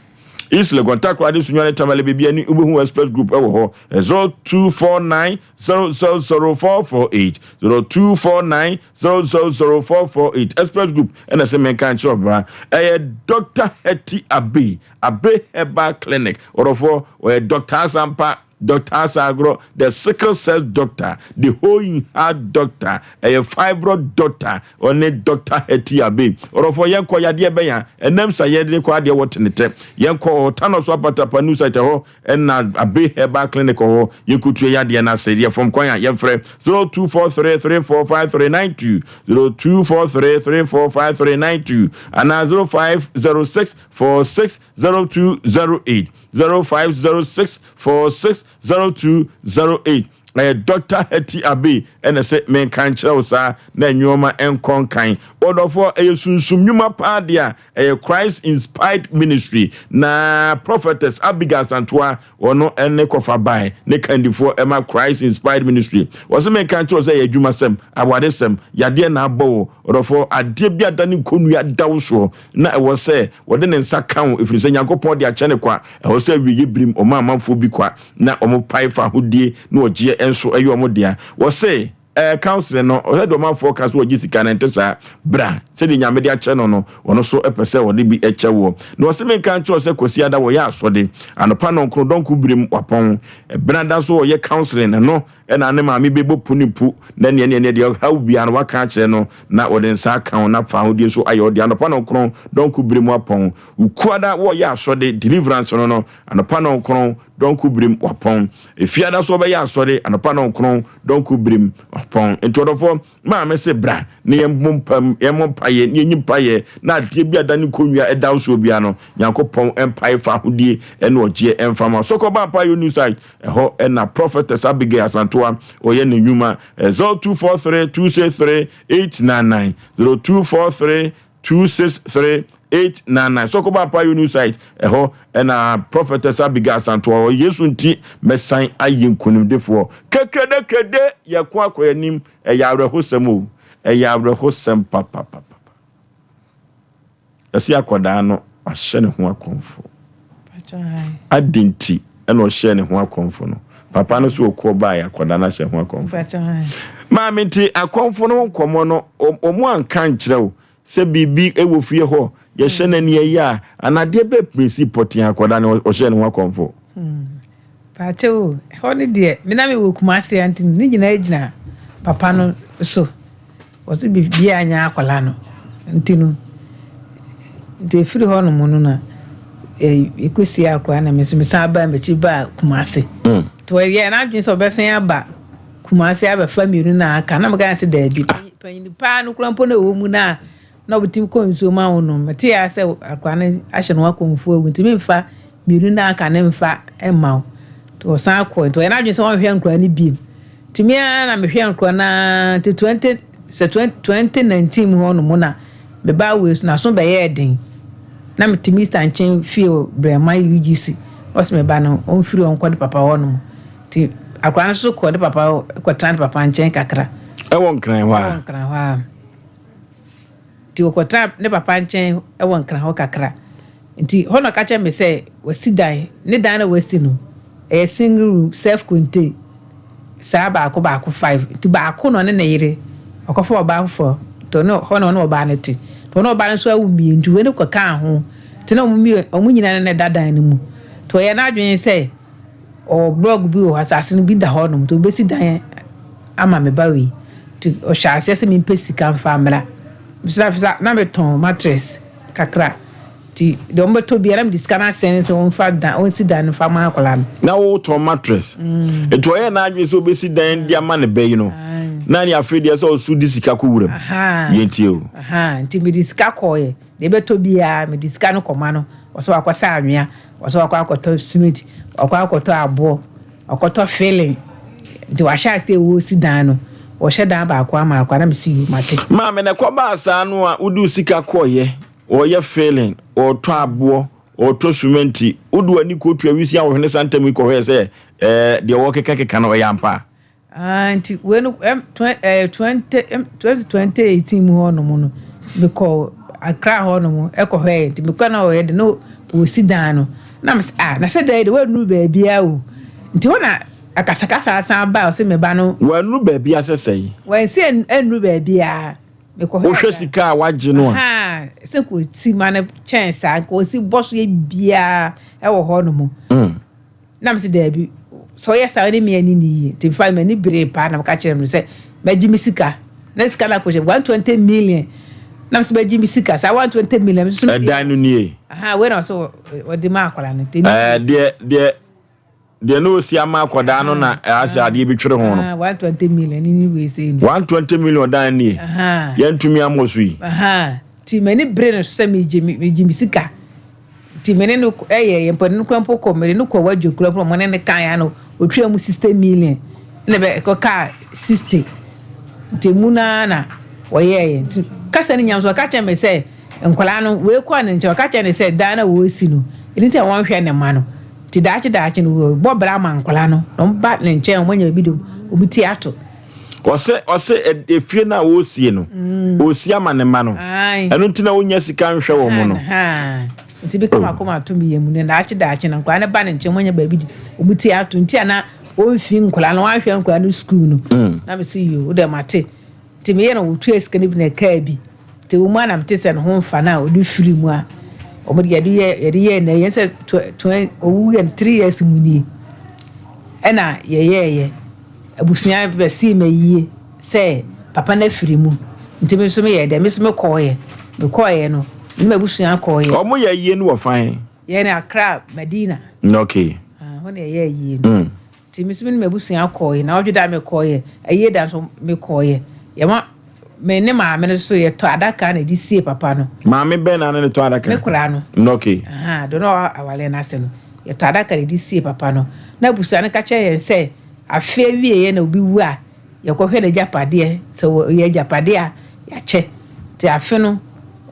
East Legon, Takoradi, Sunyani, Tamale, baabi a ni wobɛhu Express Group wɔ hɔ. 0249 000448 0249 000448 Express Group ɛna sɛ menka nkyerɛ ɔbra. Ɛyɛ Dr. Hetty Abe, Abe Herbal Clinic. Ɔdɔfoɔ, ɔyɛ Dr. Asampa, Dr. Asagoro, the sickle cell doctor, the hole in heart doctor, ɛyɛ fibroid doctor, ɔne Dr. Hetty Abe. Ɔdɔfoɔ, yɛnkɔ yadeɛ bɛn a ɛnam sa yɛde kɔ adeɛ wɔ tenetɛ. Yɛnkɔ ɔtanɔ so apatapa new site hɔ ɛna Abe Herbal Clinic wɔ hɔ. Yɛnkɔtua yadeɛ no ase. Yɛ fam kwan a yɛmfrɛ 0243345392, 0243345392 anaa 0506460208, 0506460208. Ɛyɛ Dr. Hetty Abe ɛna sɛ menka nkyerɛ wo saa na nneɛma nkɔ nkan. Ɔdɔfoɔ, ɛyɛ sunsum nnwuma paa deɛ a ɛyɛ Christ Inspired Ministry na Prophetess Abigail Asantoa ɔno ne kɔfa bae ne kandifoɔ ɛma Christ Inspired Ministry. Wɔsɛ menka nkyerɛ wo sɛ ɛyɛ adwumasɛm, awaresɛm, yadeɛ na abɔ wo. Ɔdɔfoɔ, adeɛ bi ada ne nkonnua da wo soɔ na ɛwɔ sɛ wɔde ne nsa ka wo, ɛfiri sɛ Nyankopɔn de akyɛ ne kwa. Ɛwɔ sɛ awieeɛ birim ɔma amanfoɔ bi kwa na wɔpae fa ahodie na ɔgyeɛ nso yɛ wɔn dea. Wɔse ɛɛ counseling no, sɛdeɛ ɔmanfoɔ ka sɛ wɔgye sika no, ɛnte saa. Bra, sɛdeɛ Nyame de akyɛ no no, ɔno nso pɛ sɛ ɔde bi kyɛ woɔ. Na ɔse menka nkyerɛ wo sɛ Kwasiada wɔyɛ asɔde, anɔpa nɔnkron dɔnko birim wapɔn, Ɛbenada nso wɔyɛ counseling, ɛno na ne maame bɛbɔ pu ne pu, na neɛ neɛ neɛ deɛ ɔhaw biara no waka akyerɛ no na ɔde nsa aka wo na fa ahodie nso ayɛ wo dea, anɔpa nɔnkron dɔnko birim wapɔn, Wukuada wɔyɛ asɔde, deliverance no no, anɔpa nɔnkron dɔnko birim wapɔn. Efiada so ɔbɛyɛ asɔre anɔpa nɔnkron dɔnko birim wapɔn. Nti ɔdɔfoɔ, maame se bra na yɛmmɔ mpa yɛmmɔ mpaeɛ na yɛnyi mpaeɛ na adeɛ bi a da ne nkonnwa ɛda wo soɔ biara no, Nyankopɔn mpae fa ahodie ɛne ɔgyeɛ ɛmfa ma. Sɔkɔ ba mpaeɛ new site, ɛhɔ ɛna Prophetess Abigail Asantoa ɔyɛ ne nnwuma. 0243 263 899 0243 263 899 Sɔkɔba Apayo New Site, ɛhɔ ɛna Prophetess Abigail Asantoa wɔ. Yesu nti mɛsan ayɛ nkonimdifoɔ. Kekrede krede yɛko akɔ anim. Ɛyɛ awerɛhosɛm o, ɛyɛ awerɛhosɛm papapapa. Ɛsɛ akwadaa no wahyɛ ne ho akɔmfo. Adi nti ɛna ɔhyɛ ne ho akɔmfo no. Papa no so ɔkɔ baeɛ akwadaa no ahyɛ ho akɔmfo. Maame nti akɔmfo no ho nkɔmmɔ no wɔn anka nkyerɛ wo sɛ biribi wɔ fie hɔ yɛhyɛ no ani ɛyɛ a anaa adeɛ bɛɛ pɛsi pɔtee akwadaa no ɔhyɛ ne ho akɔmfo. Paakyɛ o, ɛhɔ no deɛ me na mewɔ Kumasi a nti ne nyinaa gyina papa no so. Ɔse biribiara nyɛ akwadaa no nti no nti ɛfiri hɔ nom no na Yɛkɔsiee akwadaa na me nso mesan baa m'akyi baa Kumasi. Nti ɔyɛɛ n'adwene sɛ ɔbɛsan aba Kumasi abɛfa mmienu no a aka. Na meka sɛ daabi, panyin paa no koraa mpo na ɛwɔ mu no a na ɔbɛtumi kɔ nsuo ma wo no. Metee ara sɛ akwadaa no ahyɛ ne ho akɔmfoɔ awu nti memfa mmienu no a aka no mfa mma wo. Nti ɔsan kɔe. Nti ɔyɛɛ n'adwene sɛ ɔnhwɛ nkwadaa no bio. Nti me ara na mehwɛɛ nkwadaa no ara nti 20 sɛ 2019 mu hɔ nom na me ba wei so n'aso bɛyɛɛ den. Na mete Mister nkyɛn fie wɔ Brɛma UGC. Ɔse me ba no ɔmfiri hɔ nkɔ ne papa hɔ nom. Nti akwadaa no nso kɔ ne papa hɔ kɔtena ne papa nkyɛn kakra. Ɛwɔ Nkran hɔ a? Ɛwɔ Nkran hɔ a. Nti ɔkɔtenaa ne papa nkyɛn wɔ Nkran hɔ kakra. Nti hɔ na ɔka kyerɛɛ me sɛ wasi dan. Ne dan no a wasi no, ɛyɛ single room, self contain, saa baako baako five. Nti baako na ɔne ne yere, ɔkɔfa ɔbaa foforɔ, nti ɔne hɔ na ɔne ɔbaa no te. Nti ɔne ɔbaa no nso awo mmienu, nti wei no kɔkaa ho. Nti na wɔn mmienu, wɔn nyinaa na ɛda dan no mu. Nti ɔyɛɛ n'adwene sɛ ɔwɔ blɔk bi wɔ hɔ, asase no bi da hɔnom, nti ɔbɛsi dan ama me ba wei. Nti ɔhyɛɛ aseɛ sɛ mempɛ sika mfa mmra. Mesrɛ na metɔn mattress kakra. Nti deɛ wɔbɛtɔ biara na mede sika no asɛn no sɛ wɔmfa dan, wɔnsi dan no mfa ma akwadaa no. Na wotɔn mattress. Nti ɔyɛɛ n'adwene sɛ ɔbɛsi dan de ama ne ba yi no, na ne afei deɛ sɛ ɔso de sika kɔ wuram. Yɛntie o. Nti mede sika kɔeɛ. Deɛ ɛbɛtɔ biara mede sika no kɔma no. Ɔsɛ wakɔsa anwea, ɔsɛ wakɔ akɔtɔ cement, wakɔ akɔtɔ aboɔ. Ɔkɔtɔ filling nti wahyɛ aseɛ wɔresi dan no wɔhyɛ dan baako ama akwa na mesi yoo mate. Maame na ɛkɔbaa saa no a wode wo sika kɔeɛ wɔyɛ filling wɔtɔ aboɔ wɔtɔ sumɛnti wode w'ani kɔtu awisi a wɔhwene saa ntam yi kɔhwɛɛ sɛ ɛɛ deɛ wɔkekakeka no ɛyɛ ampa? Ah nti wei no ɛm twen ɛɛ 20 ɛm 2018 mu hɔ nom no mekɔ Accra hɔ nom ɛkɔhwɛɛ nti mekɔ na wɔyɛ de no wɔsi dan no. Na mese, ah, na sɛ dɛn de, woannuru baabiara o. Nti hɔ na akasakasa asan baa, ɔse me ba no. Wannuru baabiara sɛ sɛn? Wansi annuru baabiara. Mekɔhwɛɛ Wohwɛ dan. sika a wagye no a. Ahaa, sɛ nka ɔsi ma no kyɛn saa, nka ɔsi bɔ so yɛ biribiara wɔ hɔ nom. Na mese daabi, sɛ ɔyɛ saa ɔne me ani nni yie. Nti mfa m'ani beree paa na meka kyerɛɛ no sɛ mɛgye me sika. Na sika no akɔhyɛ 120 million. Na mese mɛgye me sika. Saa 120 million nso so Ɛdan no nie. Aha, wei na ɔsɛ ɔde ma akwadaa no. Nti Ɛɛ deɛ deɛ deɛ na ɔsi ama akwadaa no na asɛ adeɛ bi twere ho no. 120 million ne wei sei no. 120 million dan nie. Yɛntumi ammɔ so yi. Aha, nti m'ani bere no so sɛ megye megye me sika. Nti me ne no yɛeɛ mpo, ɛno no koraa mpo kɔ, mede no kɔɔ Wadwo koraa mpo na wɔne no kaeɛ ano, ɔtuaa mu 60 million ɛna bɛ ɛkɔkaa 60 nti emu no ara na wɔyɛeɛ. Nti kasa no nyinaa nso ɔka kyerɛɛ me sɛ nkwadaa no wei kɔɔ ne nkyɛn, ɔka kyerɛɛ no sɛ dan no a wɔresi no ɛno nti a wɔnhwɛ ne mma no, nti daakye daakye no wɔbɔ bra ma nkwadaa no na wɔba ne nkyɛn a wɔanya baabi de wɔn ti ato. Ɔsɛ ɔsɛ efie no a ɔresie no, ɔresi ama ne mma no. Ɛno nti na ɔnnya sika nhwɛ wɔn no. Nti bi kama kɔma ato mi yam no daakye daakye no nkwadaa no ba ne nkyɛn wɔanya baabi de wɔn ti ato nti a na ɔmfi nkwadaa no wɔanhwɛ nkwadaa no sukuu no. Na me si yoo wodɛ mate. Nti meyɛ no wɔtua sika no bi na ɛkaa bi. Nti wɔn mu a na mete sɛ ne ho mfa no a ɔde firi mu a wɔn de yɛde yɛ yɛde yɛɛ na yɛn sɛ tw owu yɛn three years mu nie ɛna yɛyɛɛyɛ. Abusua bɛsee me ayie sɛ papa no afiri mu nti me nso meyɛɛ dɛn, me nso mekɔeɛ. Mekɔeɛ no, me ne m'abusua kɔeɛ. Wɔn yɛ ayie no wɔ fan? Yɛn Accra, Madina. Okay. Ah, hɔ na yɛyɛ ayie no. Nti me nso me ne m'abusua kɔeɛ. Naawɔtwe da mekɔeɛ, ayie da nso mekɔeɛ. Yɛma me ne maame no nso yɛtɔ adaka na yɛde sie papa no. Maame bɛn na ne no tɔ adaka? Me koraa no. Okay. Aha, deɛ na ɔwɔ awareɛ no ase no, yɛtɔ adaka na yɛde sie papa no. Na abusua no ka kyerɛ yɛn sɛ Afe awieɛ na obi wu a, yɛkɔhwɛ n'agyapadeɛ. Sɛ ɔyɛ agyapadeɛ a, yɛakyɛ. Nti afe no,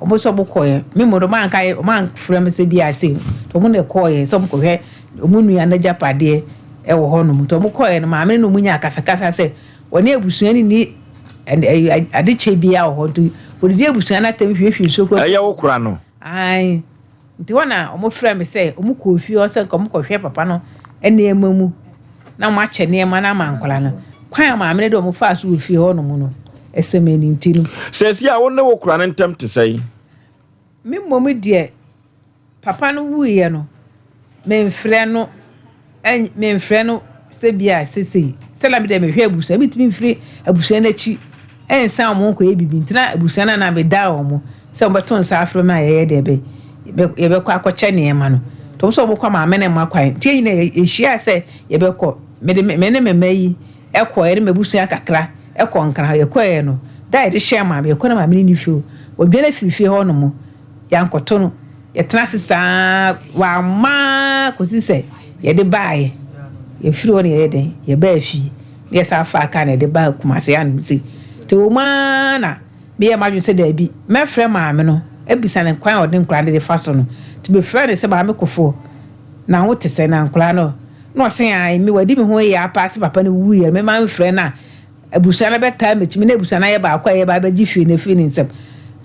wɔn nso wɔkɔeɛ. Me mmom deɛ wɔanka wɔamfrɛ me sɛ bi a sei. Nti wɔn na ɛkɔeɛ sɛ wɔkɔhwɛ wɔn nua no agyapadeɛ wɔ hɔnom. Nti wɔkɔeɛ no, maame no ne wɔn nyaa akasakasa sɛ wɔne abusua no nni adekyɛ biara wɔ hɔ. Nti wɔdidi abusua no atɛm hwiehwie nsuo koraa. Ɛyɛ wo kora no? Aane. Nti hɔ na wɔfrɛɛ me sɛ wɔkɔɔ fie hɔ sɛ nka wɔkɔhwɛ papa no nneɛma mu na wɔakyɛ nneɛma no ama nkwadaa no. Kwan a maame no de wɔn faa so wɔ fie hɔ nom no, ɛsɛ me ani nti no. Seesei a wo ne wo kora no ntam te sɛn? Me mmom deɛ, papa no wuiɛ no, Memfrɛ no ɛny memfrɛ no sɛ bi a sesei sɛ na me deɛ mehwɛ abusua mentumi mfiri abusua no akyi nsan wɔn nkɔyɛ biribi nti na abusua no na medaa wɔn sɛ wɔbɛto nsa afrɛ me a yɛyɛ deɛ bɛ yɛbɛkɔ akɔkyɛ nneɛma no. Nti wɔn nso wɔkɔ a maame no mma kwan. Nti yɛn nyinaa yɛhyiaa sɛ yɛbɛkɔ. Mede me ne me mma yi kɔeɛ ne m'abusua kakra kɔɔ Nkran hɔ. Yɛkɔeɛ no, da a yɛde hyɛɛ maame, yɛkɔ na maame no nni fie o. Ɔdwane afiri fie hɔnom. Yɛankɔto no. Yɛtena ase saa ara, wamma ara kɔsi sɛ yɛde baeɛ. Yɛfiri hɔ na yɛyɛ dɛn? Yɛbaa fie. Na yɛsan faa kaa na yɛde baa Kumasi hanom sei. Nti ɛwɔ mu ara na meyɛɛ m'adwene sɛ daabi, mɛfrɛ maame no abisa no kwan a ɔde nkwadaa no de fa so no. Nti mefrɛɛ no sɛ, Maame Kofoɔ, na wo te sɛn? Na nkwadaa no? Na ɔse, Ae, me wadi me ho yea paa sɛ papa no wuiɛ no, me mamfrɛ no a, abusua no bɛtaa m'akyi, me ne abusua no ayɛ baako a yɛreba abɛgye fie no afiri ne nsam.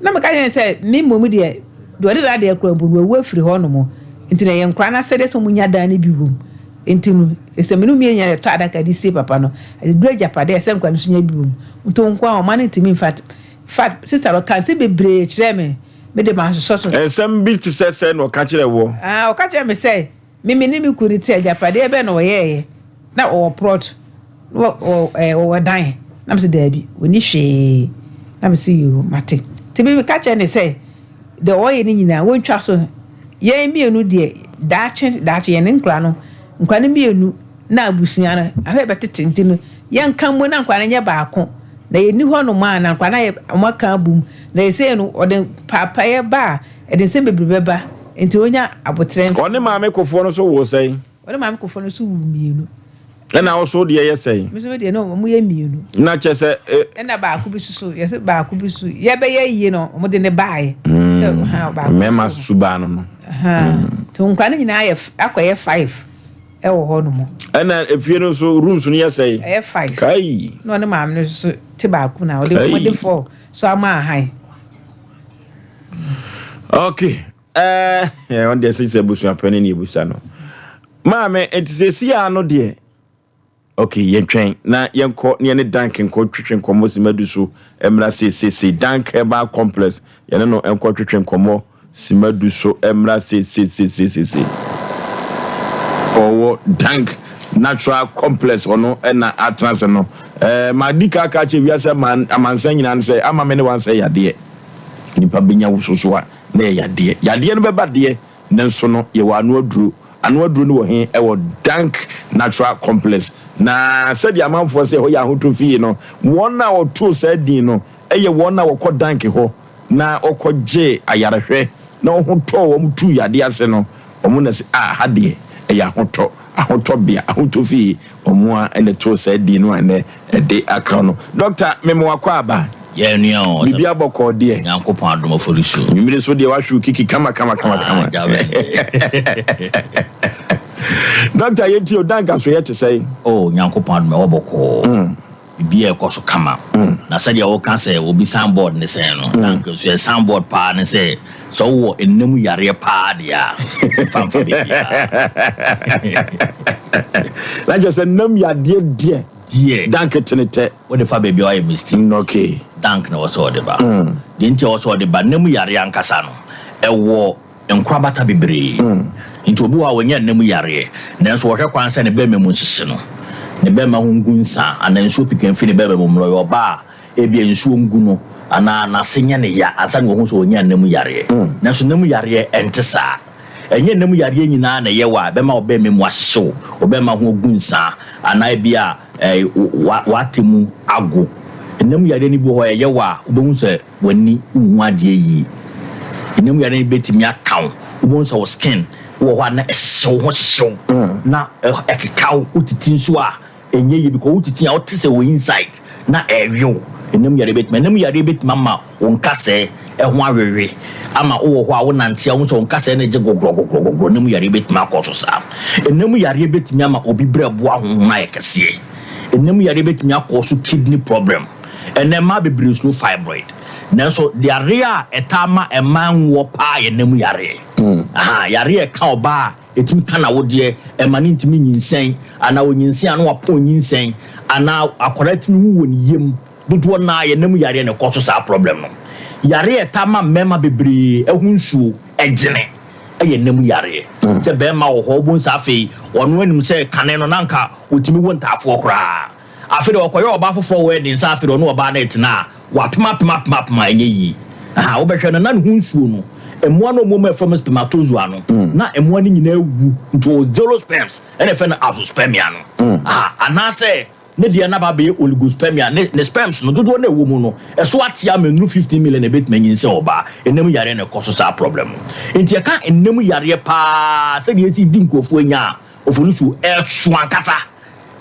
Na meka kyerɛɛ no sɛ, me mmom deɛ, deɛ ɔde n'adeɛ kura mpo no, wawu afiri hɔnom, nti na ɛyɛ nkwadaa no asɛdeɛ sɛ wɔnya dan no bi wom. Nti no, sɛ me ne wo mmienu nyinaa yɛtɔ adaka de sie papa no, ɛduru agyapadeɛ a, ɛsɛ sɛ nkwadaa no nso nya bi wom. Nti wo nko ara, ɔma no ntumi mfa. Infact, sista no ɔkaa nsɛm bebree kyerɛɛ me, me de mansosɔ so. Nsɛm bi te sɛ sɛn na ɔka kyerɛɛ woɔ? Ah, ɔka kyerɛɛ me sɛ, Me me ne me kunu te agyapadeɛ bɛn na ɔyɛeɛ? Na ɔwɔ prɔt, na ɔwɔ ɛɛ ɔwɔ dan. Na mese daabi, ɔnni hwee. Na mese yoo, mate. Nti me meka kyerɛɛ no sɛ, deɛ ɔyɛ no nyinaa wɔntwa so. Yɛn mmienu deɛ, daakye daakye yɛne nkwadaa no, nkwadaa no mmienu na abusua no, ahwɛ yɛbɛtete nti no, yɛnka mmom na nkwadaa no nyɛ baako. Na yɛnni hɔnom a, na nkwadaa no ayɛ wɔaka abom. Na seesei no, ɔde mpaapaeɛ ba a, Ɛde nsɛm bebree bɛba, enti onya aboterɛ. Ɔne maame kofoɔ no nso woo sɛn? Ɔne maame kofoɔ no nso woo mmienu. Ɛna wo nso wo deɛ yɛ sɛn? Me nso me deɛ no wɔn yɛ mmienu. Na kyɛ sɛ. Ɛna baako bi nso so yɛsɛ baako bi nso yɛbɛyɛ yie no wɔn de ne baeɛ. Sɛ ha baako. Mmarima suban no no. Nti nkwadaa no nyinaa yɛ akɔyɛ five ɛwɔ hɔ nom. Ɛna efie no nso rooms no yɛ sɛn? Ɛyɛ five. Kai. Na ɔne maame no nso te baako na ɔde wɔn de four so ama ahan. Okay. Eh, ɔno deɛ sɛ sɛ abusua panin ne ebusa no. Maame, nti sɛ esi a no deɛ. Okay, yɛntwɛn na yɛnkɔ ne yɛne Dank nkɔ twetwe nkɔmmɔ simadu so mmra seesiesie Dank Herbal Complex yɛne no nkɔ twetwe nkɔmmɔ simadu so mmra seesiesie. Ɔwɔ Dank Natural Complex ɔno na atena ase no. Eh, madi ka aka akyerɛ wiase amansan nyinaa no sɛ ama me ne wansɛ yadeɛ. Nipa bɛnya wo soso a na yɛ yadeɛ. Yadeɛ no bɛba deɛ, nanso no yɛwɔ ano aduro. Ano aduro no wɔ he? Ɛwɔ Dank Natural Complex. Na sɛdeɛ amanfoɔ sɛ ɛhɔ yɛ ahotɔ fie no, wɔn a wɔtoo saa din no yɛ wɔn a wɔkɔ Dank hɔ na wɔkɔgyee ayarehwɛ na wɔn ho tɔɔ wɔn tuu yadeɛ ase no, wɔn na se, Ah, ha deɛ, ɛyɛ ahotɔ, ahotɔbea, ahotɔ fie. Wɔn a na ɛtoo saa din no a ɛnnɛ ɛde aka no. Dɔkta, mema wo akwaaba. Yɛn nua o. Biribi abɔkɔɔ deɛ. Nyankopɔn adom afɔresuo. Anwummere so deɛ wahwe wo kiki kama kama kama kama. Ah, gya Dɔkta, yɛntie o, Dan Nkasoeɛ te sɛn? Oh, Nyankopɔn adom ɛwɔ bɔkɔɔ. Biribiara ɛkɔ so kama. Na sɛdeɛ woka sɛ obi sign board ne sɛn no, na anka nso yɛ sign board paa ne sɛ, sɛ wowɔ nna mu yareɛ paa deɛ a, mfa mfa baabiara. Na kyerɛ sɛ nna mu yadeɛ deɛ, Deɛ. Dank tene tɛ. Wode fa baabi a woayɛ mistake. Okay. Dank na ɛwɔ sɛ wɔde ba. Deɛ nti a ɛwɔ sɛ wɔde ba, nna mu yareɛ ankasa no, ɛwɔ. Nkorabata bebree. Nti obi wɔ hɔ a wanya nna mu yareɛ, nanso wɔhwɛ kwan sɛ ne bɛrima mu nhyehye no, ne bɛrima ho ngu nsa anaa nsuo pika mfi ne bɛrima mu mmra. Ɔyɛ ɔbaa a, ebia nsuo ngu no anaa n'ase nyɛ no ya ansa na wahu sɛ wanya nna mu yareɛ. Nanso nna mu yareɛ nte saa. Ɛnyɛ nna mu yareɛ nyinaa na ɛyɛ wo a ɛbɛma wo bɛrima mu ahyehye wo, wo bɛrima ho agu nsa anaa ebia w'ate mu ago. Nna mu yareɛ no bi wɔ hɔ a ɛyɛ wo a wobɛhu sɛ W'ani nhu adeɛ yie. Ɛnam yareɛ no bɛtumi aka wo. Wobɛhu sɛ wo skin wɔ hɔ a na ɛhyehye wo ho hyehye wo na ɛkeka wo. Wotiti nso a ɛnyɛ yie because wotiti a wote sɛ wɔ inside na ɛrewe wo. Ɛnam yareɛ bɛtumi ɛnam yareɛ bɛtumi ama wo nkasɛɛ ho awewe ama wowɔ hɔ a wonante a wohu sɛ wo nkasɛɛ no gye gɔgorɔgɔgorɔgɔgorɔ. Ɛnam yareɛ bɛtumi akɔ so saa. Ɛnam yareɛ bɛtumi ama obi berɛboɔ ahonhono ayɛ kɛseɛ. Ɛnam yareɛ bɛtumi akɔ so kidney problem. Ɛnnɛ, mmaa bebree suro fibroid. Nanso, yareɛ a ɛtaa ma mmaa nwoɔ paa yɛ nna mu yareɛ. Ahaa, yareɛ a ɛka ɔbaa a, ɛtumi ka n'awodeɛ, ɛma no ntumi nyinsɛn, anaa ɔnyinsɛn a na wapɔn nyinsɛn, anaa akwadaa tumi wu wɔ ne yam. Dodoɔ no ara yɛ nna mu yareɛ na ɛkɔ so saa problem no. Yareɛ a ɛtaa ma mmarima bebree ho nsuo gyene yɛ nna mu yareɛ. Sɛ barima wɔ hɔ, wobɛhu sɛ afei ɔno anim sɛ kane no na anka ɔtumi wo ntaafoɔ koraa. Afei deɛ ɔkɔyɛ ɔbaa foforɔ wedding sɛ afei deɛ ɔne ɔbaa no retena a, wapem apem apem apem a ɛnyɛ yie. Ahaa, wobɛhwɛ no na ne ho nsuo no Mmoa no a wɔwɔ mu a yɛfrɛ wɔn spermatozoa no, na mmoa no nyinaa awu, nti ɔwɔ zero sperms, ɛna yɛfrɛ no azoospermia no. Aha, anaasɛ ne deɛ no aba abɛyɛ oligospermia, ne, ne sperms no, dodoɔ no a ɛwɔ mu no, ɛso ate ama nnuru 15 million na ɛbɛtumi anyinsɛn ɔbaa. Ɛnna mu yareɛ na ɛkɔ so saa problem no. Nti yɛka nna mu yareɛ paa sɛdeɛ ɛsi di nkurɔfoɔ anya a, Ofonusuo, ɛso ankasa.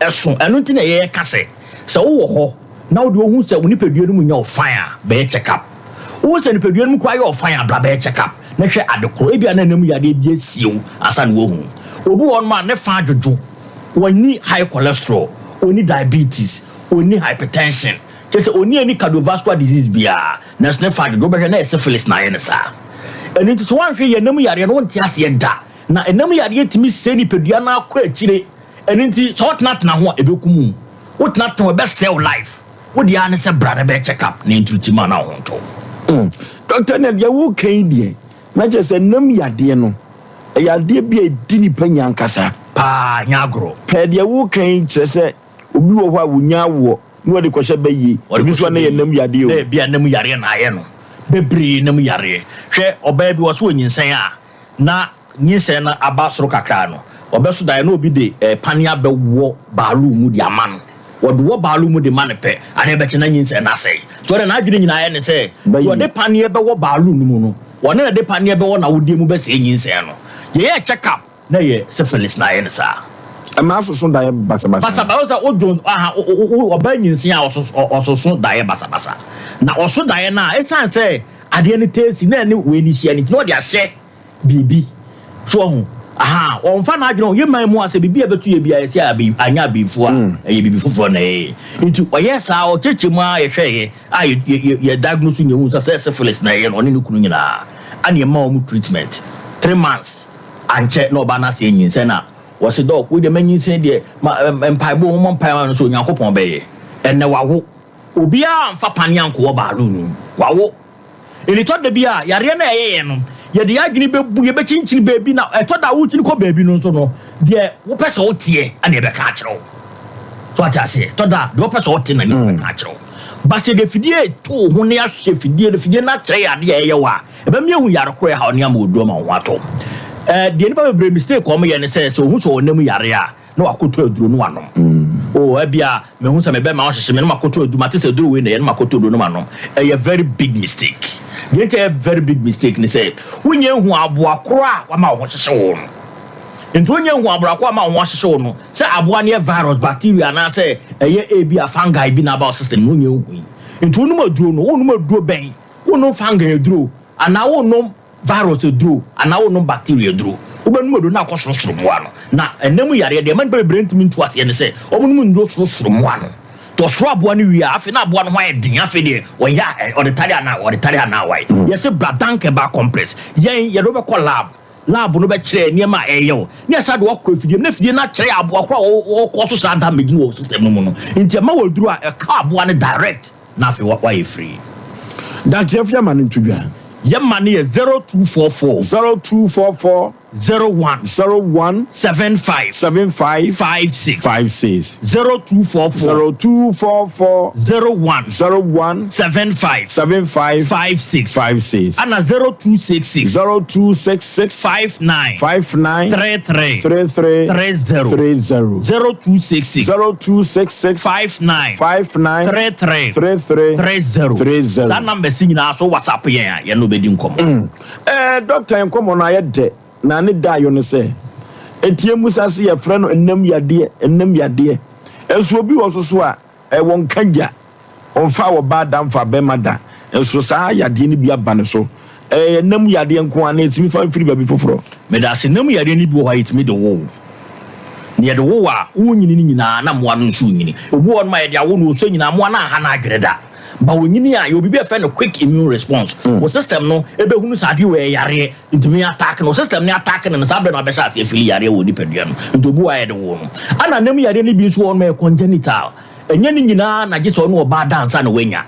Ɛso. Ɛno nti na yɛka sɛ, sɛ wowɔ hɔ na wode wohu sɛ wo nipadua no mu nyɛ wo fine a, bɛyɛ check up. Wohu sɛ nipadua no mu koraa yɛ wo fine a, bra bɛyɛ check up na hwɛ ade koro. Ebia na ɛnam yadeɛ bi asie wo ansa na woahu. Obi wɔ hɔnom a, ne fa adwodwo. Ɔnni high cholesterol, ɔnni diabetes, ɔnni hypertension, kyerɛ sɛ ɔnni any cardiovascular disease biara, nanso ne fa adwodwo. Wobɛhwɛ na ɛyɛ syphilis na ayɛ no saa. Ɛno nti sɛ woanhwɛ yie a, ɛnam yareɛ no wonte aseɛ da. Na ɛnam yareɛ tumi sɛe nipadua no ara kɔ akyire. Ɛno nti sɛ wotenatena ho a ɛbɛkum wo. Wotenatena ho a ɛbɛsɛe wo life. Wo deɛ ara ne sɛ bra na bɛyɛ check up na ɛntreat ma na wo ho ntɔ wo. Doctor na deɛ woka yi deɛ na kyerɛ sɛ nam yadeɛ no ɛyɛ adeɛ bi a ɛdi nipa nya ankasa. Paa nyɛ agorɔ. Pɛɛ deɛ woka yi kyerɛ sɛ obi wɔ hɔ a wonya awoɔ na wɔde kɔhyɛ bɛ yie, ebi nso a na ɛyɛ nam yadeɛ o. Na ebi a nam yareɛ na ayɛ no. Bebree nam yareɛ. Hwɛ ɔbaa bi ɔse ɔnyinsɛn a na nyinsɛn no aba soro kakra no, ɔbɛso daeɛ na obi de paneɛ abɛwɔ baaloo mu de ama no. Wɔde wɔ baaloo mu de ma no pɛ, adeɛ bɛkye na nyinsɛn no asɛe. Nti ɔde n'adwene nyinaa yɛ ne sɛ, deɛ ɔde paneɛ bɛwɔ baaloo no mu no, ɔno na ɛde paneɛ bɛwɔ n'awodeɛ mu bɛsɛe nyinsɛn no. Yɛyɛɛ check up na ɛyɛ syphilis na ayɛ no saa. Ɛma asoso daeɛ basabasa. Basabasa, wohu sɛ wodwo, aha, wo, wo, ɔbaa nyinsɛn a ɔsoso, ɔsoso daeɛ basabasa. Na ɔso daeɛ no a, ɛsiane sɛ adeɛ no taa si na ɛne wei no hyia no nti na ɔde ahyɛ biribi. So wahu? Ahaa, ɔmfa n'adwene ho. Yɛ man mu a, sɛ biribi a ɛbɛto yɛ biara, yɛse abe, anyɛ abenfuo a, ɛyɛ biribi foforɔ na ɛyɛ. Nti ɔyɛɛ saa, ɔkyerɛkyerɛ mu ara yɛhwɛeɛ a yɛ, yɛ, yɛ, yɛ diagnose no yɛhuu sɛ sɛ syphilis na ɛyɛ no, ɔne ne kunu nyinaa. Ɛna yɛmaa wɔn treatment. 3 months, ankyɛ na ɔbaa no ase anyinsɛn na wɔse, Doc, wei deɛ manyinsɛn deɛ, ma, ɛ, mpaebɔ, mommɔ mpaeɛ ma no sɛ Onyankopɔn bɛyɛ. Ɛnnɛ wawo. Obiara amfa paneɛ ankɔwɔ baaloo no mu. Wawo. Ɛtɔ da bi a, yareɛ no a ɛyɛ yɛn no, yɛde yɛn adwene bɛbu, yɛbɛkyinkyini baabi, na ɛtɔ da a wokyini kɔ baabi no nso no, deɛ wopɛ sɛ woteɛ na yɛbɛka akyerɛ wo. So ate aseɛ? Ɛtɔ da a, deɛ wopɛ sɛ wote na nipa bɛka akyerɛ wo. Ba sɛ yɛde afidie reto wo ho na yɛahwɛ afidie no, afidie no akyerɛ yɛn adeɛ a ɛyɛ wo a, ɛbɛma yɛahu yare korɔ a ɛha wo ne ama wɔduru ama wo ho atɔ wo. Ɛɛ, deɛ nnipa bebree mistake a wɔyɛ ne sɛ, sɛ wɔhu sɛ wɔn nam yare a, na wakɔtɔ aduro na wanom. Oh, ebia mehu sɛ me bɛma ɔhyehye me na makɔtɔ aduro, mate sɛ aduro wei na ɛyɛ na makɔtɔ aduro na manom. Ɛyɛ very big mistake. Deɛ nti a ɛyɛ very big mistake ne sɛ, wonnya nhu aboa korɔ a wama wo ho hyehye wo no. Nti wonnya nhu aboa korɔ a ama wo ho ahyehye wo no, sɛ aboa no yɛ virus, bacteria anaasɛ ɛyɛ ebia fungi bi na aba wo system no, wonnya nhui. Nti wonom aduro no, wonom aduro bɛn? Wonom fungi aduro anaa wonom Virus aduro anaa wonom bacteria aduro. Wobɛnom aduro no akɔ sorosoro mmoa no. Na ɛnna mu yareɛ deɛ ɛma nnipa bebree ntumi ntu aseɛ ne sɛ wɔnom nnuro sorosoro mmoa no. Nti ɔsoro aboa no wie a, afei na aboa no ho ayɛ den, afei deɛ ɔyɛ a ɔde tare anaa ɔde tare anaa wae. Yɛse bra Dank Herbal Complex. Yɛn yɛde wo bɛkɔ lab. Lab no bɛkyerɛ nneɛma a ɛreyɛ wo. Na yɛsan de wo akɔ afidie mu na afidie no akyerɛ yɛn aboa korɔ a ɔkɔ so saa damage no wɔ wo system no mu no. Nti ɛma wo aduro a ɛka aboa no direct. Na afei wayɛ free. Daakye afia ma no nto dwa. Yɛ ma no yɛ 0244. 0244. 01. 01. 75. 75. 56. 56. 0244. 0244. 01. 01. 75. 75. 56. 56. Ana 0266. 0266. 59. 59. 33. 33. 30. 30. 0266. 0266. 59. 59. 33. 33. 30. 30. Saa numbers yi nyinaa so WhatsApp yɛn a, yɛne wo bɛdi nkɔmmɔ. Ɛɛ doctor yɛn nkɔmmɔ no ayɛ dɛ na ne da ayɔ ne sɛ ɛtie musa se yɛfrɛ no nnam yadeɛ nnam yadeɛ nso obi wɔ so so a ɛwɔ nka gya ɔmfa ɔbaa da mfa bɛma da nso saa yadeɛ no bi aba ne so ɛyɛ nnam yadeɛ nko ara na ɛtumi fa firi baabi foforɔ. Medase, nnam yadeɛ no bi wɔ hɔ a yɛtumi de wo wo. Na yɛde wo wo a, wonyini no nyinaa na mmoa no nso renyini. Obi wɔ hɔnom a yɛde awo no ɔsua nyinaa mmoa no anha n'adwene da. Ba onyini a, yɛwɔ biribi a yɛfrɛ no quick immune response. Wo system no bɛhunu sɛ adeɛ wei ɛyɛ yareɛ, nti me attack no. Wo system no attack no no, saa berɛ no abɛhyɛ aseɛ afili yareɛ wɔ nipadua no. Nti obi wɔ hɔ a yɛde wo no. Ɛna nnam yareɛ no bi nso wɔ hɔnom a ɛyɛ congenital. Ɛnyɛ ne nyinaa na gye sɛ ɔne ɔbaa da ansa na wanya.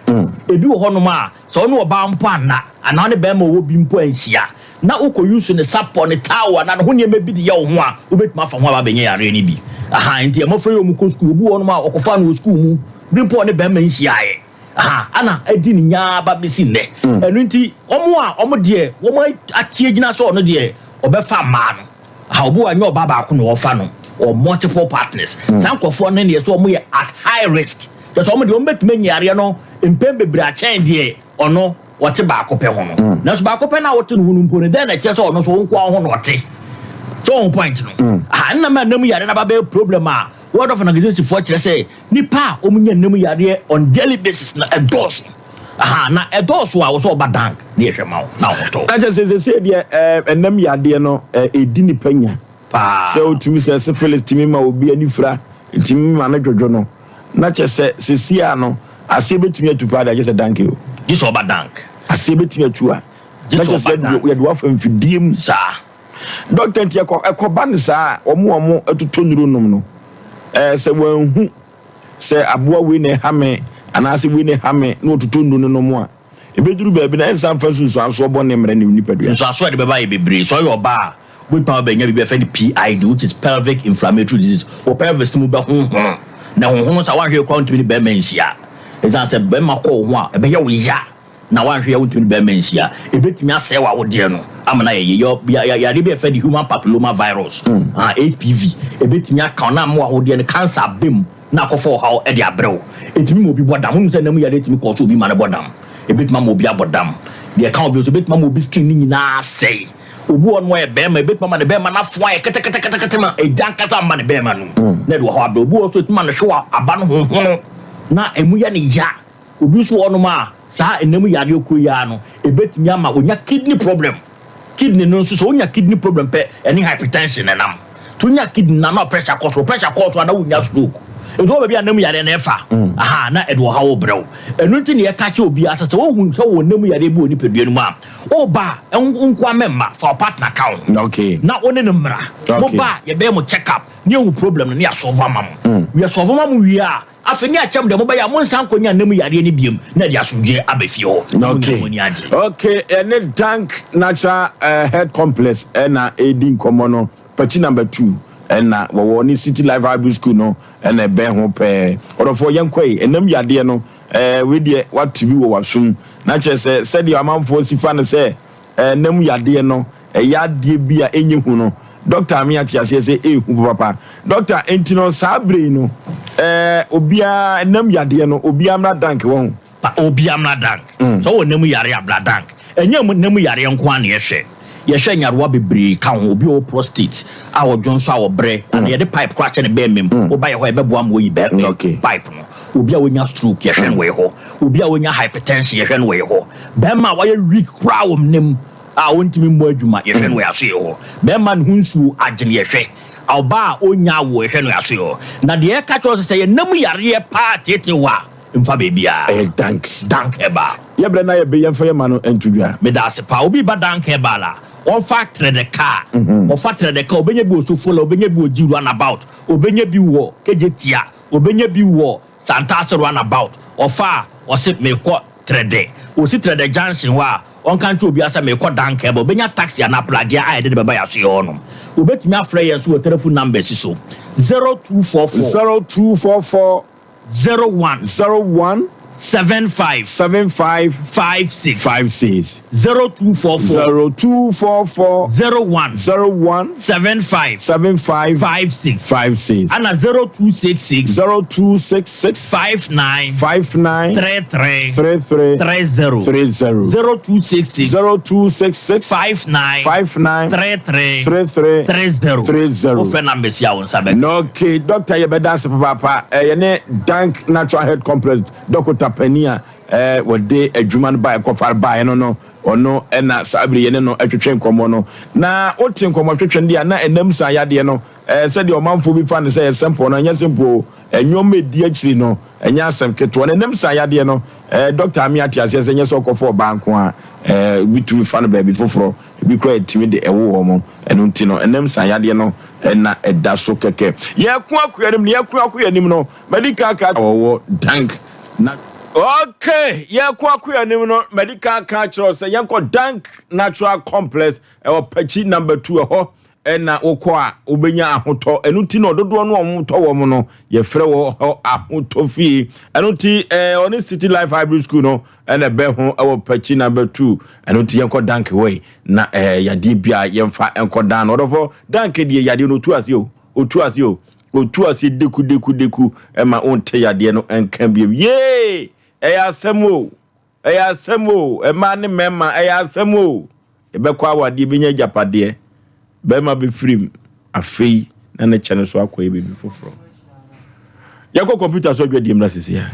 Ebi wɔ hɔnom a, sɛ ɔne ɔbaa mpo anna, anaa ɔne barima a ɔwɔ bi mpo anhyia, na wokɔ use ne sapɔ, ne towel anaa ne ho nneɛma bi de yɛ wo ho a, wobɛtumi afa ho aba abɛnya yareɛ no bi. Ahaa, nti mmɔfra yi a wɔkɔ sukuu, obi wɔ hɔnom a ɔkɔfaa no wɔ sukuu mu, bi mpo a ɔne barima nhyiaeɛ. Aha, ana adi ne nyaa ba bɛsi nnɛ. Ɛno nti, wɔn a wɔn deɛ wɔn ate agyina sɛ ɔno deɛ ɔbɛfa mmaa no, aha, obi wɔ hɔ a ɛnyɛ ɔbaa baako na ɔfa no, ɔwɔ multiple partners. Saa nkurɔfoɔ no deɛ sɛ wɔn yɛ at high risk, kyerɛ sɛ wɔn deɛ wɔn bɛtumi anya yareɛ no mpɛn bebree akyɛn deɛ ɔno ɔte baako pɛ ho no. Nanso baako pɛ no a wote ne ho no mpo no, dɛn na ɛkyerɛ sɛ ɔno nso wo nko ara wo ho na ɔte? So wohu point no? Aha, ɛnna ma ɛnam yareɛ no aba bɛyɛ problem a World Health Organization foɔ kyerɛ sɛ nnipa a wɔnya nnam yareɛ on daily basis no ɛdɔɔso. Aha, na ɛdɔɔso a, wɔ sɛ ɔba dank na yɛhwɛ ma wo na wo ho tɔ wo. Na kyerɛ sɛ seesei deɛ ɛɛ ɛnam yadeɛ no ɛɛ ɛdi nipa nya. Paa. Sɛ wotumi sɛ syphilis tumi ma obi ani fira, ɛtumi ma no dwodwo no. Na kyerɛ sɛ seesei a no aseɛ bɛtumi atu paa deɛ agye sɛ dank o. Gye sɛ ɔba dank. Aseɛ bɛtumi atu a, Gye na sɛ kyerɛ sɛ ɔba dank. yɛde wo afa mfidie mu. Saa. Dɔkta nti ɛkɔ ɛkɔba no saa a, wɔn a wɔtotɔ nnuro nom no, ɛɛ sɛ wɔanhu sɛ aboa wei na ɛha me anaasɛ wei na ɛha me na wɔtotɔ nnuro no nom a, ɛbɛduru baabi no ɛnsan mfa nsunsuansoɔ bɔne mmrɛ ne nipadua. Nsunsuansoɔ a ɛde bɛba yɛ bebree. Sɛ ɔyɛ ɔbaa a, wobɛtumi aba abɛnya biribi a yɛfrɛ no PID which is pelvic inflammatory disease. Wo pelvis no mu bɛhonhono, na ɛhonhono saa a, woanhwɛ yie koraa a wontumi ne barima nhyia. Ɛsiane sɛ barima kɔ wo ho a, ɛbɛyɛ wo ya. Na woanhwɛ a wontumi ne barima nhyia. Ebetumi asɛe w'awodeɛ no ama no ayɛ yie. Yɛ yɛ yareɛ bi a yɛfrɛ no human papilloma virus, ah, HPV. Ebetumi aka wo na ama w'awodeɛ no cancer aba mu na akɔfa ɔhaw de abrɛ wo. Etumi ma obi bɔ dam. Wonim sɛ nna mu yareɛ tumi kɔ so obi ma no bɔ dam. Ebetumi ama obi abɔ dam. Deɛ ɛka ho bio nso, ebetumi ama obi skin no nyinaa asɛe. Obi wɔ hɔ nom ɔyɛ barima, ebetumi ama ne barima no afoa ayɛ keteketekete ma egya ankasa amma ne barima no mu na ɛde ɔhaw abrɛ wo. Obi wɔ hɔ nso etumi ma ne hwewa aba no honhono na emu yɛ no ya. Obi nso wɔ hɔnom a, saa nna mu yareɛ koro yi ara no, ɛbɛtumi ama ɔnya kidney problem. Kidney no nso, sɛ wonya kidney problem pɛ, ɛne hypertension na ɛnam. Nti wonya kidney no a, na wo pressure kɔ soro. Pressure kɔɔ soro a, na wonya stroke. Nti wɔ baabi a nna mu yareɛ no ɛfa, aha, na ɛde ɔhaw rebrɛ wo. Ɛno nti na yɛka kyerɛ obiara sɛ, sɛ wohu sɛ wowɔ nna mu yareɛ bi wɔ nipadua no mu a, woba a, wo nko ara mɛmma, fa wo partner ka wo ho. Na wo ne no mmra. Moba a, yɛbɛyɛ mo check up, na yɛahu problem no, na yɛasɔlve ama mo. Yɛsɔlve ma mo wie a, Afei ne akyɛm deɛ mobɛyɛ a monsan nkɔnya nna mu yareɛ no biom na ɛde asomdwoeɛ aba fie hɔ na mo nyinaa mo ani agye. Okay, yɛne Dank Natural Health Complex na ɛredi nkɔmmɔ no. Pakyi number 2 na wɔwɔ ne City Life Hybrid School no na ɛbɛn ho pɛɛ. Ɔdɔfoɔ yɛnkɔ yi, ɛnam yadeɛ no, wei deɛ woate bi wɔ w'asom. Na kyerɛ sɛ sɛdeɛ amanfoɔ si fa no sɛ Ɛnam yadeɛ no, ɛyɛ adeɛ bi a ɛnyɛ hu no, Dɔkta Amia te aseɛ sɛ ɛyɛ hu papapa. Dɔkta, enti no saa berɛ yi no, ɛɛ obiara, ɛnam yadeɛ no, obiara mmra dank, wahu. Pa, obiara mmra dank. Sɛ wowɔ nam yareɛ a, bra dank. Ɛnyɛ nam yareɛ nko ara na yɛhwɛ. Yɛhwɛ nyarewa bebree ka ho. Obi a ɔwɔ prostate a ɔdwo nso a ɔbrɛ, anaa yɛde pipe koraa hyɛ ne bɛɛma mu, woba yɛ hɔ a, yɛbɛboa ma wɔayi bɛ, pipe no. Obi a wanya stroke, yɛhwɛ no wɔ yɛ hɔ. Obi a wanya hypertension, yɛhwɛ no wɔ yɛ hɔ. Bɛrima a wayɛ weak koraa wɔ mena mu a ɔntumi mmɔ adwuma, yɛhwɛ no wɔ yɛn asoɛe hɔ. Bɛrima a ne ho nsuo agye no, yɛhwɛ. Ɔbaa a ɔnnya awoɔ, yɛhwɛ no wɔ yɛn asoɛe hɔ. Na deɛ yɛka kyerɛ wo sɛ, sɛ yɛn nam yareɛ paa teetee wo a, mfa baabiara. Ɛyɛ Dank. Dank Herbal. Yɛ brɛ na yɛ be yɛmfa yɛ ma no nto dwa. Meda ase paa. Obi ba Dank Herbal a, ɔmfa Trɛdɛ car. Ɔfa Trɛdɛ car, ɔbɛnya bi wɔ Sofola, ɔbɛnya bi wɔ Gyi Runabout, ɔbɛnya bi wɔ Kejetia, ɔbɛnya bi wɔ Santase Runabout. Ɔfa a, ɔse mekɔ Trɛdɛ. Osi Trɛdɛ junction hɔ a, ɔnka nkyerɛ obiara sɛ merekɔ Dankɛba. Obenya taxi anaa pragea a yɛde no bɛba yɛn asoɛe hɔnom. Obetumi afrɛ yɛn nso wɔ telefon numbers yi so, 0244. 0244. 01. 01. 75. 75. 56. 56. 0244. 0244. 01. 01. 75. 75. 56. 56. Ana 0266. 0266. 59. 59. 33. 33. 30. 30. 0266. 0266. 59. 59. 33. 33. 30. 30. Wofrɛ numbers yi a wo nsa bɛka. No, okay, doctor yɛbɛda ase papaapa. Eh, yɛne Dank Natural Health Complex dɔkota panin a eh, wɔde adwuma no baeɛ kɔfare baeɛ no no, ɔno na saa bere yɛne no twetwe nkɔmmɔ no. Na wote nkɔmmɔ twetwe no deɛ a, na ɛnam saa yadeɛ no, eh, sɛdeɛ ɔmanfoɔ bi fa no sɛ ɛyɛ simple no, ɛnyɛ simple o. Nneɛma ɛdi akyiri no, ɛnyɛ asɛm ketewa. Na ɛnam saa yadeɛ no, eh, dɔkta ame ate aseɛ sɛ ɛnyɛ sɛ ɔkɔfa ɔbaa nko a, eh, obi tumi fa no baabi foforɔ, ebi koraa ɛtumi de ɛwo wɔn. Ɛno nti no, ɛnam saa yadeɛ no na ɛda so kɛkɛ. Yɛko akɔ yɛn anim, na yɛko akɔ yɛn anim no, madi kan aka. Wɔwɔ Dank na. Okay, yɛko akɔ yɛn anim no, madi kan aka akyerɛ wo sɛ yɛnkɔ Dank Natural Complex ɛwɔ Pakyi number 2 ɛhɔ. na wokɔ a wobɛnya ahotɔ. Ɛno nti na ɔdodoɔ no a wɔtɔ wɔn no yɛfrɛ wɔ hɔ ahotɔ fie. Ɛno nti ɔne City Life Hybrid School no ɛna ɛbɛn ho ɛwɔ Pakyi number 2. Ɛno nti yɛnkɔ Danke hɔ yi na yadeɛ bi a yɛmfa nkɔ dan no. Ɔdɔfo Danke deɛ yadeɛ no otu ase o, otu ase o, otu ase deku deku deku ɛma wonte yadeɛ no nka biom. Yee! Ɛyɛ asɛm o, ɛyɛ asɛm o, mmaa ne mmarima ɛyɛ asɛm o. Yɛbɛkɔ awadeɛ bɛnya agyapadeɛ, bɛrima bɛfirim afei na ne kyɛ no so akɔyɛ biribi foforɔ. Yɛkɔ kɔmputa so adwadie mmra sisi a.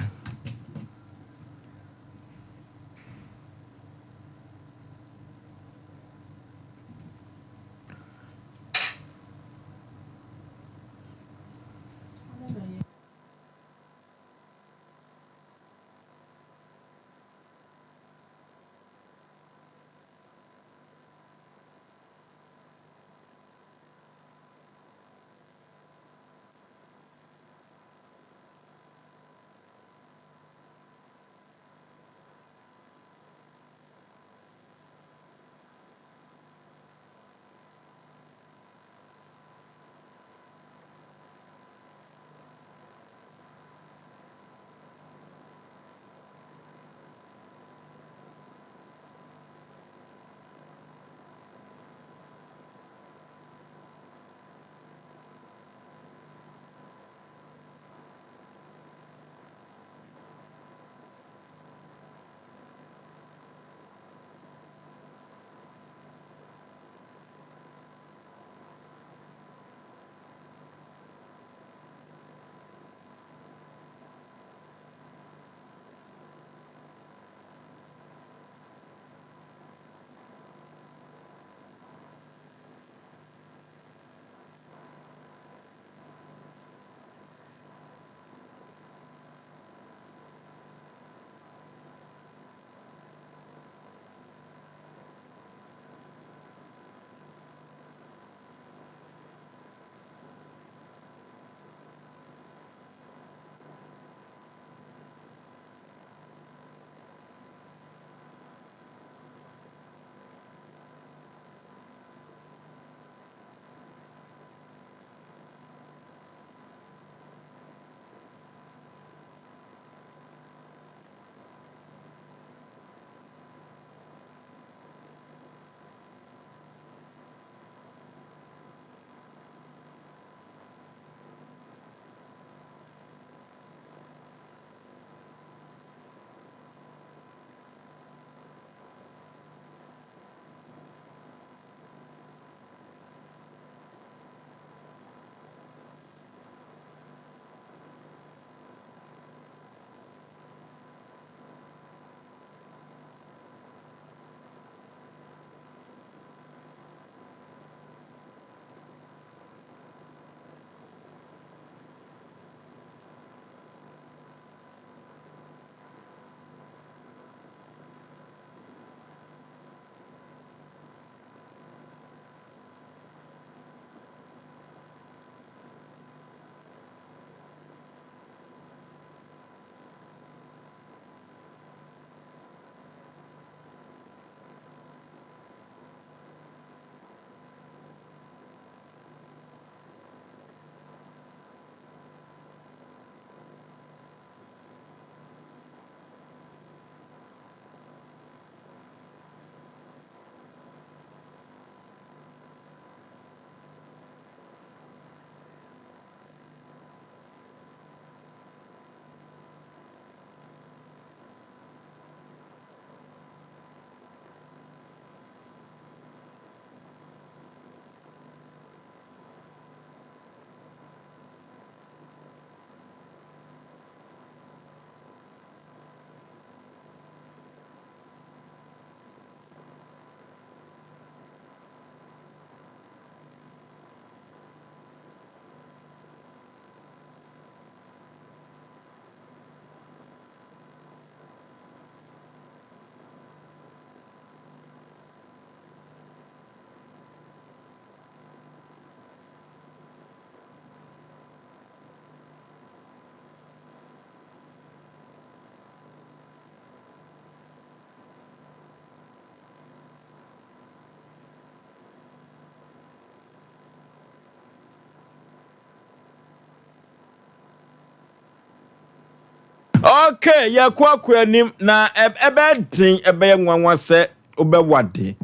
Okay, yɛkɔ akɔ anim na ɛbɛyɛ den, ɛbɛyɛ nwanwa sɛ wobɛwade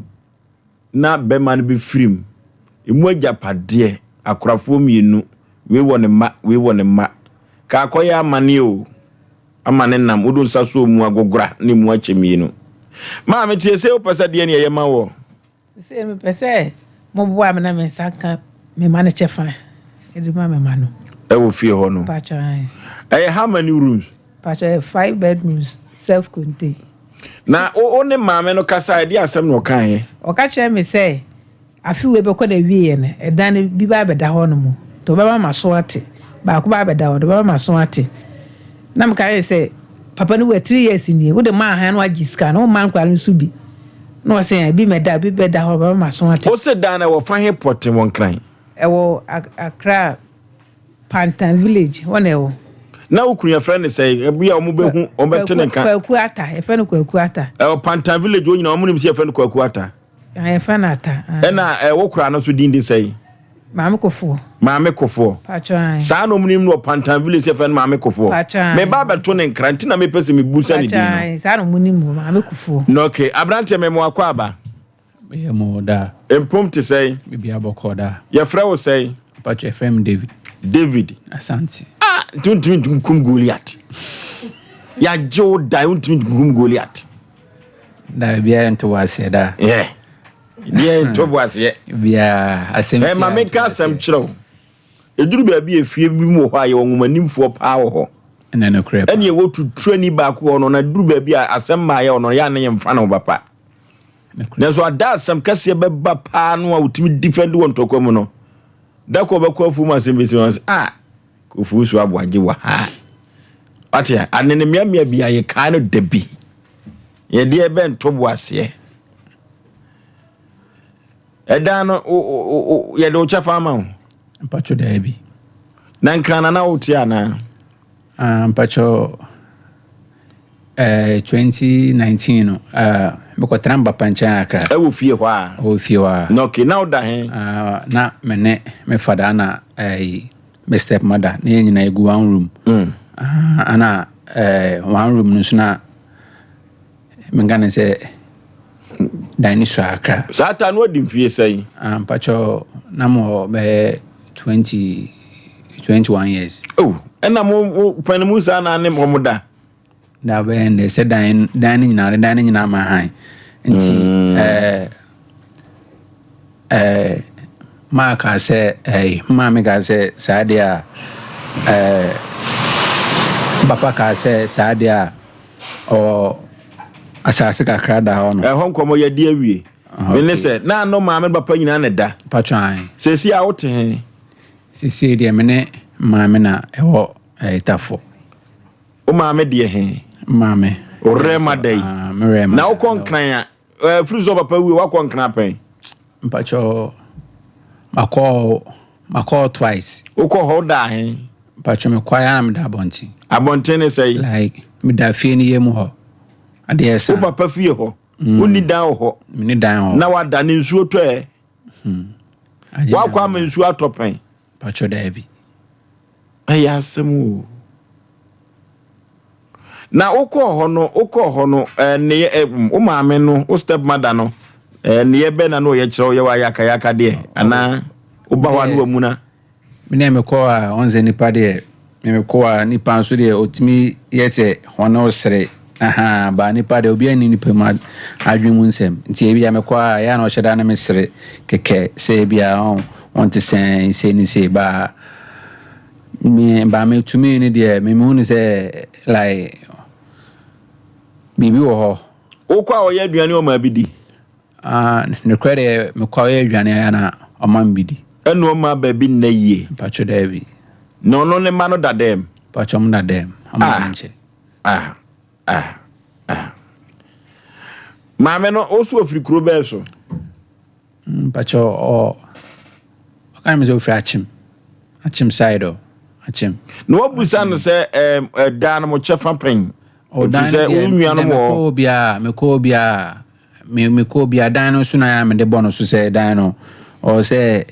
na bɛrima no bɛfiri mu. Emu agyapadeɛ, akorafoɔ mmienu, wei wɔ ne mma, wei wɔ ne mma. Ka akɔyɛ amane o, ama ne nam, wode nsa so mu agogora na emu akyɛ mmienu. Maame tie sɛ wopɛ sɛ deɛ ne ɛyɛ ma wɔ. Seesei mepɛ sɛ moboa me na me nsa ka me mma no kyɛfa de ma me mma no. Ɛwɔ fie hɔ no. Mpakyɛ ae. Ɛyɛ how many rooms? Mpakyɛ ɛyɛ five bedrooms self contained. Na wo ne maame no kasa ɛde asɛm na ɔkaeɛ? Ɔka kyerɛ me sɛ afe wei bɛkɔ n'awieɛ no ɛdan no bi ba abɛda hɔ nom nti ɔbɛma m'aso ate. Baako ba abɛda hɔ no ɔbɛma m'aso ate. Na meka kyerɛ no sɛ papa no wɔ three years nie wode maa han na wagye sika no womma nkwadaa no nso bi. Na ɔse ɛn ebi mɛda ebi bɛda hɔ bɛma m'aso ate. Ose dan no ɛwɔ fa he pɔten wɔ Nkran? Ɛwɔ Accra Pantan village hɔ na ɛwɔ. Na wo kunu yɛfrɛ no sɛn? Ebi a wɔn bɛhu wɔn bɛte ne nka. Kwaku Atta yɛfrɛ no Kwaku Atta. Ɛwɔ Pantan village hɔ nyinaa wɔn nim sɛ yɛfrɛ no Kwaku Atta. Ah, yɛfrɛ no Atta. Ah. Ɛna ɛwɔ kora no so din de sɛn? Maame Kofoɔ. Maame Kofoɔ. Pacho ae. Saa na ɔmo nim no wɔ Pantan village sɛ yɛfrɛ no Maame Kofoɔ. Pacho ae. Me ba abɛto ne nkra nti na mepɛ sɛ mebusa ne din no. Pacho ae, saa na ɔmo nim no, Maame Kofoɔ. Na okay, aberanteɛ me mo akɔ aba. Meyɛ mo daa. Mpom te sɛn? Bibia bɔkɔɔ daa. Yɛfrɛ wo sɛn? Pacho yɛfrɛ me David. David. Asante. Ah, nti wontumi nkum Goliath. Yɛagye wo da, wontumi nkum Goliath. Daa biara nto wɔ aseɛ daa. Yeah. Deɛ nto bo aseɛ. Biara asɛm ti. Ɛma menka asɛm kyerɛ wo. Ɛduru baabi a efie bi mu wɔ hɔ a yɛwɔ nwomanimfoɔ paa wɔ hɔ. Ɛna nokorɛ paa. Ɛne ɛwɔ tuturani baako wɔ hɔ no na duru baabi a asɛm maayɛ wɔ no yɛ a ne yɛmfa ne ho papa. Nanso ada asɛm kɛseɛ bɛba paa no a wotumi defend wɔ ntɔkwa mu no. Da kɔ ɔbɛkɔ afuo mu asɛm bɛsi wɔn sɛ ah kofuo so aboagye wɔ ha. Wate a ane ne mmeammea bi a yɛkae no da bi. Yɛdeɛ bɛnto bo aseɛ. Ɛdan no yɛde wo kyɛfa ama wo. Mpatwo daabi. Na nkran na na wote anaa? Ah, mpatwo eh, 2019 no ah, mekɔtena mbapa nkyɛn akra. Ɛwɔ fie hɔ a? Ɛwɔ fie hɔ a. Na okay, na woda he? Ah, na me ne me fada na eh, me step mother ne yɛn nyinaa egu one room. Mm. Ah, ana eh, one room no nso na Menka no sɛ dan no sua kakra. Saa ta no adi mfie sɛn? Ah, mpakyɛ na mo bɛyɛ 20, 21 years. Oh, ɛna mo mo pɛn mu saa na ne mo da. Da bɛyɛ ndɛ sɛ dan dan no nyinaa dan no nyinaa ma han. Nti mm. eh eh maa kaa sɛ eh maame kaa sɛ saa deɛ a eh papa kaa sɛ saa deɛ a Ɔwɔ asase kakra da hɔ no. Ɛhɔ nkɔmɔ yɛdi awie. Me ne sɛ na ano maame ne papa nyinaa na ɛda. Patro ae. Seesei a wote he? Seesei deɛ me ne maame na ɛwɔ Tafo. Wo maame deɛ he? Maame. Wo rɛma da yi? Me rɛma. Na wokɔ Nkran a, firi sɛ papa wuo woakɔ Nkran pɛn? Mpakyɛ makɔ Makɔ hɔ twice. Wokɔ hɔ wodaa he? Mpakyɛ mekɔ a na meda abɔnten. Abɔnten ne sɛn? Like meda fie no yam hɔ. Adeɛ sa. Wo papa fie hɔ? Mm. Wonni dan wɔ hɔ? Menni dan wɔ hɔ. Na wada ne nsuo tɔ ɛ? Hmm. Wakɔ ama nsuo atɔ pɛn? Mpakyɛ daabi. Ɛyɛ asɛm o. Na wokɔɔ hɔ no, wokɔɔ hɔ no, eh, nneyɛ, eh, wo maame no, wo step mother no, eh, nneyɛ bɛn na na ɔyɛ kyerɛ wo, yɛ wɔ ayakayaka deɛ, anaa woba hɔ a na wamuna? Me deɛ mekɔ a, ɔn sɛ nipa deɛ, me mekɔ a, nipa nso deɛ ɔtumi yɛ sɛ ɔne wo sere, ahaa, ba nipa deɛ obiara nni nipa mu adwene mu nsɛm, nti ebi a mekɔ a, ɛyɛ a na ɔhyɛ da ne me sere kɛkɛ, sɛ ebi a ɔn, ɔnte sɛn, sei ne sei, ba Me ba me tumi no deɛ me mehu no sɛ like biribi wɔ hɔ. Wokɔ a ɔyɛ aduane ɔma bi di? Ah, nokorɛ deɛ mekɔ a ɔyɛ aduane a na ɔma me bi di. Ɛna ɔma baabi nna yie? Mpakyɛ daabi. Na ɔno ne mma no da dɛm? Mpakyɛ ɔmo da dɛm, ɔmo da ne nkyɛn. Ah, ah, ah. Maame no, wo so ofiri kuro bɛɛ so? Mpakyɛw ɔ ɔka mi sɛ ofiri Akyem Akyem side ɔ Akyem. Na wabusa no sɛ ɛɛm ɛdan no mo kyɛfa pɛn. Efiri sɛ wo nuanom wɔ hɔ. Mekɔ obiara mekɔ obiara me mekɔ obiara dan no so na yɛ a mede bɔ no so sɛ dan no ɔwɔ sɛ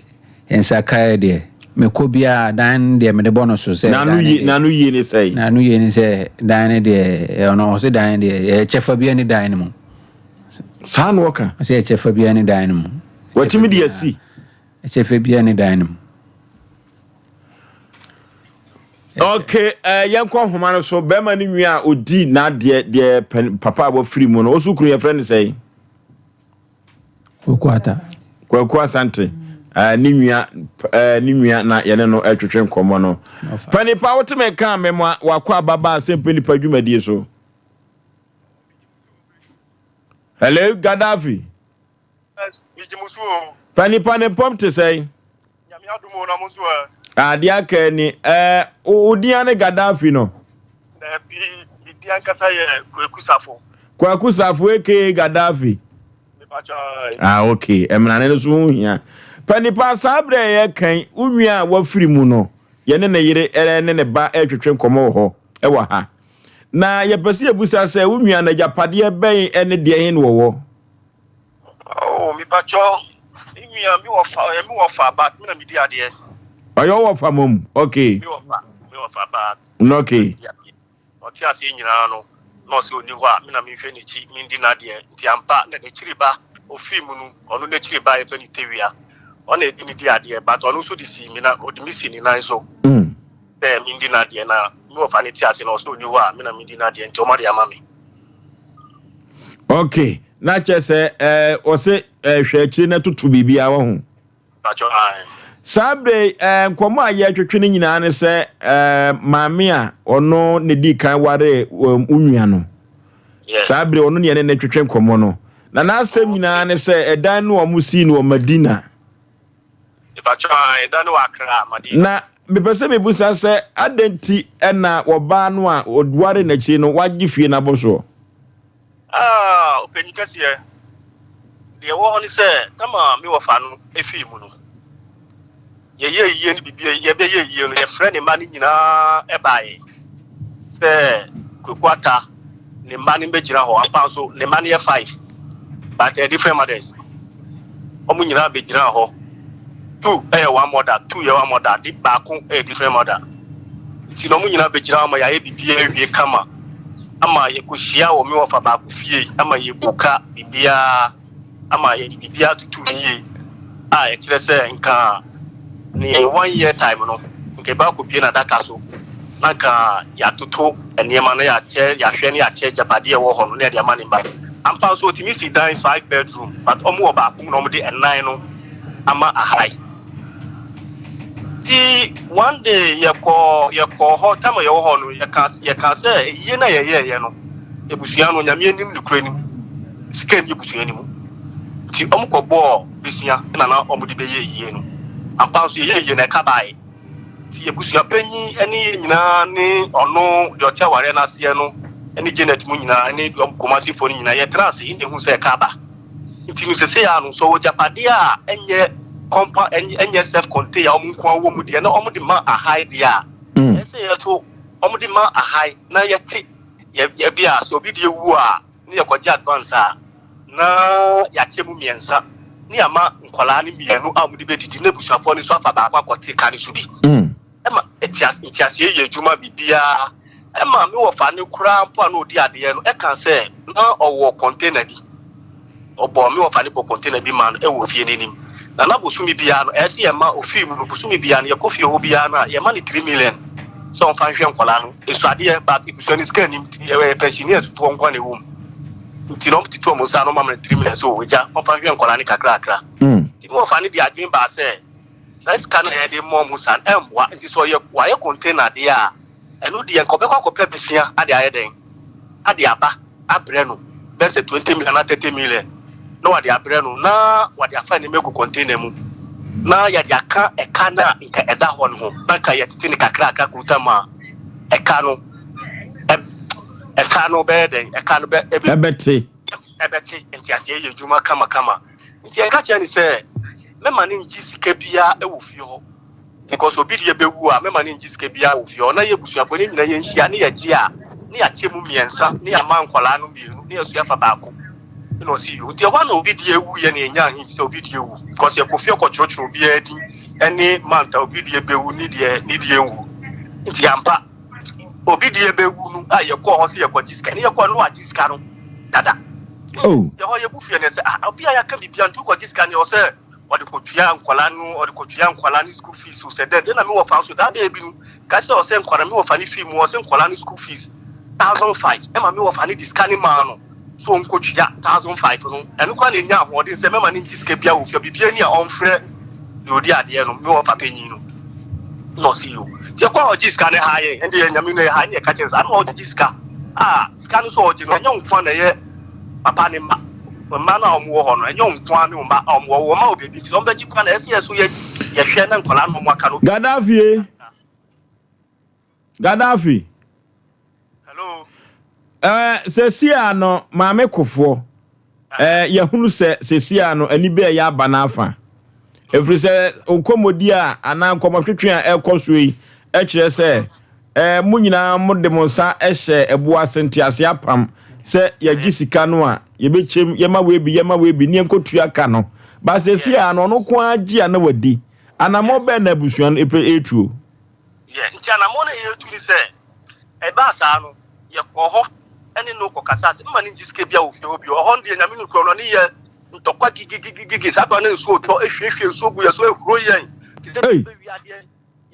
yɛn nsa kae deɛ. Mekɔ biara dan no deɛ mede bɔ no so sɛ dan no deɛ. N'ano yie ne sɛn? N'ano yie ne sɛ dan no deɛ ɔno ɔse dan no deɛ yɛ kyɛfa biara ne dan no mu. Saa na ɔka? Ɔse yɛ kyɛfa biara ne dan no mu. Watumi de asi? Kyɛfa biara ne dan no mu. Okay, uh, yɛnkɔ nhoma no so. Bɛrima no nwi a ɔdi n'adeɛ deɛ papa a wafiri mu no, ɔso kunu yɛfrɛ no sɛn? Kwaku Ata. Kwaku Asante. Uh, ne nua uh, ne nua na yɛne no ɛtwetwe nkɔmmɔ no. Panipa wote me ka me ma wakɔ ababa asɛm panipa dwumadie so. Hello Gaddafi. Yes, megye mo so o. Panipa ne mpɔm te sɛn? Nyame adom o, na mo nso ɛ? Adeɛ aka ni, ɛɛ, wo din ane Gaddafi no? Dabi, me din ankasa yɛ Kwaku Safo. Kwaku Safo aka Gaddafi? Mepakyɛ ae. Ah, ok, mmrane no so ho hia. Panipa, saa berɛ a yɛreka yi, wo nua a wafiri mu no, yɛne ne yere ne ne ba retwetwe nkɔmmɔ wɔ hɔ, wɔ ha. Na yɛpɛ sɛ yɛbusa sɛ, wo nua no agyapadeɛ bɛn ne deɛn na ɔwɔ? Oh, me pacho, me nua, me wɔfa, ɔyɛ me wɔfa, but me na me di adeɛ. Ɔyɛ wo wɔfa mom, okay. Me wɔfa, me wɔfa, but. No, okay. Ɔte aseɛ nyinaa no, na ɔsɛ ɔni hɔ a, me na menhwɛ n'akyi, mendi n'adeɛ. Nti ampa, na n'akyiri ba, ofii mu no, ɔno n'akyiri ba yɛfrɛ no Tewia, ɔna ɛdi ne di adeɛ, but ɔno nso de sii me na, ɔde me si ne nan so. Sɛ mendi n'adeɛ, na me wɔfa no te ase na ɔsɛ ɔni hɔ a, me na mendi n'adeɛ, nti ɔma de ama me. Okay, na kyerɛ sɛ ɛɛ ɔsɛ ɛhwɛ akyire na toto biribiara wɔ ho. Saa bere ɛɛ nkɔmɔ a yɛretwetwe no nyinaa ne sɛ ɛɛ maame a ɔno ne di kan ware wɔn nua no. Saa bere ɔno ne yɛne ne twetwe nkɔmɔ no. Na n'asɛm nyinaa ne sɛ ɛdan no a wɔn sii no wɔ Madina. Mepakyɛw ae, da no wɔ Accra, Madina. Na mepɛ sɛ mebisa sɛ, adɛn nti na ɔbaa no a ɔwaree n'akyiri no wagye fie no abɔsoɔ? Ah, ɔpanyin kɛseɛ, deɛ ɛwɔ hɔ ne sɛ, tam a me wɔfa no fii mu no, yɛyɛɛ yie no biribi, yɛbɛyɛɛ yie no, yɛfrɛ ne mma no nyinaa baeɛ sɛ Kwaku Atta ne mma no mbɛgyina hɔ. Ampa nso, ne mma no yɛ five, but ɛyɛ different mothers. Wɔn nyinaa bɛgyinaa hɔ. Two yɛ one mother, two yɛ one mother, de baako yɛ different mother. Nti na wɔn nyinaa bɛgyina hɔ ama yɛayɛ biribiara awie kama. Ama yɛkɔhyia wɔ me wɔfa baako fie ama yɛbu ka biribiara. ama yɛde biribiara atoto yie a ɛkyerɛ sɛ nka ne one year time no nka ɛbɛ akɔbie n'adaka so na nka yɛatoto nneɛma no yɛakyɛ yɛahwɛ ne yɛakyɛ agyapadeɛ ɛwɔ hɔ no na yɛde ama ne mma. Ampa nso ɔtumi si dan five bedroom but ɔmo wɔ baako mu na ɔmo de ɛnan no ama ahae. Nti one day yɛkɔ yɛkɔɔ hɔ time a yɛwɔ hɔ no yɛka yɛka sɛ ayie no a yɛyɛɛyɛ no abusua no Nyame anim nokorɛ nim sika nni abusua no mu nti ɔmo kɔ bɔɔ besia na na ɔmo de bɛyɛ ayie no ampa nso yɛyɛ ayie no ɛka baeɛ nti abusua panyin ɛne yɛn nyinaa ne ɔno deɛ ɔte awareɛ no aseɛ no ɛne Janet mu nyinaa ɛne Kumasifoɔ no nyinaa yɛtena ase ɛna ehu sɛ ɛka aba. Nti no sesei ara no sɛ ɔwɔ agyapadeɛ a ɛnyɛ compa ɛnyɛ self contain a wɔn nko ara wɔ mu deɛ na wɔn de ma ahae deɛ a, ɛsɛ sɛ yɛ nso wɔn de ma ahae na yɛte yɛ yɛ bi a sɛ obi deɛ wu a ne yɛkɔgye advance a na yɛakyɛ mu mmiɛnsa ne yɛama nkwadaa no mmienu a wɔn de bɛdidi na abusuafoɔ no nso afa baako akɔte ka no so bi. Ɛma nteaseɛ yɛ adwuma biribiara. Ɛma me wɔfa no koraa mpo a na ɔdi adeɛ no ɛka sɛ na ɔwɔ container bi. Ɔbɔ me wɔfa no bɔ container bi maa no ɛwɔ fie no anim. Na na bosome biara no ɛyɛ sɛ yɛma ɔfii mu no bosome biara no yɛkɔ fie hɔ biara no a yɛma no 3 million sɛ ɔmfa nhwɛ nkwadaa no. Ɛsua adeɛ but abusua no sika nnim nti ɛyɛ pensioners foɔ nko ara na ɛwɔ mu. Nti na wɔtete wɔn nsa na wɔma no 3 million sɛ o agya ɔmfa nhwɛ nkwadaa no kakrakra. Nti me wɔfa no de adwene baa sɛ saa sika no a yɛde ma wɔn saa no ɛmmoa nti sɛ ɔyɛ wayɛ container deɛ a ɛno deɛ nka ɔbɛkɔ akɔpɛ besia ade ayɛ dɛn ade aba abrɛ no bɛyɛ sɛ 20 million anaa 30 million na wade abrɛ no na wade afa nneɛma agu container mu na yɛde aka ɛka no a nka ɛda hɔ no ho na nka yɛtete no kakrakra kuruta mu a ɛka no ɛka no bɛyɛ dɛn ɛka no bɛ ɛbɛte ɛbɛte nteaseɛ yɛ adwuma kamakama. Nti yɛka kyerɛ no sɛ mɛma no ngye sika biara wɔ fie hɔ because obi deɛ bɛwu a mɛma no ngye sika biara wɔ fie hɔ na yɛ abusuafoɔ no nyinaa yɛnhyia ne yɛgye a ne yɛakyɛ mu mmiɛnsa ne yɛama nkwadaa no mmienu ne yɛso yɛafa baako ɛna ɔsi yoo. Nti ɛhɔ a na obi deɛ wuiɛ na yɛnyaa hint sɛ obi deɛ wu because yɛkɔ fie kɔtwerɛtwerɛ obiara din. Ɛne month a obi deɛ bɛwu ne deɛ ne deɛ nwu. Nti ampa obi deɛ bɛwu no a yɛkɔɔ hɔ sɛ yɛkɔgye sika ne yɛkɔɔ no wagye sika no dada. Oh. Yɛhɔ yɛbu fie no sɛ ah obi a yɛaka biribi a nti wokɔgye sika no ɔsɛ ɔde kɔtua nkwadaa no ɔde kɔtua nkwadaa no school fees o sɛ dɛn dɛn na me wɔfa nso daa bɛyɛ bi no ka sɛ ɔsɛ nkwadaa me wɔfa no fii mu ɔsɛ nkwadaa no school fees 1005 ɛma me wɔfa no de sika no maa no so ɔnkɔtua 1005 no ɛno koraa na ɛnya ahoɔden sɛ mɛma no ngye sika bia wɔ fie biribi ani a ɔmfrɛ deɛ ɔdi adeɛ no me wɔfa panyin no na ɔse yo yɛkɔ a ɔgye sika no ha yɛn ɛnde yɛ nyame no yɛ ha ne yɛka kyɛn sɛ ana ɔgye sika a sika no so ɔgye no ɛnyɛ nko na ɛyɛ papa ne mma mma no a wɔwɔ hɔ no, ɛnyɛ wɔn nko ara ne wɔn mma a wɔwɔ hɔ. Wɔn mma wɔ baabi nti, wɔbɛgye kwan na ɛsɛ yɛ so yɛ yɛhwɛ na nkwadaa no wɔn aka no. Gaddafi eh. Gaddafi. Hello. Eh, sɛsi a no maame kofoɔ eh, yɛhunu sɛ sɛsi a no ani bɛɛ yɛ aba no afa ɛfiri sɛ nkɔmmɔdi a anaa nkɔmmɔtwetwe a ɛkɔ so yi kyerɛ sɛ Ɛɛ, mo nyinaa mode mo nsa hyɛ ɛboɔ ase nteaseɛ apam sɛ yɛgye sika no a, yɛbɛkyɛm, yɛma wei bi, yɛma wei bi, ne yɛnkɔtua ka no. Ba seesei a no, ɔno nko ara gye a na wadi. Anammɔn bɛn na abusua no pɛ retuo? Yɛ, nti anammɔn no a yɛretu ne sɛ, ɛbaa saa no, yɛkɔɔ hɔ ne no kɔkasaa sɛ, mma no nngye sika biara wɔ fie hɔ bio. Ɛhɔ no deɛ, Nyame nokorɛ no, ɔne yɛ ntɔkwa gigigigigi. Saa berɛ no na nsuo retɔ, ɛhwiehwie nsuo gu yɛn so, ɛhuro yɛn te sɛ deɛ Ei! yɛbɛwia adeɛ.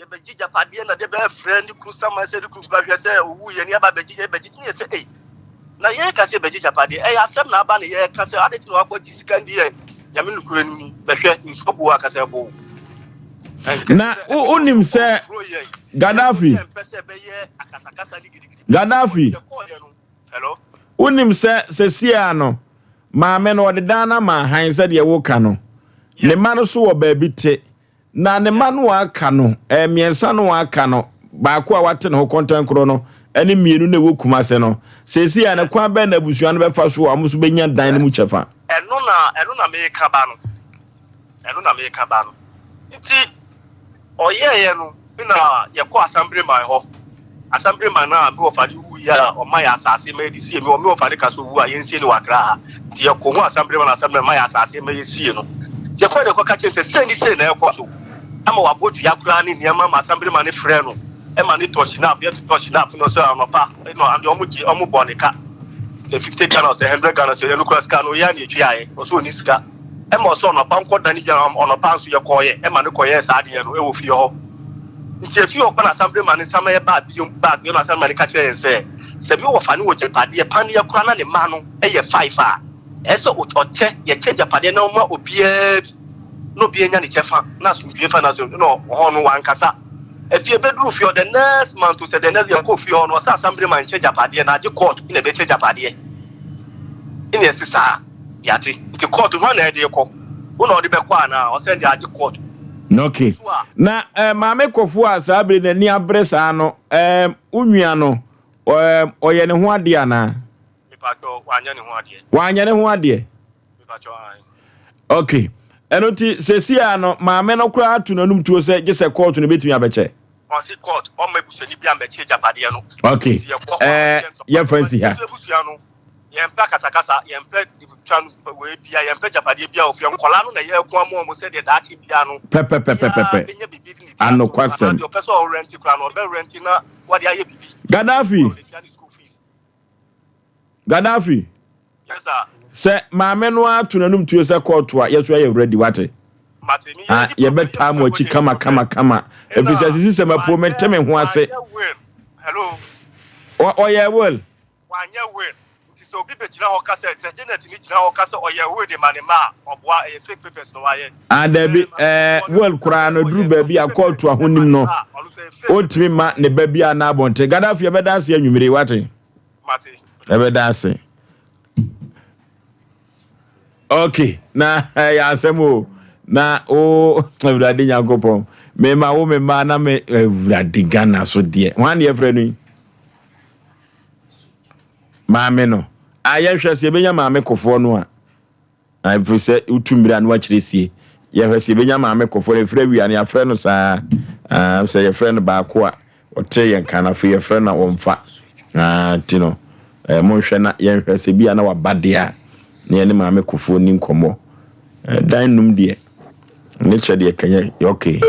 Yɛbɛgye gyapadeɛ na deɛ bɛyɛ frɛ ne kunu saman sɛ ne kunu bɛhwɛ sɛ owu yɛ ne aba bɛgye yɛ bɛgye ne yɛ sɛ ei na yɛka sɛ bɛgye gyapadeɛ ɛyɛ asɛm na aba ne yɛka sɛ ade na wakɔ gye sika ndi yɛ nyame nokorɛ no ni bɛhwɛ nsuo bo akasa ɛbo Na wonim sɛ Gaddafi Gaddafi wonim sɛ sɛsiaa no maame no ɔde dan no ama han sɛdeɛ woka no ne mma no so wɔ baabi te Na ne mma no a aka no, mmiɛnsa no a aka no, baako a wate ne ho kɔntɛnkorɔ no ne mmienu na ɛwɔ Kumase no, seesei a no kwan bɛn na abusua no bɛfa so a wɔn nso bɛnya dan no mu kyɛfa? Ɛno na, ɛno na mereka ba no. Ɛno na mereka ba no. Nti ɔyɛeɛ no na yɛkɔɔ Asambreman hɔ. Asambreman no a me wɔfa no wuiɛ a ɔma yɛ asase ma yɛde sie me me wɔfa no ka sɛ owu a yɛnsie no wɔ Accra ha. Nti yɛkɔhu Asambreman na Asambreman ma yɛ asase ma yɛsie no. Nti yɛkɔɛ na yɛkɔka kyerɛ sɛ sei ne sei na ɛrekɔ so. Ama wabɔ dua koraa ne nneɛma ma Asambreman no frɛ no ma no tɔ Schnapp, yɛtotɔ Schnapp no sɛ anɔpa no ande ɔmo gye ɔmo bɔ ne ka sɛ 50 Ghana sɛ 100 Ghana sɛ ɛno koraa sika no yɛ a na yɛtuaeɛ ɔsɛ ɔnni sika. Ɛma ɔsɛ ɔnɔpa nkɔ dane gyina ɔnɔpa nso yɛkɔɔyɛ ɛma no kɔyɛɛ saa adeɛ no ɛwɔ fie hɔ. Nti efii hɔ kɔ na Asambere ma ne nsa ma yɛbaa bio baa bio na Asambere ma ne ka kyerɛɛ yɛn sɛ sɛ me wɔfa no wɔ gyapadeɛ paneɛ koraa na ne mma no yɛ five a ɛsɛ sɛ ɔkyɛ yɛkyɛ agyapadeɛ na ɔma obiara bi na obiara nya ne kyɛfa na asomdwie fa na asomdwie na ɔhɔ no wankasa. Afei ɛbɛduru fie hɔ the next month o sɛ the next year yɛkɔɔ fie hɔ no ɔsɛ Asambere ma nkyɛ agyapadeɛ na agye court na ɛbɛkyɛ agyapadeɛ ɛna ɛse saa. Yɛate. Nti court hwan na ɛde rekɔ? Wo na ɔde bɛkɔ anaa? Ɔsɛ ɛnde agye court. Ok. Na eh, Maame Kɔfo a saa bere n'ani abere saa no, eh, wo nua no, eh, ɔyɛ ne ho adeɛ anaa? Mepatwɔ, wanyɛ ne ho adeɛ. Wanyɛ ne ho adeɛ? Mepatwɔ, ae. Ok. Ɛno nti, seesei a no, maame no koraa ato n'anum tuo sɛ gye sɛ kɔɔto no bɛtumi abɛkyɛ. Ɔse court, ɔmma abusuani biara mmɛkyɛ agyapadeɛ no. Ok. Nti yɛkɔ hɔ a, Eh, yɛntɔ. yɛmfa nsi ha. Nso abusua no, Yɛmpɛ akasakasa, yɛmpɛ twa no wei bia, yɛmpɛ agyapadeɛ bia wɔ fie. Nkwadaa no na yɛreko ama wɔn sɛdeɛ daakye bia no, obiara Pɛpɛpɛpɛpɛ. bɛnya biribi de ne ti ato. Anaa Anokwasɛm. deɛ ɔpɛ sɛ ɔrɛnte koraa no, ɔbɛrɛnte na wɔde ayɛ biribi. Gaddafi. Ɔde tua ne school fees. Gaddafi. Yes sir. Sɛ maame no ara to n'anum tuo sɛ kɔɔto a, yɛso ayɛ ready wate. Mate, meyɛ Ah, ready papa, meyɛ yɛbɛtaa mo akyi ready kama kama kama. Ɛfiri sɛ Ɛna sisi sɛ mapuo wanyɛ mente me ho ase. wanyɛ will. Hello. Ɔyɛ will. Wanyɛ will nti sɛ obi bɛgyina hɔ ka sɛ, sɛ Janet no gyina hɔ ka sɛ ɔyɛ will de ma ne mma a, ɔboa, ɛyɛ fake papers na wayɛ. Ah dabi, ɛɛ will koraa no duru baabi a kɔɔto ahonim no, ɔntumi mma ne ba biara na abɔnten. Gaddafi ɛbɛda ase anwummere yi, wate? Mate. Ɛbɛda ase. Ok, na ɛyɛ asɛm o. Na o Awurade Nyankopɔn, mema wo me mma na me Awurade Ghana so deɛ. Hwan ne yɛfrɛ no yi? Maame no. A yɛhwɛ sɛ yɛbɛnya maame kofoɔ no a. Ɛfiri sɛ wotu mmira no akyerɛ sie. Yɛhwɛ sɛ yɛbɛnya maame kofoɔ no ɛfiri awia no yɛafrɛ no saa. Sɛ yɛfrɛ no baako a ɔte yɛn ka no afei yɛfrɛ no a wɔmfa. Nti no monhwɛ na yɛnhwɛ sɛ bi a na waba deɛ a na yɛne maame kofoɔ ni nkɔmmɔ. Dan num deɛ. Ne kyɛ deɛ kɛnyɛ yɛ okay.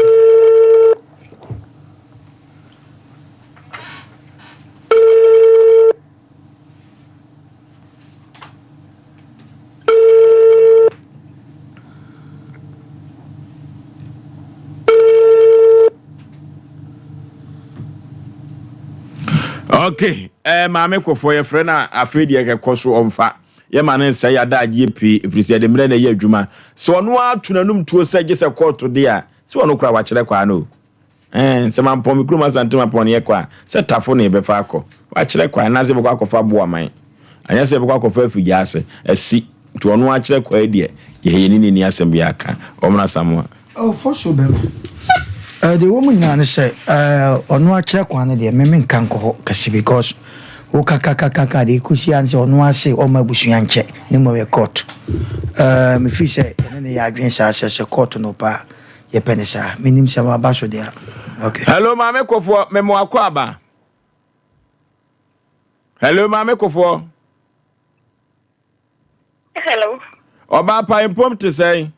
Okay, eh, maame kɔfoɔ yɛfrɛ no a afei deɛ kɛkɔ so ɔmfa yɛma no nsɛe adagyeɛ pii ɛfiri sɛ yɛde mmerɛ na ɛyɛ adwuma sɛ ɔno ara to n'anum tuo sɛ gye sɛ kɔɔto deɛ a sɛ ɔno koraa wakyerɛ kwaa no o Ɛɛ, sɛ mampɔn me kurom Asante Mampɔn no yɛkɔ a, sɛ Tafo na yɛbɛfa akɔ. Wakyerɛ kwan, anaasɛ yɛbɛkɔ akɔfa Aboaman. Anyɛ sɛ yɛbɛkɔ akɔfa Afigya ase, asi. Nti ɔno akyerɛ kwan deɛ, yɛ yɛne no nni asɛm biara ka. Ɔmmra Asamoah. Oh, Fosu bɛma. Eh, deɛ ɛwɔ mu nyinaa ne sɛ, eh, ɔno akyerɛ kwan no deɛ, me menka nkɔ hɔ kɛse because wo kakakakaka deɛ ɛkɔsi ara ne sɛ ɔno ara se ɔmma abusua nkyɛ, ne mmom yɛ court. Eh, me feel sɛ yɛne no yɛ adwene saa sɛ sɛ court no pɛ a, Yɛpɛ no saa. Menim sɛ waba so deɛ a. Okay. Hello Maame Kofoɔ, me mo akɔ aba. Hello Maame Kofoɔ. Hello. Ɔbaa pa mpom te sɛn?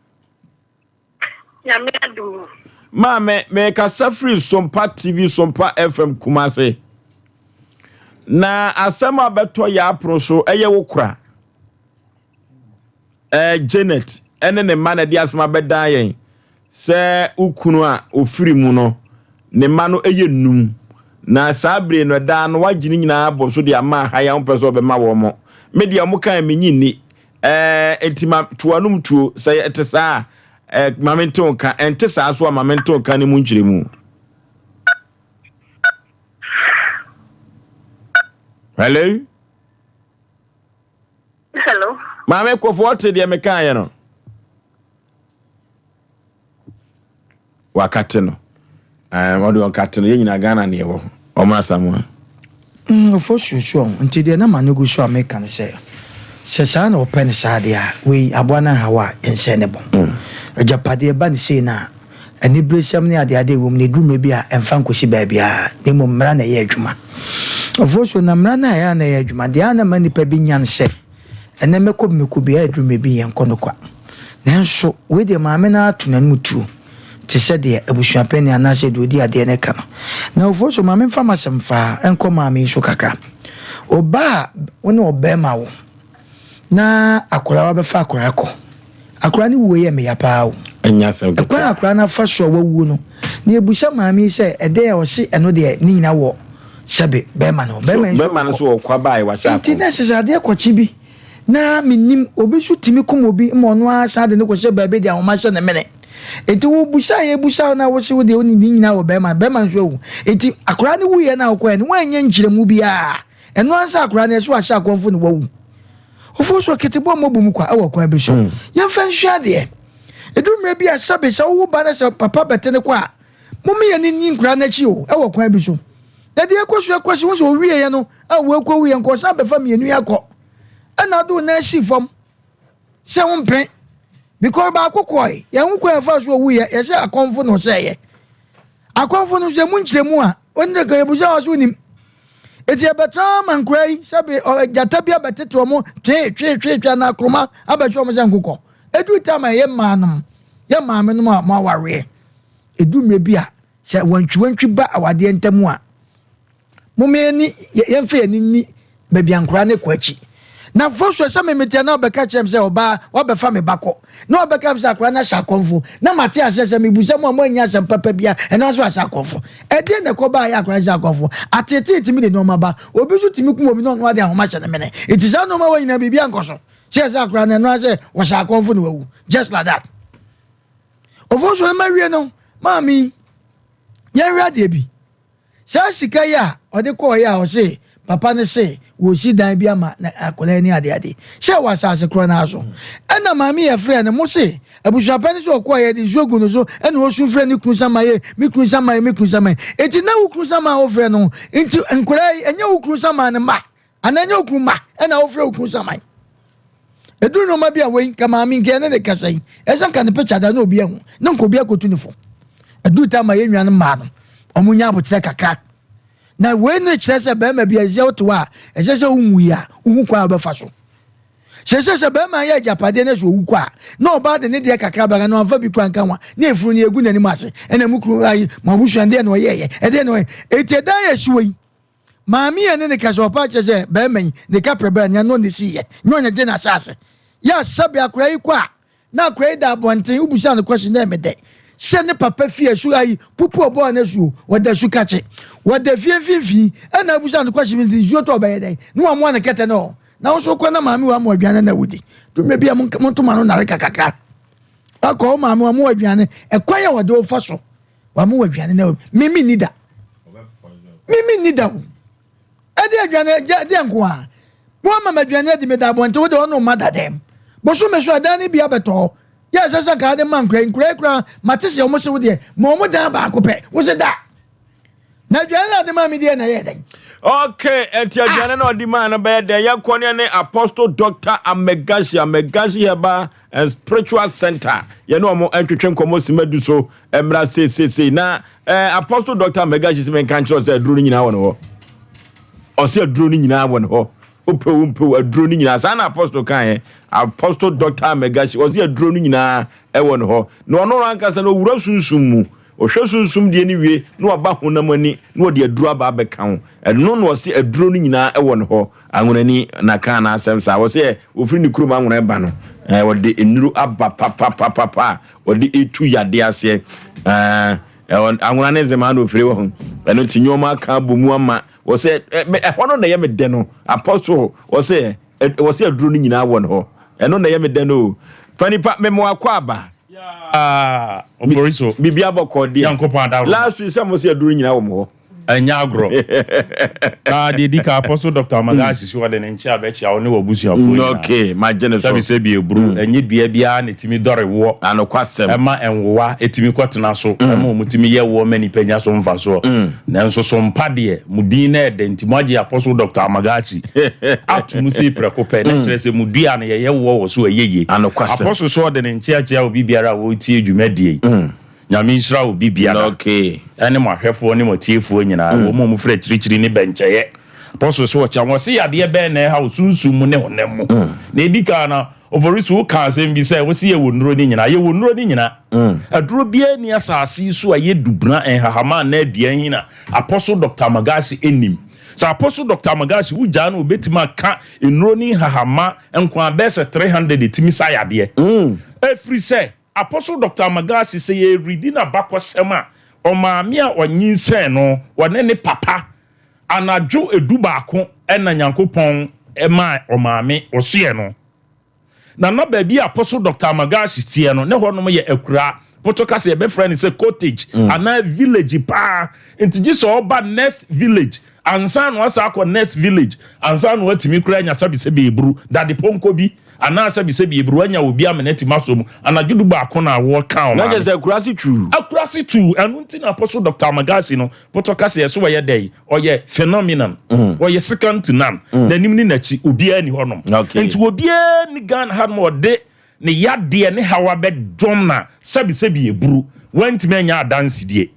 Nyame adum. Maame, mekasa firi Sompa TV, Sompa FM Kumase. Na asɛm a bɛtɔ yɛ apono so ɛyɛ wo kora. Eh, Janet ne ne mma na ɛde asɛm abɛdan yɛn sɛ wo kunu a ofiri mu no, ne mma no yɛ nnum. Na saa bere no, ɛdaa no wagye ne nyinaa abɔ so de ama ahan a wompɛ sɛ ɔbɛma wɔn mo. Me deɛ wɔn kan menyi nni. Eh, enti ma to anom tuo. Sɛ ɛte saa a, eh, ma mente wo nka. Ɛnte saa so a, ma mente wo nka ne mu nkyerɛmu. Hello? Hello. Maame Kofo ɔte deɛ mekaeɛ no. Wakate no. Ɔde ɔkate no yɛn nyinaa Ghana ne yɛwɔ. Ɔmo Asamoah. Ɔfo suasua ho nti deɛ na m'ano gu so a meka ne sɛ, sɛ saa na ɔpɛ no saa deɛ a, wei aboa no anhaw a, yɛnsɛe ne bɔn. Agyapadeɛ ba no sei no a, aniberesɛm ne adeade a ɛwɔ mu no, ɛduru mmerɛ bi a, ɛmfa nkɔsi baabiara, na mmom mmara na ɛyɛ adwuma. Ɔfoɔ so, na mmara no a ɛyɛ a na ɛyɛ adwuma, deɛ a na ɛma nnipa bi nya ne sɛ, ɛnnɛ mɛkɔ bi, mɛkɔ bi, a ɛduru mmerɛ bi yɛnkɔ no kwa. Nanso, wei deɛ maame no ara to n'anom tuo, te sɛ deɛ abusuapanin anaasɛ deɛ ɔdi adeɛ no ka no. Na ɔfoɔ so, ma memfa m'asɛm mfa nkɔ maame yi so kakra. Ɔbaa a wo ne ɔbarima wo, na akwadaa wabɛfa akwadaa kɔ. Akwadaa no wuo yɛ me ya paa o. Ɛnyɛ asɛm ketewa. Ɛkwan a akwadaa no afa so a wawuo no, na yɛbusa maame yi sɛ ɛdɛn a ɔse ɛno deɛ ne nyina wɔ sɛbe bɛrima no hɔ. Bɛrima yi nso Bɛrima no nso wɔ kwa baa wahyɛ akɔm. Nti na ɛsɛ sɛ adeɛ kɔkye bi na mennim obi nso tumi kum obi ma ɔno ara san de no kɔhyɛ baabi de ahoma hyɛ ne mene. Nti wo busa a yɛbusa wo na wose wo deɛ wonim ne nyina wɔ bɛrima no, bɛrima nso awu. Nti akwadaa no wuiɛ no a wokɔɛ no woannya nkyerɛmu biara. Ɛno ara sɛ akwadaa no ɛso ahyɛ akɔmfo na wawu. Ofosu ketebɔ mmɔ bom kwa wɔ kwan bi so. Yɛmfa nsua adeɛ. Ɛduru mmerɛ bi a sɛbe sɛ wowo ba na sɛ papa bɛte no kɔ a, momma yɛn ani nni nkwadaa no akyi o, wɔ kwan bi so. Na deɛ ɛkɔ so ɛkɔ si, wo sɛ ɔwieɛ no a woakɔ wuiɛ nka ɔsan bɛfa mmienu yi akɔ. Ɛna wode wo nan sii fam sɛ wompene. Because baako kɔe, yɛn ho kwan ɛfa so ɔwuiɛ, yɛsɛ akɔmfo na ɔhyɛeɛ. Akɔmfo no sɛ mu nkyerɛmu a, wɔn de ka yɛbusa wɔ so wonim. Eti ɛbɛtra ma nkora yi sɛbe gyata bi abɛtete wɔn twee twee twee twee anaa akoroma abɛhwɛ wɔn sɛ nkokɔ. Edu tam a ɛyɛ mmaa nom, yɛ maame nom a mo awareɛ. Edu mmerɛ bi a sɛ wantwiwantwi ba awadeɛ ntam a, Momma yɛnni, yɛmfa yɛn ani nni baabi a nkwadaa no kɔ akyi. Na fo so sɛ memeteɛ na ɔbɛka kyerɛ me sɛ ɔbaa wabɛfa me ba kɔ na ɔbɛka me sɛ akwadaa no ahyɛ akɔmfo na mate aseɛ sɛ mebusa mu a moannya asɛm papa bia ɛno nso ahyɛ akɔmfo. Ɛdeɛn na ɛkɔ baa yɛ akwadaa no hyɛ akɔmfo? Ateetee tumi de nneɛma ba. Obi nso tumi kum obi na ɔno ade ahoma hyɛ ne mene. Nti saa nneɛma wɔ nyinaa biribi ankɔ so. Sɛ ɛsɛ akwadaa no ɛno ara sɛ wɔhyɛ akɔmfo na wawu. Just like that. Ofosuo no mawie no maame yɛnhwɛ adeɛ bi. Saa sika yi a ɔde kɔɔeɛ a ɔse papa no se wɔresi dan bi ama na akwadaa yi ne adeade sɛ ɛwɔ asase korɔ no ara so. Ɛna maame yɛ frɛɛ no mo se abusuapɛ no sɛ ɔkɔɔeɛ de nsuo gu no so ɛna ɔsu frɛ ne kunu saman ye me kunu saman me kunu saman. Enti na wo kunu saman a wofrɛ no nti nkwadaa yi ɛnyɛ wo kunu saman no mma Anaa ɛnyɛ okunu mma ɛna wofrɛ okunu saman. Ɛduru nneɛma bi a wei nka maame nka ɛne ne kasa yi ɛsɛ nka ne picture da na obi ahu na nka obi akotu ne fo. Ɛduru ta ma yɛn nuanom mmaa no wɔn nya abokyerɛ kakra. Na wei ne kyerɛ sɛ bɛrima bi a ɛsɛ wote hɔ a ɛsɛ sɛ wonwui a wohu kwan a wobɛfa so. Seesei sɛ barima yɛ agyapadeɛ na sɛ ɔwu kɔ a, na ɔbaa de ne deɛ kakra bɛka na wamfa bi kɔ anka ho a, na efunu no yɛgu n'anim ase. Ɛna mo kunu ayi, mo abusua deɛ na ɔyɛɛyɛ, ɛdeɛ na ɔyɛ. Enti ɛdan a ɛsi hɔ yi, maame yi ɛne ne kasa ɔpa kyerɛ sɛ barima yi, ne kaprɛ bɛn, nea na ɔna ɛsiiɛ, nyɛ ɔna gye n'asaase. Yɛ a sɛbe akwadaa yi kɔ a, Na akwadaa yi da abɔnten, wobusaa no question na ɛmɛ dɛ sɛ ne papa fie asu ayi pupu ɔbɔɔ no asu o, wɔda asu kakye, wɔda fie mfimfini, ɛna abusa no question nti nsuo tɔ ɔbɛyɛ dɛn na wamoa ne kɛtɛ no hɔ, na wo nso wokɔ na maame wɔ ama aduane na wodi, to mmerɛ bi a monto ma no nare kakakra, wakɔ wo maame wamoa aduane, ɛkwan a wɔde wo fa so wamoa aduane na me menni da, me menni da o. Ɛde aduane agya deɛ nko a. Mo ama me aduane adi meda abɔnten wo deɛ ɔno mma da dɛm. Bosome so ɛdan no bi abɛtɔ hɔ. Yɛ ɛsɛ sɛ nka ade ma nkura yi nkura yi koraa mate sɛ wɔn se wo deɛ ma wɔn dan baako pɛ wo se da. Na aduane na ade ma me deɛ na ɛyɛ dɛn. Okay, ɛnti aduane na ɔde maa no bɛyɛ dɛn? Yɛnkɔ ne ne Apostle Doctor Amegashi, Amegashi Herbal and Spiritual Center. Yɛne wɔn ntwetwe nkɔmmɔ sima du so mmra seesei. Na Eh, Apostle Doctor Megashi sɛ menka nkyerɛ sɛ aduro no nyinaa wɔ ne hɔ. Ɔsɛ aduro no nyinaa wɔ ne hɔ. Wopɛ wo mpɛ wo aduro no nyinaa. Saa na Apostle kaeɛ. Apostle Doctor Megashi ɔsɛ aduro no nyinaa ɛwɔ ne hɔ. Na ɔno ankasa no owura sunsum mu. Ɔhwɛ sunsum deɛ no wie na waba honam ani na ɔde aduro aba abɛka ho. Ɛno na ɔsɛ aduro no nyinaa ɛwɔ ne hɔ. Anwonani na kaa n'asɛm saa. Ɔsɛ ofiri ne kurom anwona ba no, ɔde nnuro aba papapapapa a ɔde etu yadeɛ aseɛ. Ɛɛ anwona ne nzema na ofiri wɔ ho. Ɛno nti nneɛma aka abɔ mu ama. Wɔsɛ ɛhɔ no na ɛyɛ me dɛ no. Apostle wɔsɛ wɔsɛ aduro no nyinaa wɔ ne hɔ. Ɛno na ɛyɛ me dɛ no o. Panipa mema wakɔ aba. Yeah, Ofori so. Biribi abɔkɔ deɛ. Nyankopɔn adaworo. Last week sɛ mo sɛ aduro nyinaa wɔ mo hɔ. Ɛnyɛ agorɔ. Na deɛ ɛdi kan, Apostle Doctor Amagah Asisi ɔde ne nkyea bɛkyea wo ne w'abusuafoɔ nyinaa. Okay, magye ne so. Sɛbi sɛbi eburu, ɛnyɛ dua biara na ɛtumi dɔre woɔ. Anokwasɛm. Ɛma nwowa ɛtumi kɔtena so, ɛma wɔn tumi yɛ woɔ ma nnipa nya so mfasoɔ. Nanso so mpa deɛ, mo din no ɛɛdɛ nti moagye Apostle Doctor Amagah ato mu sei prɛko pɛ, na kyerɛ sɛ mo dua no yɛyɛ woɔ wɔ so a ɛyɛ yie. Anokwasɛm. Apostle nso ɔde ne nkyea kyea obi biara a ɔretie dwumadie yi. Nyame nhyira obi biara ɛne mo ahwɛfoɔ ne mo atiefoɔ nyinaa, wɔn a wɔfiri akyirikyiri ne bɛnkyɛeɛ. Apostle so ɔkyea wɔn, ɔse yadeɛ bɛn na ɛha wo sunsum mu ne honam mu? Na ɛdi kan no, Oforisu woka asɛm bi sɛ wose yɛwɔ nnuro no nyinaa. Yɛwɔ nnuro no nyinaa. Aduro biara nni asase yi so a ɛyɛ dubena, nhahama anaa aduan hin a Apostle Doctor Amagashi nnim. Sɛ Apostle Doctor Amagashi wogyaa no a obɛtumi aka nnuro ne nhahama nko ara bɛyɛ sɛ 300 ɛtumi sa yadeɛ. Ɛfiri sɛ Apostle Doctor Amagashi, sɛ yɛredi n'abakɔsɛm a, ɔmaame a ɔnyinsɛn no, ɔne ne papa, anadwo edubaako na Nyankopɔn maa ɔmaame ɔsoɛɛ no. Na na baabi a Apostle Doctor Amagashi teɛ no, ne hɔnom yɛ akuraa, Poto ka sɛ yɛbɛfrɛ no sɛ cottage anaa village paa. Nti gye sɛ ɔba next village ansa na wasan akɔ next village ansa na watumi koraa anya sɛbesɛbe eburu, dade pɔnkɔ bi. Anaa sɛbesɛbe eburu anya obi amena atim asɔ mu anadwo dubaako na awoɔ ka Na ɔmaame. kyerɛ sɛ akuraase tuu. Akuraase tuu. Ɛno nti na Apostle Doctor Amagasi no potɔ ka sɛ ɛso ɔyɛ dɛn? Ɔyɛ phenomenon. Ɔyɛ second to none. N'anim ne n'akyi obiara nni hɔnom. Nti obiara nni Ghana hanom a ɔde ne yadeɛ ne haw abɛdɔm na sɛbesɛbe eburu wantumi anya adansedie.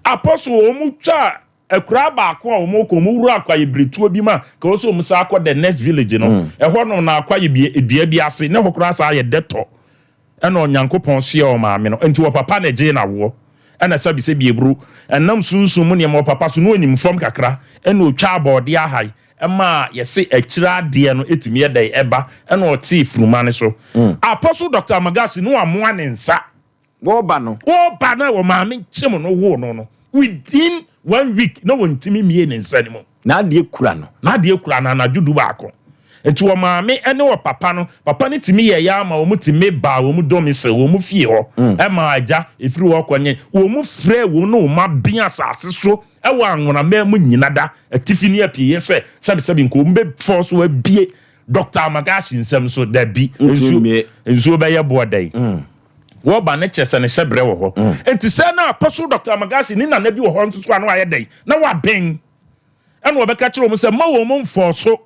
Apostle wɔn twaa Akuraa baako a wɔn kɔ, wɔn wura kwaebiretuo bi mu a, ka wɔ sɛ wɔn san akɔ the next village no. Ɛhɔ nom na kwae bi, dua bi ase, na ɛhɔ koraa saa yɛ dɛtɔ. Ɛna Onyankopɔn soɛ ɔmaame no. Nti ɔpapa na ɛgyee no awoɔ. Ɛna sɛbi sɛbi eburo, ɛnam sunsum mu nneɛma ɔpapa so, na ɔnim fam kakra, ɛna ɔtwa abɔɔdeɛ ahae, ɛmaa yɛse akyire adeɛ no ɛtumi yɛ dɛn ɛba, ɛna ɔtee funuma no so. Apostle Doctor Amagasi, na wamoa ne nsa. Wɔreba no. Wɔreba no a wɔmaame kyem no woo no no, within one week na wɔntumi mmie ne nsa no mu. N'adeɛ kura no. N'adeɛ kura no anadwo dubaako. Nti wɔmaame ne wɔpapa no, papa no tumi yɛeɛ ara ma wɔn tumi baa wɔn domicile, wɔn fie hɔ, maa agya ɛfiri hɔ kɔ nye wɔn frɛɛ wɔn ne wɔn aben asase so wɔ anwonaman mu nyina da, atifi ne apueɛ sɛ sɛbesɛbe nka wɔn bɛfɔɔ so abie Doctor Amagashi nsɛm so, dabi, nsuo, nsuo bɛyɛ boɔ dɛn? Wɔba no kyerɛ sɛ ne hyɛbrɛ wɔ hɔ. Enti sɛ na Apostle Doctor Amagasi ne nana bi wɔ hɔ nso so a na wayɛ dɛn? Na waben. Ɛna ɔbɛka kyerɛ wɔn sɛ mma wɔn mfɔɔ so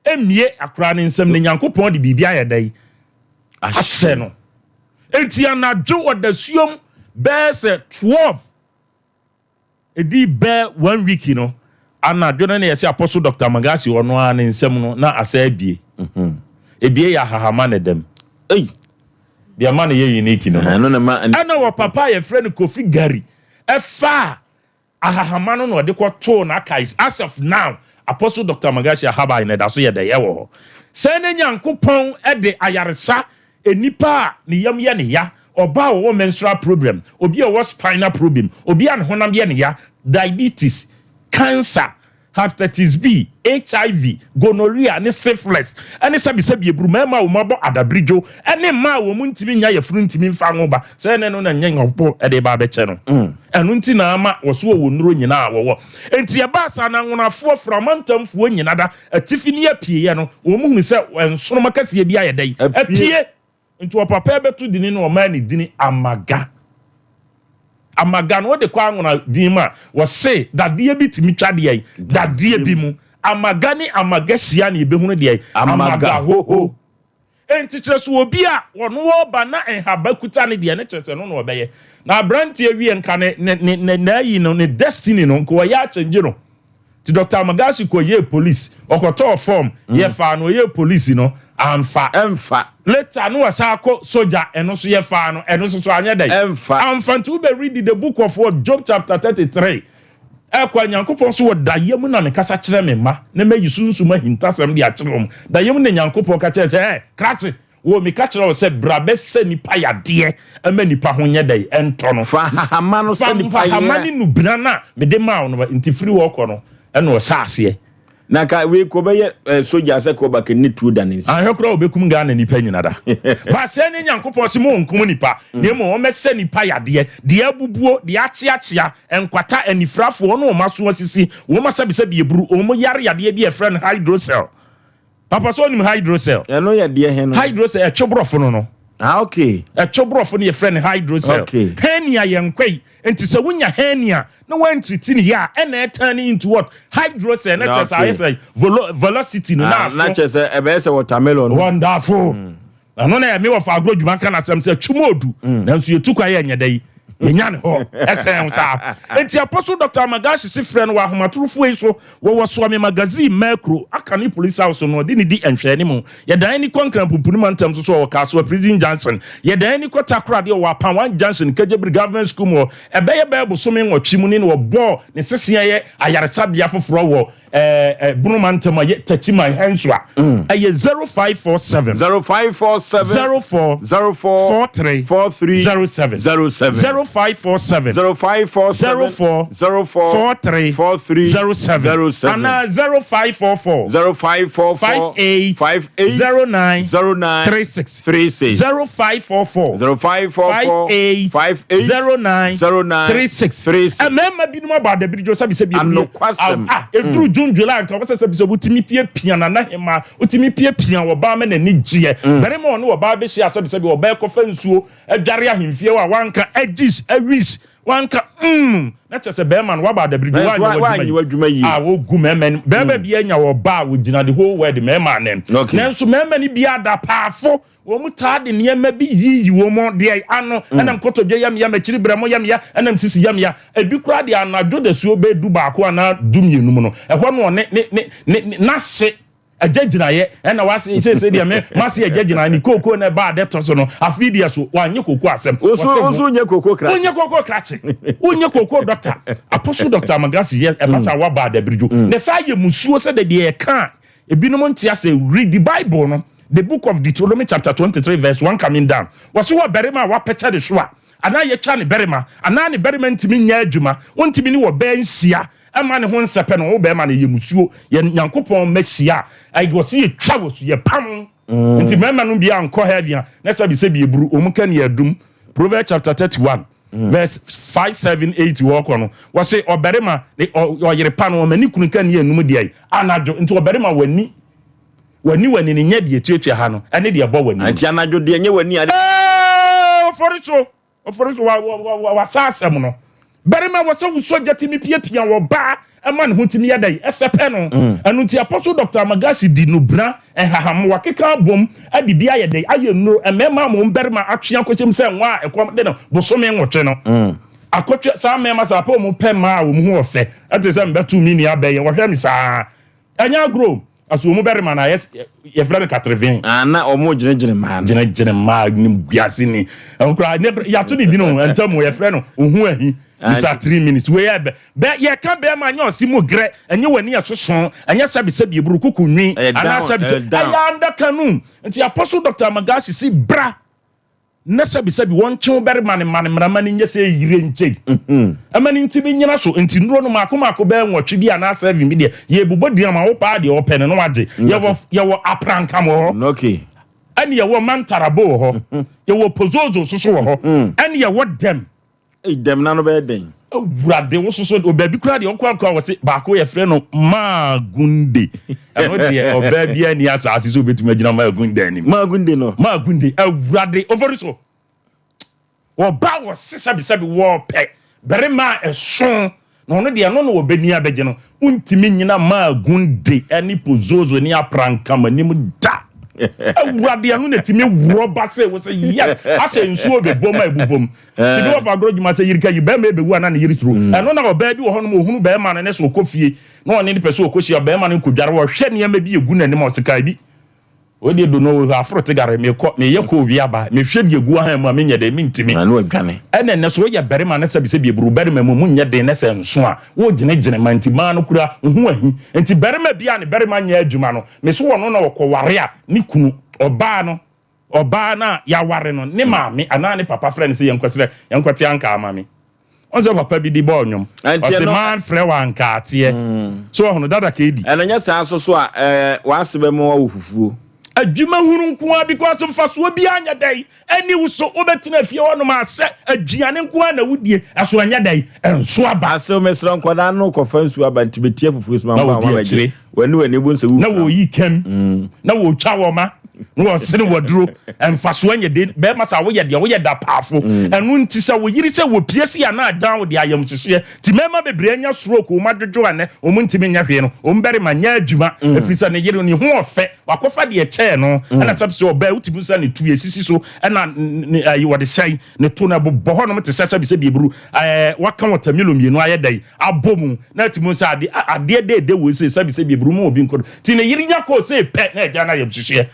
mmie akora ne nsam na Nyankopɔn de biribi ayɛ dɛn? Ahyɛ no. Enti anadwo ɔdasuom bɛyɛ sɛ 12 Ɛdii bɛɛ one week no, anadwo no na yɛse Apostle Doctor Magashi ɔno ara ne nsam no na asa abie. Ebie yɛ ahahama na ɛda mu. Ei! Deɛ ɛma no yɛ unique no no. Ɛno na ɛma. Ɛna wɔ papa a yɛfrɛ no Kofi Gary ɛfaa ahahama no na ɔde kɔ too n'archives. As of now, Apostle Doctor Magashi Ahaban no ɛda so yɛ dɛn? Ɛwɔ hɔ. Sɛɛ ne Nyankopɔn de ayaresa nnipa a ne yam yɛ ne ya, ɔbaa a ɔwɔ menstrual problem, obi a ɔwɔ spinal problem, obi a ne honam yɛ ne ya, diabetes, cancer, Hepatitis B, HIV, gonorrhea, ne syphilis, ne sɛbisɛbi aburu, mmarima a wɔn abɔ adabiridwo, ne mmaa a wɔn ntumi nnya yafunu ntumi mfa nwo ba, sɛ ɛne no na nyɛ Nyankopɔn de ba abɛkyɛ no. Ɛno nti na ama wɔso wɔ nnuro nyinaa a wɔwɔ. Enti ɛbaa saa na anwonafoɔ, framantamfoɔ nyina da atifi ne apieɛ no, wɔn hunu sɛ nsoroma kɛseɛ bi ayɛ dɛn? Apue. Nti ɔpapa bɛto dini no ɔmaa ne dini Amaga. Amaga no wode kɔ anwona din mu a wɔse dadeɛ bi tumi twa deɛn? Dadeɛ bi mu. Amaga ne Amaga hyia na yɛbɛhunu deɛn? Amaga hoho. Enti kyerɛ sɛ obi a ɔno ɔba na nhaba kuta ne deɛ ne kyerɛ sɛ ɛno na ɔbɛyɛ. Na aberanteɛ wie nka ne ne ne ne n'ayi no ne destiny no nka ɔyɛ akyɛngye no. Nti Doctor Amagashi kɔ yɛɛ police, ɔkɔtɔɔ form, yɛ faa no, ɔyɛɛ police no, amfa. Ɛmfa. Later no ɔsan kɔ sogya, ɛno nso yɛ faa no, ɛno nso so anyɛ dɛn? Ɛmfa. Amfa. Nti wo bɛ read the book of what? Job chapter 33 ɛkɔ a, Nyankopɔn so wɔ dayɛ mu na me kasa kyerɛ me mma, na mayi sunsum ahintasɛm de akyerɛ wɔn. Dayɛ mu na Nyankopɔn ka kyerɛ sɛ, ɛɛ, krakye, Wo, meka kyerɛ wo sɛ, bra bɛsa nnipa yadeɛ ma nnipa ho nyɛ dɛn? Ɛntɔ no. Fa hahama no Fa sa nnipa hahama yea. ne nnubena no a mede maa wo no ba. Nti firi hɔ kɔ no, ɛna ɔhyɛɛ aseɛ. Na ka wei kɔ bɛyɛ eh, sogya sɛ kɔ ba ne tuo da ne nsa. Anhwɛ koraa ɔbɛkum Ghana nnipa nyina da. Ba sɛɛ ne Nyankopɔn se mo nkum nnipa, na mmom ɔmmɛsɛ nnipa yadeɛ, deɛ abubuo, deɛ akyeakyea, nkwata, anifirafoɔ, wɔn a wɔn aso asisi, wɔn asɛbesɛbe aburu, wɔn yare yadeɛ bi a yɛfrɛ no hydrocele. Papa sɛ onim hydrocele. Ɛno yɛ deɛ he no? Hydrocele, ɛtwe borɔfo no no. Ah okay. Ɛtwe borɔfo no yɛfrɛ no hydrocele. Okay. Hernia yɛ nkwa yi. Nti sɛ wonya hernia na woantriti no yie a, ɛna ɛturn into what? Hydrocele na kyerɛ sɛ ayɛ sɛ volo velocity no na Ah, aso. na kyerɛ sɛ ɛbɛyɛ sɛ watermelon. Wonderful. Ɛno na ɛme wɔfa agorɔ dwuma nka n'asɛm sɛ twum odu nanso yɛtu kwan yɛ nyɛ dɛ yi yɛnya ne hɔ ɛsɛn ho saa. Enti Apostle Doctor Amagashi se frɛ no wɔ ahomatorofoɔ yi so wɔ Wɔsoame Magazine Mɛkuro aka ne Police House no ɔde ne di nhwɛanimu. Yɛdan ani kɔ Nkran Pumpuni Mantam so so ɔwɔ Kasoa Prison Junction. Yɛdan ani kɔ Takoradi ɔwɔ Apanwan Junction Kegyebiri Government School mu hɔ. Ɛbɛyɛ bɛyɛ bosome nwɔtwe mu ni na wɔbɔɔ ne seseɛeɛ ayaresabea foforɔ wɔ Ɛɛ Bono mantam a yɛ Techiman Henswa. Ɛyɛ 0547. 0547. 04. 04. 43. 43. 07. 07. 0547. 0547. 04. 04. 43. 43. 07. 07. Anaa 0544. 0544. 58. 58. 09. 09. 36. 36. 0544. 0544. 58. 58. 09. 09. 36. 36. Mmarima binom abɔ adabirigyo sɛbisɛbi ebi Anokwasɛm. Ah, eduru June July nka wɔsɛ sɛbisɛ wotumi piapia nana hema, wotumi piapia ɔbaa ma n'ani gyeɛ. Barima a ɔne ɔbaa bɛhyia sɛbisɛbi ɔbaa kɔfa nsuo adware ahemfie hɔ a wanka agyis awis wanka mm na kyerɛ sɛ bɛrima no wabɔ adabirigyo Nanso wanyɛ wanyɛ w'adwuma w'adwuma yie. A wogu mmarima no bɛrima bi anya ɔbaa a wɔgyina the whole world mmarima anan. Okay. Nanso mmarima no bi adapaafo Wɔtaa de nneɛma bi yiyi wɔn deɛ ano, ɛnam kotodwe yɛ me ya, m'akyiri berɛmo yɛ me ya, ɛnam sisi yɛ me ya. Ebi koraa deɛ anadwo dasuo bɛyɛ dubaako anaa dumienu mu no, ɛhɔ no ɔne ne ne ne ne n'ase agya gyinaeɛ, ɛna wase seesei deɛ me m'ase agya gyinaeɛ, ne kookoo na ɛbaa dɛtɔ so no, afei deɛ so wanyɛ kookoo asɛm. Wo so Wɔse wo so ho nyɛ kookoo krakye. Wonyɛ kookoo krakye, wonyɛ kookoo dɔkta. Apostle Dɔkta Amagasi yɛ ɛba saa waba adabirijo. Na saa yɛ musuo sɛ deɛ yɛka a Ebinom nte ase. Read the Bible no, the book of Deuteronomy chapter 23 verse 1 coming down. Wɔse wɔ barima a wapɛkyɛ ne so a, anaa yɛtwa ne barima, anaa ne barima ntumi nyɛ adwuma, ontumi ne ɔbaa nhyia mma ne ho nsɛpɛ no, wo barima no yɛ musuo, yɛn Nyankopɔn mma hyia a, ɛyɛ wɔse yɛtwa wɔ so, yɛpam. Nti mmarima no bi ankɔ heaven a, na sɛbi sɛbi eburu, wɔn ka ni adum. Proverbs chapter 31. Verse 5, 7, 8 hɔ kɔ no, wɔse ɔbarima ne ɔyere pa no ɔma ne kunu ka ne anum deɛ anadwo. Nti ɔbarima w'ani w'ani w'ani no nyɛ deɛ tuatua ha no ɛne deɛ ɛbɔ w'ani no. Nti anadwo deɛ nyɛ w'ani ade. Ee, ɔfɔre so ɔfɔre so wa wa wa wasa asɛm no. Barima wɔ sɛ wosɔ gya tumi piapia ɔbaa ɛma ne ho tumi yɛ dɛn? Ɛsɛpɛ no. Ɛno nti Apostle Doctor Amagashi di nubena, nhahammoa keka abom de bi ayɛ dɛn? Ayɛ nnuro. Mmarima ama wɔn barima atwe akɔhyɛ mu sɛ nwa a ɛkɔm de no bosome nwɔtwe no. Akɔtwe saa mmarima saa pɛ wɔn pɛ mmaa a wɔn ho wɔ fɛ. Ɛte sɛ mbɛto me nua bɛyɛ wɔhwɛ me saa. Ɛnyɛ agorɔ o. Aso wɔn barima no ayɛ yɛfrɛ no katrevin. Ah, na wɔn gyinagyina mmaa no. Gyinagyina mmaa nim guase ni. Ɛho koraa ne yɛato ne din o ntam o yɛfrɛ no ohu ahi. Bisa 3 minutes wei yɛ bɛ bɛ yɛka bɛrima nyɛ ɔse mu grɛ ɛnyɛ w'ani ɛsoso ɛnyɛ sɛbi sɛbi eburu kuku nwi anaa sɛbi sɛ ɛyɛ andaka no nti Apostle Dr. Amagashi si bra. Na sɛbisɛbi wɔnkye wo barima no mma no mmara mma no nyɛ sɛ yire nkyei mma no ntimi nnyina so. Nti nnuro no maako maako bɛyɛ nwɔtwe bi anaa seven bi deɛ yɛbobɔ dua ma wo paa deɛ ɔpɛ no na wagye. Yɛwɔ yɛwɔ aprankam wɔ hɔ, ɛne yɛwɔ mantarabo wɔ hɔ, yɛwɔ pozozo nso so wɔ hɔ, ɛne yɛwɔ dɛm. Ei dɛm na no bɛyɛ dɛn. Awurade wo soso baabi koraa deɛ ɔkɔ akɔ a wɔse baako yɛfrɛ no Maagunde ɛno deɛ ɔbaa biara ni asaase so obɛtumi agyina Maagunde anim. Maagunde no. Maagunde Awurade ofori so wɔba wɔse sɛbisɛbi wɔpɛ barima a ɛso Na ɔno deɛ, ɛno na ɔbɛni abɛgye no. Wontumi nnyina Maagunde ne Pozozo ne Aprankam anim da. Awurade, ɛno na ɛtumi worɔ ba sɛ wo sɛ yes, asɛ nsuo bɛbom a ɛbobom. Nti bi wɔfa agorɔ dwuma sɛ yirika yi, bɛrima ɛbɛwu a na ne yere suro. Ɛno na ɔbaa bi wɔ hɔnom ɔhunu bɛrima no ne sɛ ɔkɔ fie na ɔne no pɛ sɛ ɔkɔhyia, bɛrima no nkɔdware, ɔhwɛ nneɛma bi ɛgu n'anim a ɔse kae bi. Wei deɛ dono wɔ hɔ aforo te gare mekɔ meyɛ kɔ owie aba mehwɛ deɛ gu ahan mu a menyɛ dɛn mentimi. Na no adwane. Ɛna ɛnɛ so woyɛ barima ne sɛbi sɛbi eburu barima mu mu nyɛ den ne sɛ nso a wo gyene gyene ma nti maa no kura wo ho ahi nti barima bi a ne barima nyɛ adwuma no me so ɔno na ɔkɔ ware a ne kunu ɔbaa no ɔbaa no a yaware no ne maame anaa ne papa frɛ no sɛ yɛnkɔ srɛ yɛnkɔ te ankaa ma me. Ɔn sɛ papa bi de bɔɔ nnwom. Ɔse man frɛ wo anka ateɛ. So ɔhono dada kedi. Ɛno nyɛ saa nso so a ɛɛ w'ase bɛma wawo fufuo. Adwuma hunu nko ara because mfasoɔ biara nyɛ dɛn ɛni wo so wobɛtena fie hɔ nom asɛ aduane nko ara na wodie ɛso ɛnyɛ dɛn ɛnso aba. Asew mesrɛ nkwadaa no kɔfa nsuo aba nti metia fufuo so ma Na mpa wɔdi wɔn akyire. abɛgye w'ani w'ani bu nsɛ Na wofira. wɔyi kɛm na wɔtwa wɔn ma. Na wɔsene waduro mfasoɔ nyɛ den bɛrima sɛ woyɛ deɛ woyɛ dapaafo ɛno nti sɛ wo yere sɛ wɔpie si anaa adan wo de ayamhyehyeɛ nti mmarima bebree anya stroke wɔn adwodwo anɛ wɔn ntumi nyɛ hwee no wɔn barima nyɛ adwuma ɛfiri sɛ ne yere ne ho ɔfɛ wakɔfa deɛ kyɛɛ no ɛna sɛ sɛ ɔbaa wotumi sɛ ne tu esisi so ɛna ne ayi wɔde hyɛn ne to no ɛbobɔ hɔnom te sɛ sɛbi sɛ bieburu ɛɛ waka wɔtamilo mmienu ayɛ dɛn abɔ mu na atumi sɛ ade adeɛ deede wɔ sɛ sɛbi sɛ bieburu mu obi nkɔ Nti ne yere nya kɔɔ sei pɛ na agya no ayamhyehyeɛ.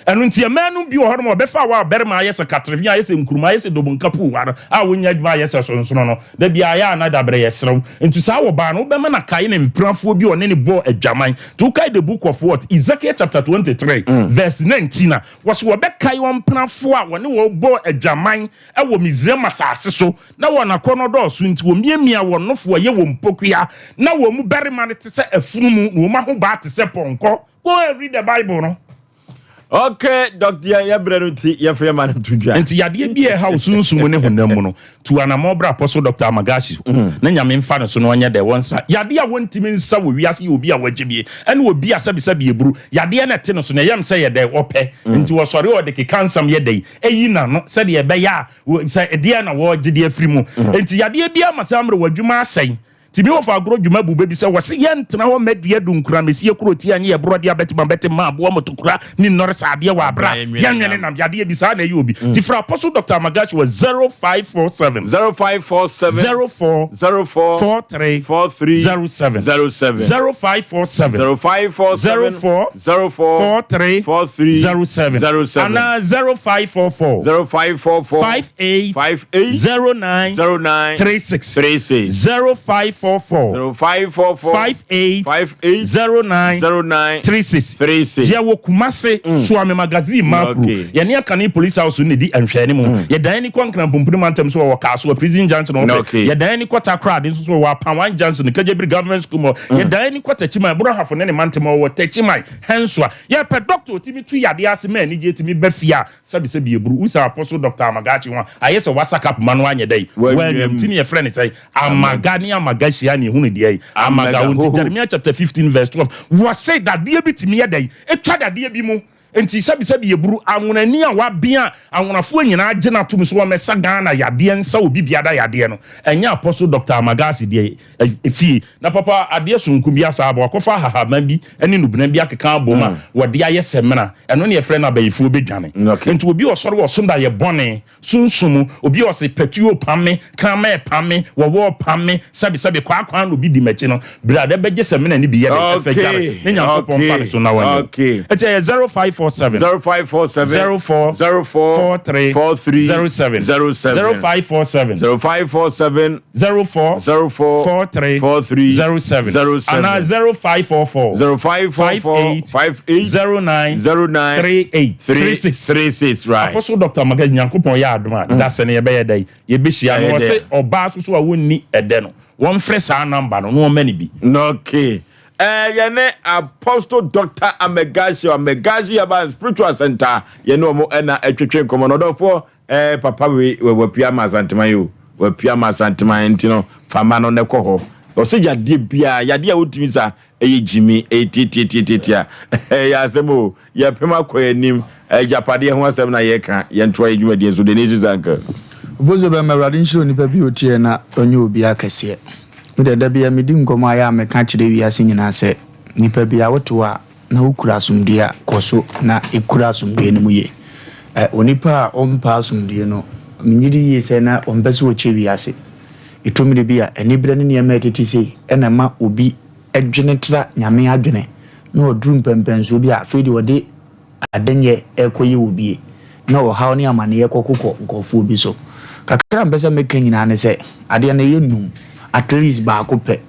Ɛno nti mmaa nom bi wɔ hɔnom a wɔbɛfa wɔ a barima ayɛ sɛ katrehwene, ayɛ sɛ nkuruma, ayɛ sɛ dobonka puuwa no a wɔnnya adwuma ayɛ sɛ sonsono no. Da biara ayɛ a na dabrɛ yɛ serew. Nti saa ɔbaa no wobɛma no akae ne mpenafoɔ bi a ɔne no bɔɔ adwaman. Nti wokae the book of what? Ezekiel chapter 23 verse 19 a, wɔse wɔbɛkae wɔn mpenafoɔ a wɔne wɔn bɔɔ adwaman wɔ Misraim asase so, na wɔn akɔnnɔ dɔɔso nti, wɔmiamiaa wɔn nofo a ɛyɛ wɔn mpokua, na wɔn mu barima no te sɛ afunumu, na wɔn ahobaa te sɛ pɔnkɔ. Go and read the Bible no. Okay, Doctor, yɛ brɛ no nti yɛmfa yɛ ma no nto dwa. Nti yadeɛ bi a ɛha wo sunsum ne honam mu no, tu anamɔ bra Apostle Doctor Amagashi hɔ, na Nyame mfa no so na ɔnyɛ dɛ, wɔnsa yadeɛ a wɔntumi nsa wɔ wiase yɛ obi a wagye bie, ɛne obi a sɛbisɛbi aburu yadeɛ na ɛte no so, na ɛyam sɛ yɛ dɛ, ɔpɛ, nti ɔsɔre a ɔde keka nsɛm yɛ dɛn, ayi n'ano sɛdeɛ ɛbɛyɛ a sɛ ɛdeɛn na wɔregye de afiri mu. Mm. Enti yadeɛ bi ama saa mmerɛ w'adwuma asɛe. Tumi wɔ fa agorɔ dwuma bu bɛbi sɛ wɔse yɛntena hɔ mmadua dunkura mesie kuro tia nye yɛborɔ de abɛte ma bɛte ma aboa motokura ne nnɔre saa adeɛ wɔ abra yɛnwene nam yadeɛ bi saa na ɛyɛ obi. Mm. Ti fra Apostle Dr. Amagashi wɔ 0547 0547 04 04 43 43 07 07 0547 0547 04 04 43 43 07 07 anaa 0544 0544 58 58 09 09 36 36 0544 0544 58 58 09 09 36 36 Yɛwɔ Kumase Suame Magazine Makuro. Okay. Yɛne Akane Police House no na ɛdi nhwɛane mu. Yɛdan ani kɔ Nkran Pumpuni Mantam so wɔ Kasoa Prison Junction hɔ pɛ. Okay. Yɛdan ani kɔ Takoradi nso so wɔ Apawan Junction, Kagyabiri Government School mu hɔ. Yɛdan ani kɔ Techiman, Borɔhafo ne ne mantam hɔ wɔ Techiman, Hɛnsoa. Yɛpɛ dɔkta a ɔtumi tu yadeɛ ase ma anigyeɛ tumi ba fie a sɛbesɛbe ɛburu. Wo sɛ Apostle Dɔkta Amagaakye ho a, ayɛ sɛ woasaka poma no anyɛ dɛn? Woanwam. Nti ne yɛfrɛ no sɛn? Amaga ne amaga hyia ne ɛhunu deɛn? Amaga. Wo nti Jeremia chapter 15 verse 12, wɔse dadeɛ bi tumi yɛ dɛn? Ɛtwa dadeɛ bi mu. Nti sɛbisɛbi yɛburu anwonani a waben a anwonafoɔ nyinaa gye no atom sɛ ɔmmɛsa Ghana yadeɛ nsa obi biada yadeɛ no, ɛnyɛ Apostle Doctor Amagasi deɛ fie. Na papa adeɛ sononko bi asan aba, wakɔfa ahahamma bi ne nnubena bi akeka abom a wɔde ayɛ samina, ɛno na yɛfrɛ no abayifoɔ bɛdwane. Nti obi a ɔsɔre wɔ so da yɛ bɔne. Sunsum, obi a ɔse patuo pam me, kraman pam me, wɔwɔ pam me, sɛbe sɛbe kwaakwa na obi di m'akyi no, bra dɛ bɛgye samina no bi yɛ dɛn ɛfɛ dware ne Nyankopɔn mfa ne so na wanyɛ wo. Ɛti ɛyɛ 0547 0547 04 04 43 43 07 07 0547 0547 04 04 43 43 07 07 anaa 0544 0544 58 58 09 09 38 36 36 right. Apostle Doctor Maka Nyankopɔn yɛ adom a dasɛ no yɛbɛyɛ dɛn? Yɛbɛhyia Ɛyɛ no. dɛ. Ɔse ɔbaa nso so a wɔnni ɛdɛ no wɔmfrɛ saa number no na wɔmma no bi. Okay. Eh, yɛne Apostle Doctor Amegashi, Amegashi Herbal and Spiritual Center, yɛne wɔn ɛna ɛtwetwe nkɔmmɔ no. Ɔdɔfoɔ, Eh papa wei wapue ama Asanteman yi o, wapue ama Asanteman nti no fa ma no na kɔ hɔ. Ɔsɛ yadeɛ biara, yadeɛ a wotumi sa ɛyɛ gyimi, ɛyɛ tiatiatiatiatia. Ɛyɛ asɛm o, yɛpem akɔ yɛn anim, agyapadeɛ ho asɛm na yɛka, yɛntoa yɛn dwumadie so. Denise Zanker. Ofosuo bɛma Awurade nhyira onipa bi a ɔtie na ɔnyɛ obi akɛseɛ. Me deɛ da biara medi nkɔmmɔ a ɛyɛ a meka kyerɛ wiase nyinaa sɛ nipa biara wote hɔ a na wokura asomdwoeɛ a, kɔ so na kura asomdwoeɛ no mu yie. Ɛ, onipa a ɔmpɛ asomdwoeɛ no, megye di yie sɛ na ɔmpɛ sɛ ɔkyɛ wiase. Ɛtɔ mmerɛ bi a, aniberɛ ne nneɛma a ɛtete sei na ɛma obi dwene tra Nyame adwene, na ɔduru mpɛnpɛnsoɔ bi a, afei deɛ ɔde adenyɛ rekɔyɛ obie, na ɔhaw ne amaneɛ kɔkokɔ nkurɔfoɔ bi so. Kakra a mepɛ sɛ meka nyinaa ne sɛ, adeɛ no ɛyɛ num, at least baako pɛ.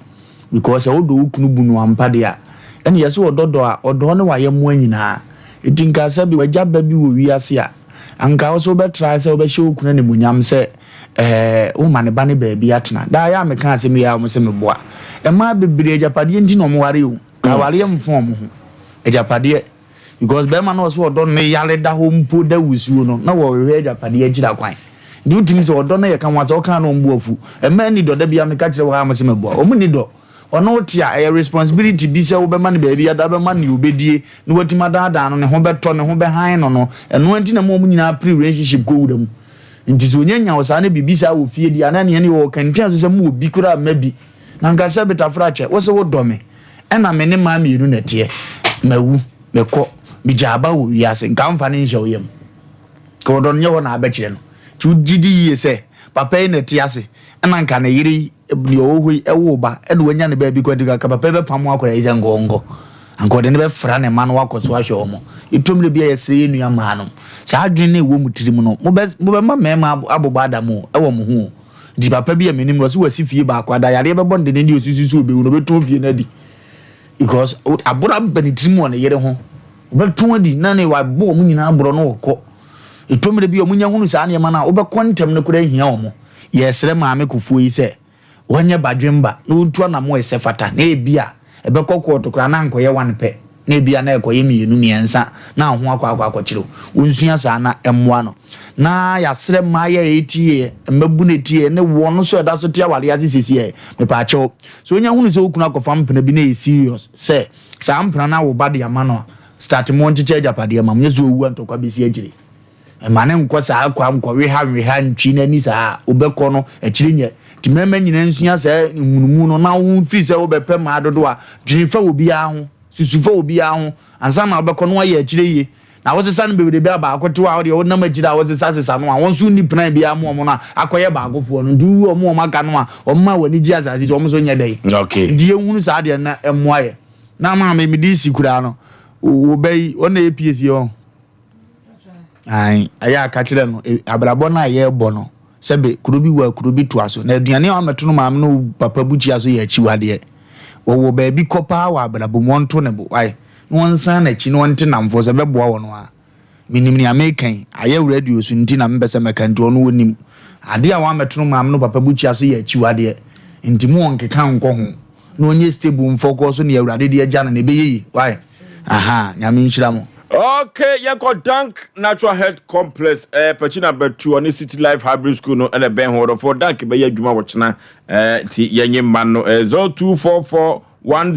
Because sɛ wodɔ wo kunu bu no ampa deɛ a, ɛne yɛse ɔdɔ dɔ a, ɔdɔ ne wayɛmmoa nyinaa. Nti nka sɛbe wagya ba bi wɔ wiase a, anka wo nso wobɛ try sɛ wobɛhyɛ wo kunu animuonyam sɛ ɛɛ woma ne ba no baabi atena. Daa yɛ a meka asɛm yi a wɔn se meboa. Mmaa bebree agyapadeɛ nti na wɔn ware o. Awareɛ mfa wɔn ho. Agyapadeɛ. Because bɛrima no a ɔsɛ ɔdɔ no yare da hɔ mpo da wusuo no na wɔhwehwɛ agyapadeɛ akyiri akwan. Nti wotumi sɛ ɔdɔ no yɛ ka ho asɛ ɔka na wɔn bo afu. Mmaa nni dɔ da biara meka kyerɛ wɔn a wɔse meboa. Wɔn nni dɔ. Ɔne wo te a ɛyɛ responsibility bi sɛ wobɛma no baabi ada wobɛma nea ɔbɛdie na watumi adaadaa no ne ho bɛtɔ ne ho bɛhan no no. Ɛno nti na ma wɔn nyinaa pere relationship kɔ wura mu. Nti sɛ ɔnya nya wo saa na biribi saa wɔ fie deɛ a na neɛ ne ɔwɔ kɛntɛn so sɛ mowɔ bi koraa mma bi. Na nka sɛ betafra kyɛ wose wodɔ me. Ɛna me ne mmaa mmienu na ɛteɛ. Mawu, mekɔ, megya aba wɔ wiase, nka womfa no nhyɛ wo yam. Nka ɔdɔ no nyɛ hɔ na abɛkyerɛ no. Nti wogye di yie sɛ papa yi na ɛte ase, ɛna nka ne yere yi, deɛ ɔwɔ hɔ yi, ɛwoo ba, ɛna wanya ne baabi kɔ, nti nka papa yi bɛpamo akwadaa yi sɛ nka ɔnkɔ. Anka ɔde no bɛfra ne mma na wakɔ so ahwɛ wɔn. Ɛtɔ mmerɛ bi a yɛsrɛ yɛn nua mmaa nom, saa adwene no a ɛwɔ mo tirim no, mobɛ, mobɛma mmarima abobɔ adam o, ɛwɔ mo ho o. Nti papa bi a menim no ɔse wasi fie baako ada yareɛ bɛbɔ no denden deɛ ɔsusu sɛ ɔbɛwu no ɔbɛtɔn fie no adi because aboro aba ne tirim wɔ ne yere ho ɔbɛtɔn adi na ne wabɔ wɔn nyinaa borɔ no ɔkɔ ɛtɔ mmerɛ bi a wɔnya hunu saa nneɛma no a wobɛkɔ ntɛm no koraa ahia wɔn. Yɛsrɛ maame Kofuo yi sɛ wɔnyɛ badwemba na wɔntu anamɔ a ɛsɛ fata na ebia ɛbɛkɔ kɔɔto koraa na ankɔyɛ one pɛ na ebia na ɛkɔyɛ mmienu, mmiɛnsa na ho akɔ akɔ akɔkyere wo. Wɔnsua saa na ɛmmoa no. Na yɛasrɛ mmaayɛ a ɛtie yɛ, mmabunu ɛtie yɛ ne wɔn nso a ɛda so te awareɛ ase seesei ɛ, mepaakyɛw, sɛ wonya hunu sɛ wo kunu akɔfa mpena bi na ɛyɛ serious sɛ saa mpena no awo ba de ama no a, start mo nkyekyɛ agyapadeɛ ma mo, nyɛ sɛ ɔwu a ntɔkwa bɛsi akyire. Mma no nkɔ saa kwa nkɔweha nweha ntwi n'ani saa a, wobɛkɔ no akyiri nyɛ. Nti mmarima nyinaa nsua saa nhunumu no na wo mfiri sɛ wobɛpɛ mmaa dodoɔ a, dwene fa obiara ho, susu fa obiara ho ansa na wobɛkɔ na woayɛ akyire yie. Na wosesa no bebrebe a baako te hɔ a wodeɛ wonam akyire a wosesa sesa no a wɔn nso nni plan biara ma wɔn no a akɔyɛ baakofoɔ no nti wowu wɔn a wɔn aka no a wɔn ma wɔn ani gye asase so wɔn nso nyɛ dɛn. Okay. Nti yɛnhunu saa deɛ no na ɛmmoa yɛ. Na maame mede si koraa no wo ba yi ɔno na ɛyɛ PAC ɔn. Ae, ɛyɛ a ka kyerɛ no, e, abrabɔ no a yɛrebɔ no, sɛbe kuro bi wɔ a kuro bi toa so, na aduane a wɔamɛto no maame ne wo papa bukyia so yɛ akyiwadeɛ. Wɔwɔ baabi kɔ paa wɔ abrabɔ mu, wɔnto ne bo, wae, na wɔnsan n'akyi na wɔnte nnamfoɔ so, ɛbɛboa wɔn a. Menim nea meka yi, ayɛ radio so nti na mempɛ sɛ mɛka nti ɔno ɔnim. Adeɛ a wɔamɛto no maame ne wo papa bukyia so yɛ akyiwadeɛ, nti mo ɔnkeka nkɔ ho. Na ɔnyɛ stable mfɔkɔɔ so nea awurade de agya no no ɛbɛyɛ yie why ahaa nyame nhyira mo. Ok yɛkɔ Dank Natural Health Complex eh, Pakyi na Batu ɔne City Life Hybrid School no ɛna ɛbɛn ho ɔdɔfoɔ Dank bɛyɛ adwuma wɔ kyena eh, nti yɛnye mma no eh, 0244 1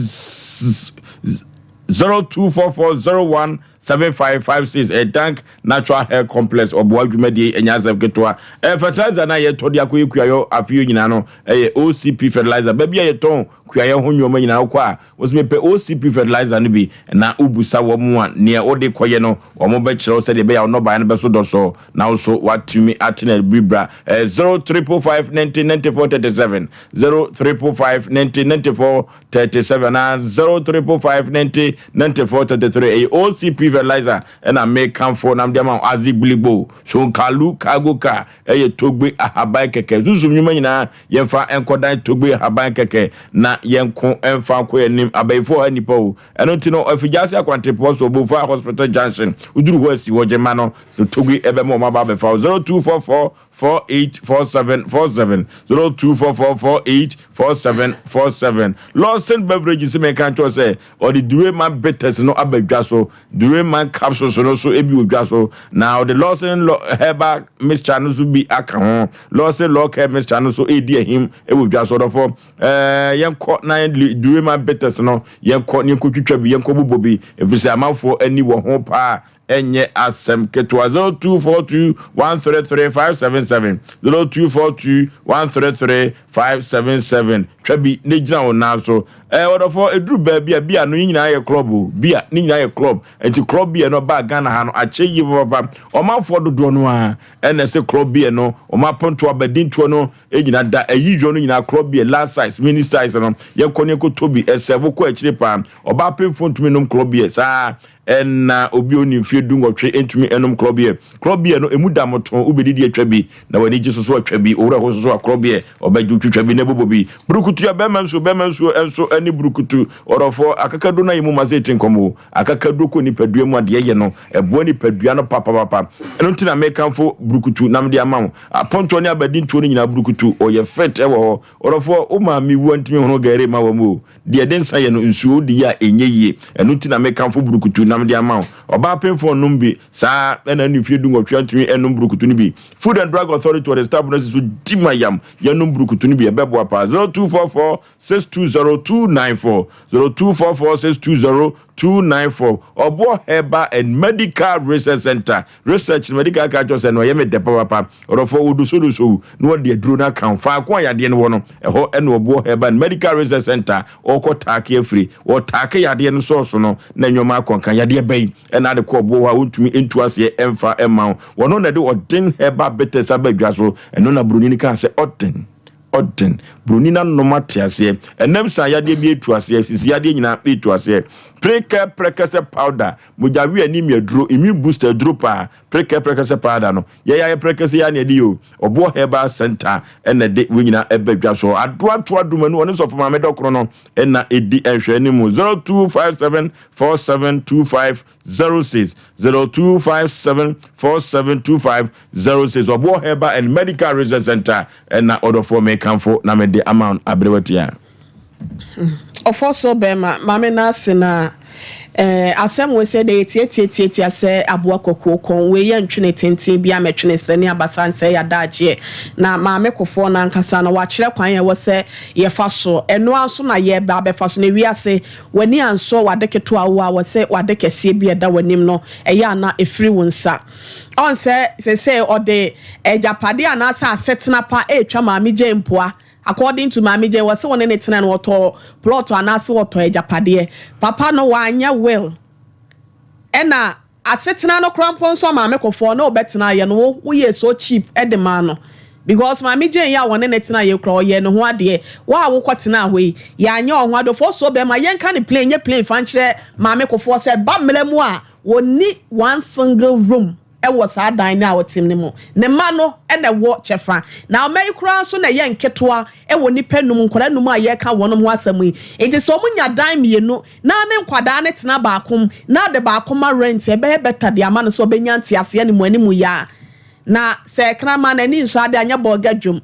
0244 01. 7556 ɛyɛ Dank Natural Hair Complex ɔboa dwumadie yi ɛnyɛ asɛm ketewa. Ɛɛ fertilizer no a yɛtɔ de akɔyɛ kuayɔ afe yi nyinaa no ɛyɛ OCP fertilizer. Baabi a yɛtɔn kuayɔ ho nnoɔma nyinaa wokɔ a wose mepɛ OCP fertilizer no bi na wobusa wɔn a nea wode kɔyɛ no wɔn bɛkyerɛ wo sɛdeɛ ɛbɛyɛ a wo nnɔbaeɛ no bɛso dɔsɔɔ na wo so woatumi atena biribra. Ɛyɛ 0555 90 94 37 0555 90 94 37 anaa 0555 90 94 33. Ɛyɛ OCP fertilizer ɛna mekamfo na mede ama wo. Azigbiligbo, Sonkalu, Cargo Car ɛyɛ Togbe ahaban kɛkɛ. Sunsum nnwuma nyinaa yɛmfa nkɔdan Togbe ahaban kɛkɛ na yɛnko mfa nkɔ yɛn anim. Abayifoɔ ha nnipa o. Ɛno nti no Afigya ase akwantempɔn so Obofa Hospital Junction woduru hɔ asi hɔ gyema no Togbe ɛbɛma wɔn aba abɛfa wo. 0244 4847 47 0244 4847 47 Lawson Beverages se menka nkyerɛ wo sɛ ɔde Dureman Bitters no aba dwa so, Dureman Capsules no nso bi wɔ dwa so, na ɔde Lawson Herbal Mixture no nso bi aka ho. Lawson Law Care Mixture no nso redi ahim wɔ dwa so. Ɔdɔfo, ɛɛ yɛnkɔ na Dureman Bitters no yɛnkɔ na yɛnkɔtwitwa bi, yɛnkɔbobɔ bi, ɛfiri sɛ amanfoɔ ani wɔ ho paa. Ɛnyɛ asɛm ketewa. 0242 133 577 0242 133 577 Twa bi na gyina wo nan so. Ɛɛ ɔdɔfoɔ, ɛduru baabi a bia no ne nyinaa yɛ club o. Bia ne nyinaa yɛ club. Nti club beer no baa Ghana ha no akyɛ yie papapa. Ɔmanfoɔ dodoɔ no ara ɛna ɛsɛ club beer no. Wɔn apontoɔ abadintoɔ no nyina da. Ayi dwɔ no nyinaa club beer large size, mini size no yɛnkɔ ne yɛnkɔtɔ bi. Ɛsɛ wokɔ akyire paa. Ɔbaa pemfoɔ ntumi nnom club beer saa. Ɛna obi a ɔnni mfeɛ dunwɔtwe ntumi nnom korɔbeɛ. Korɔbeɛ no, ɛmu da motoo, wobɛdidi atwa bi, na w'ani gye so so atwa bi, wo werɛ ho so so a, korɔbeɛ, ɔbɛgye wo twitwa bi na ɛbobɔ bi. Burukutu yɛ bɛrima nsuo, bɛrima nsuo nso ne burukutu. Ɔdɔfoɔ, akakaduro no ayɛ mu ma sɛ ɛti nkɔm o. Akakaduro kɔ nipadua mu a, deɛ ɛyɛ no, ɛboa nipadua no papapapa. Ɛno nti na mekamfo burukutu na mede ama wo. Apontoɔ ne abadintoɔ no nyinaa, burukutu, ɔyɛ fit wɔ hɔ. Ɔdɔfoɔ, wo maame wu a ntumi nhono gari mma wam o. Deɛ ɛde nsa yɛ no, nsuo wode yɛ a ɛnyɛ yie. Ɛno nti na mekamfo burukutu nam de ama wo. Ɔbaa pemfoɔ nnom bi. Saa ara na ɛne mfeɛ dunwɔtwe antumi annom burukutu no bi. Food and Drug Authority wɔde stamp no asi so di ma yam. Yɛnnom burukutu no bi, ɛbɛboa paa. 0244 620 294 0244 620 294 Ɔboɔ Herbal and Medical Research Center. Research no madi kan aka akyerɛ wo sɛ no ɛyɛ me dɛ papapa. Ɔdɔfoɔ wodosodoso wo na wɔde aduro no aka wo. Faako a yadeɛ no wɔ no, ɛhɔ na Ɔboɔ Herbal and Medical Research Center ɔrekɔ taake afiri. Wɔtaake yadeɛ no sɔɔso no na nneɛma akɔ nkan. Yadeɛ bɛn na ade kɔ ɔboɔ hɔ a wontumi ntu aseɛ mfa mma wo? Wɔno na ɛde Ɔden Herbal Bitters aba dwa so. Ɛno na buroni no kaa sɛ Ɔden. Ɔden. Buroni no anom ate aseɛ. Ɛnam saa yadeɛ bi retu aseɛ, sisi yadeɛ nyinaa retu aseɛ. Prekɛ prɛkɛsɛ powder, mogya we anemia duro, immune booster duro paa. Prekɛ prɛkɛsɛ powder no, yɛyɛ ayɛ prɛkɛsɛ yi ara na yɛde yɛ o. Ɔboɔ Herbal Center na ɛde wei nyinaa ɛba dwa so. Adoa Toa Dumanu, ɔne Sɔfo Maame Dɔkono no na ɛdi nhwɛanimu. 0257 4725 06 0257 4725 06 Ɔboɔ Herbal and Medical Research Center ɛna ɔdɔfoɔ mekamfo na mede ama wo aberewa tia. Ɔfɔ so bɛɛma ma me nan ase na eh asɛm wei sɛ dɛ yɛtiatiatiatia sɛ aboa kwakuo kɔn wei yɛ ntwene tenten bi a mɛtwene serɛ ne abasa nsɛe adagyeɛ na maame kofoɔ no ankasa no wakyerɛ kwan a ɛwɔ sɛ yɛfa so ɛno ara nso na yɛreba abɛfa so na ewiase W'ani ansɔ w'ade ketewa a wowɔ a, wɔse w'ade kɛseɛ bi a ɛda w'anim no, ɛyɛ a na ɛfiri wo nsa. Ɔn sɛ seesei ɔde agyapadeɛ anaasɛ asetena pa retwa Maame Jane mpoa. According to Maame Jane, wɔse wo ne no tena no, ɔtɔɔ plot anaase ɔtɔɔ agyapadeɛ. Papa no wanyɛ will. Ɛna Asetena no koraa mpo nso a Maame Kɔfoɔ ne wo bɛtenaeɛ no wo woyɛɛ so cheap de maa no because Maame Jane yi a wɔne no tenaeɛ yi koraa ɔyɛɛ ne ho adeɛ wo a wokɔ tenaa hɔ yi yɛanyɛ wo ho adeɛ ɔfɔɔ soɔ bɛɛma yɛnka no plain nyɛ plain fa nkyerɛ Maame Kɔfoɔ sɛ ɛba mmra mu a wɔnni one single room wɔ saa dan no a ɔtem no mu ne mma no na ɛwɔ kyɛfa na mma yi koraa nso na ɛyɛ nketewa wɔ nnipa num nkwadaa num a yɛreka wɔnom ho asɛm yi nti sɛ wɔn nya dan mmienu Na ne nkwadaa no tena baako mu na de baako ma rent ɛbɛyɛ better de ama no sɛ ɔbɛnya nteaseɛ ne mu anim yaa na sɛ kraman n'ani nsɔ ade anyɛ bɔɔga dwom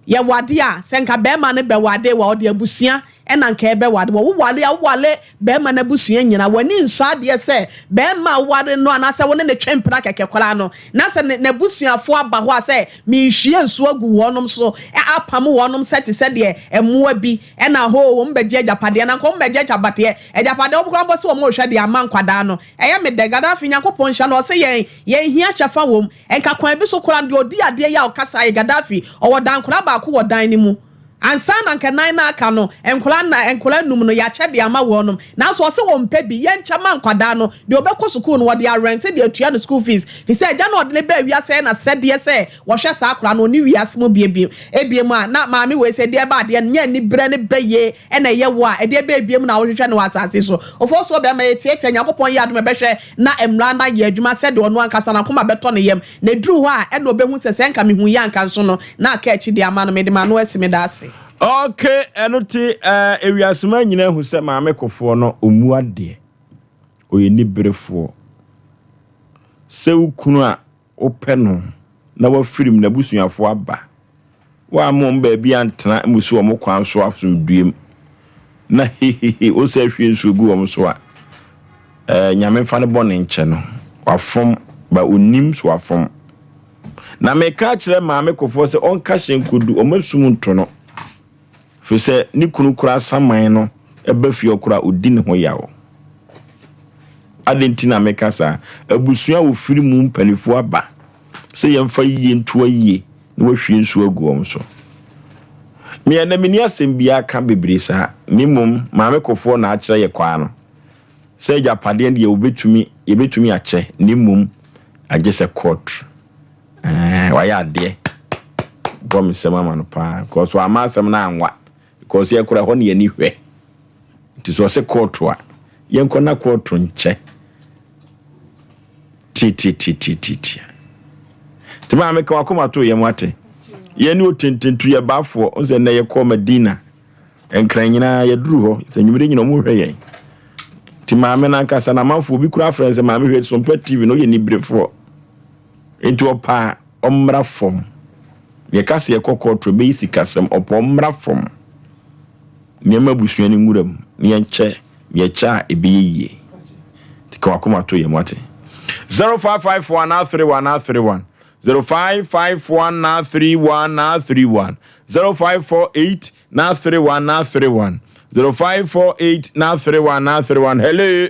yɛwɔ adeɛ a sɛ nka bɛɛma no bɛwɔ ade wa ɔde abusua ɛna nka ɛbɛware wɔ. Woware a, woware barima no abusua nyinaa. W'ani nsɔ adeɛ sɛ barima a woware no anaasɛ wo ne no twe mpena kɛkɛ koraa no, na sɛ ne n'abusuafoɔ aba hɔ a sɛ merehwie nsuo agu wɔnom so apam wɔnom sɛ te sɛ deɛ mmoa bi na hoo wɔn bɛgye agyapadeɛ na anka wɔn bɛgye agyapadeɛ agyapadeɛ wɔn koraa mpo sɛ wɔn rehwɛ de ama nkwadaa no. Ɛyɛ me dɛ. Gaddafi Nyankopɔn nhyira no ɔse yɛn yɛn hia kyɛfa wɔ mu. Nka kwan bi so koraa no deɛ ɔdi adeɛ yi a ɔkasa yɛ Gaddafi ɔwɔ dankoraa baako wɔ dan no mu. Ansa na anka nan no aka no, nkwadaa nnan, nkwadaa num no, yɛakyɛ de ama wɔnom. Nanso ɔse ɔmpɛ bi, yɛnkyɛ ma nkwadaa no. Deɛ ɔbɛkɔ sukuu no, wɔde arɛnte de atua ne school fees. Firi sɛ agya no a ɔde no baa wiase ayɛ no asɛdeɛ sɛ wɔhwɛ saa akwadaa no, ɔnni wiase mu bie bio. Ebiem a, na maame wei sɛ ɛdeɛ ɛba adeɛ no, nyɛ aniberɛ ne bɛyie na ɛyɛ wo a, ɛdeɛ bɛn biom na wohwehwɛ no wɔ asase so? Ofosuo bɛrima, yɛtiatia, Nyankopɔn yɛ adom a ɛbɛhwɛ na mmara no ayɛ adwuma sɛdeɛ ɔno ankasa n'akoma bɛtɔ ne yam. Na ɛduru hɔ a, ɛna ɔbɛhu sɛ, sɛ anka mehuiɛ a anka nso no, na aka akyi de ama no. Mede m'ano asi, meda ase. Ok, ɛno te eh, ewiasema nyina ahu sɛ Maame Kofoɔ no ɔmmu adeɛ, ɔyɛ niberefoɔ. Sɛ wo kunu a wopɛ no na wafirim n'abusuafoɔ aba, Woamma wɔn baabi antena mmusu wɔn kwan so asomdwoeɛ mu, na hehehe wosɛ hwie nsuo gu wɔn so a, eh, Nyame mfa ne bɔne nkyɛ no. Wafom, ba ɔnnim so wafom. Na meka akyerɛ Maame Kofoɔ sɛ ɔnka hyɛ nkɔdu wɔn asum nto no, firi sɛ ne kunu koraa saman no ba fie hɔ koraa ɔdi ne ho yaw. Adɛn nti na meka saa? Abusua a wɔfiri mu mpanimfoɔ aba sɛ yɛmfa yie nto ayie na wahwie nsuo agu wɔn so. Me ɛnɛ menni asɛm biara ka bebree saa, na mmom Maame Kofoɔ na akyerɛ yɛ kwaa no sɛ agyapadeɛ deɛ wɔbɛtumi, yɛbɛtumi akyɛ, na mmom agye sɛ court. Ɛɛ, wayɛ adeɛ. Bɔ me nsɛm ama no paa, because wamma asɛm no anwa, because yɛ kora ɛhɔ ne yɛni hwɛ. Nti sɛ ɔse kɔɔto a, yɛnkɔ na kɔɔto nkyɛ. Tiatiatiatiatia. Nti maame ka wakoma to yɛn ate. Yɛn ne otintintu yɛ baafoɔ. N sɛ nnɛ yɛkɔɔ Madina. Nkran nyinaa yɛduru hɔ. Sɛ nwumire nyina ɔmo hwɛ yɛn. Nti maame no ankasa na amanfoɔ obi kura afrɛ sɛ maame hwɛ Sompa TV no ɔyɛ niberefoɔ. Nti ɔpaa ɔmmra fam. Yɛka sɛ yɛkɔ kɔɔto ɛbɛyɛ sikasɛm. Ɔpɛ ɔmmra fam. Nneɛma abusua no nwura mu na yɛnkyɛ yɛkyɛ a ɛbɛyɛ yie. Nti ka wakoma to yɛn wate. 0551 31 31 0551 31 31 0548 31 31 0548 31 31 Hello.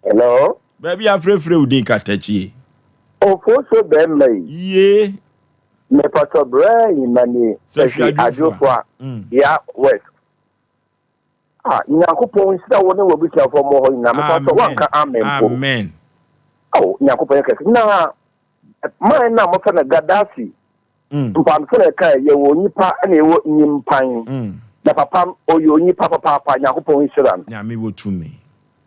Hello. Baabi afrɛfrɛ wo din katakyie. Ofoso bɛrima yi. Yie. Mepatɔ brɛ yi ma ni. Sɛhwi adwofoa. Ya west. Ah, Nyankopɔn nhyira wo ne w'abusuafoɔ mmɔ hɔ nyinaa. Mepatɔ wanka amen mpo. Amen. Oh, Nyankopɔn yɛ kɛse. Na man na wɔfrɛ no Gaddafi. Mpamfo na ɛka yɛwɔ onipa na yɛwɔ nyimpan. Na papa ɔyɛ onipa papaapa. Nyankopɔn nhyira no. Nyame wɔ tumi.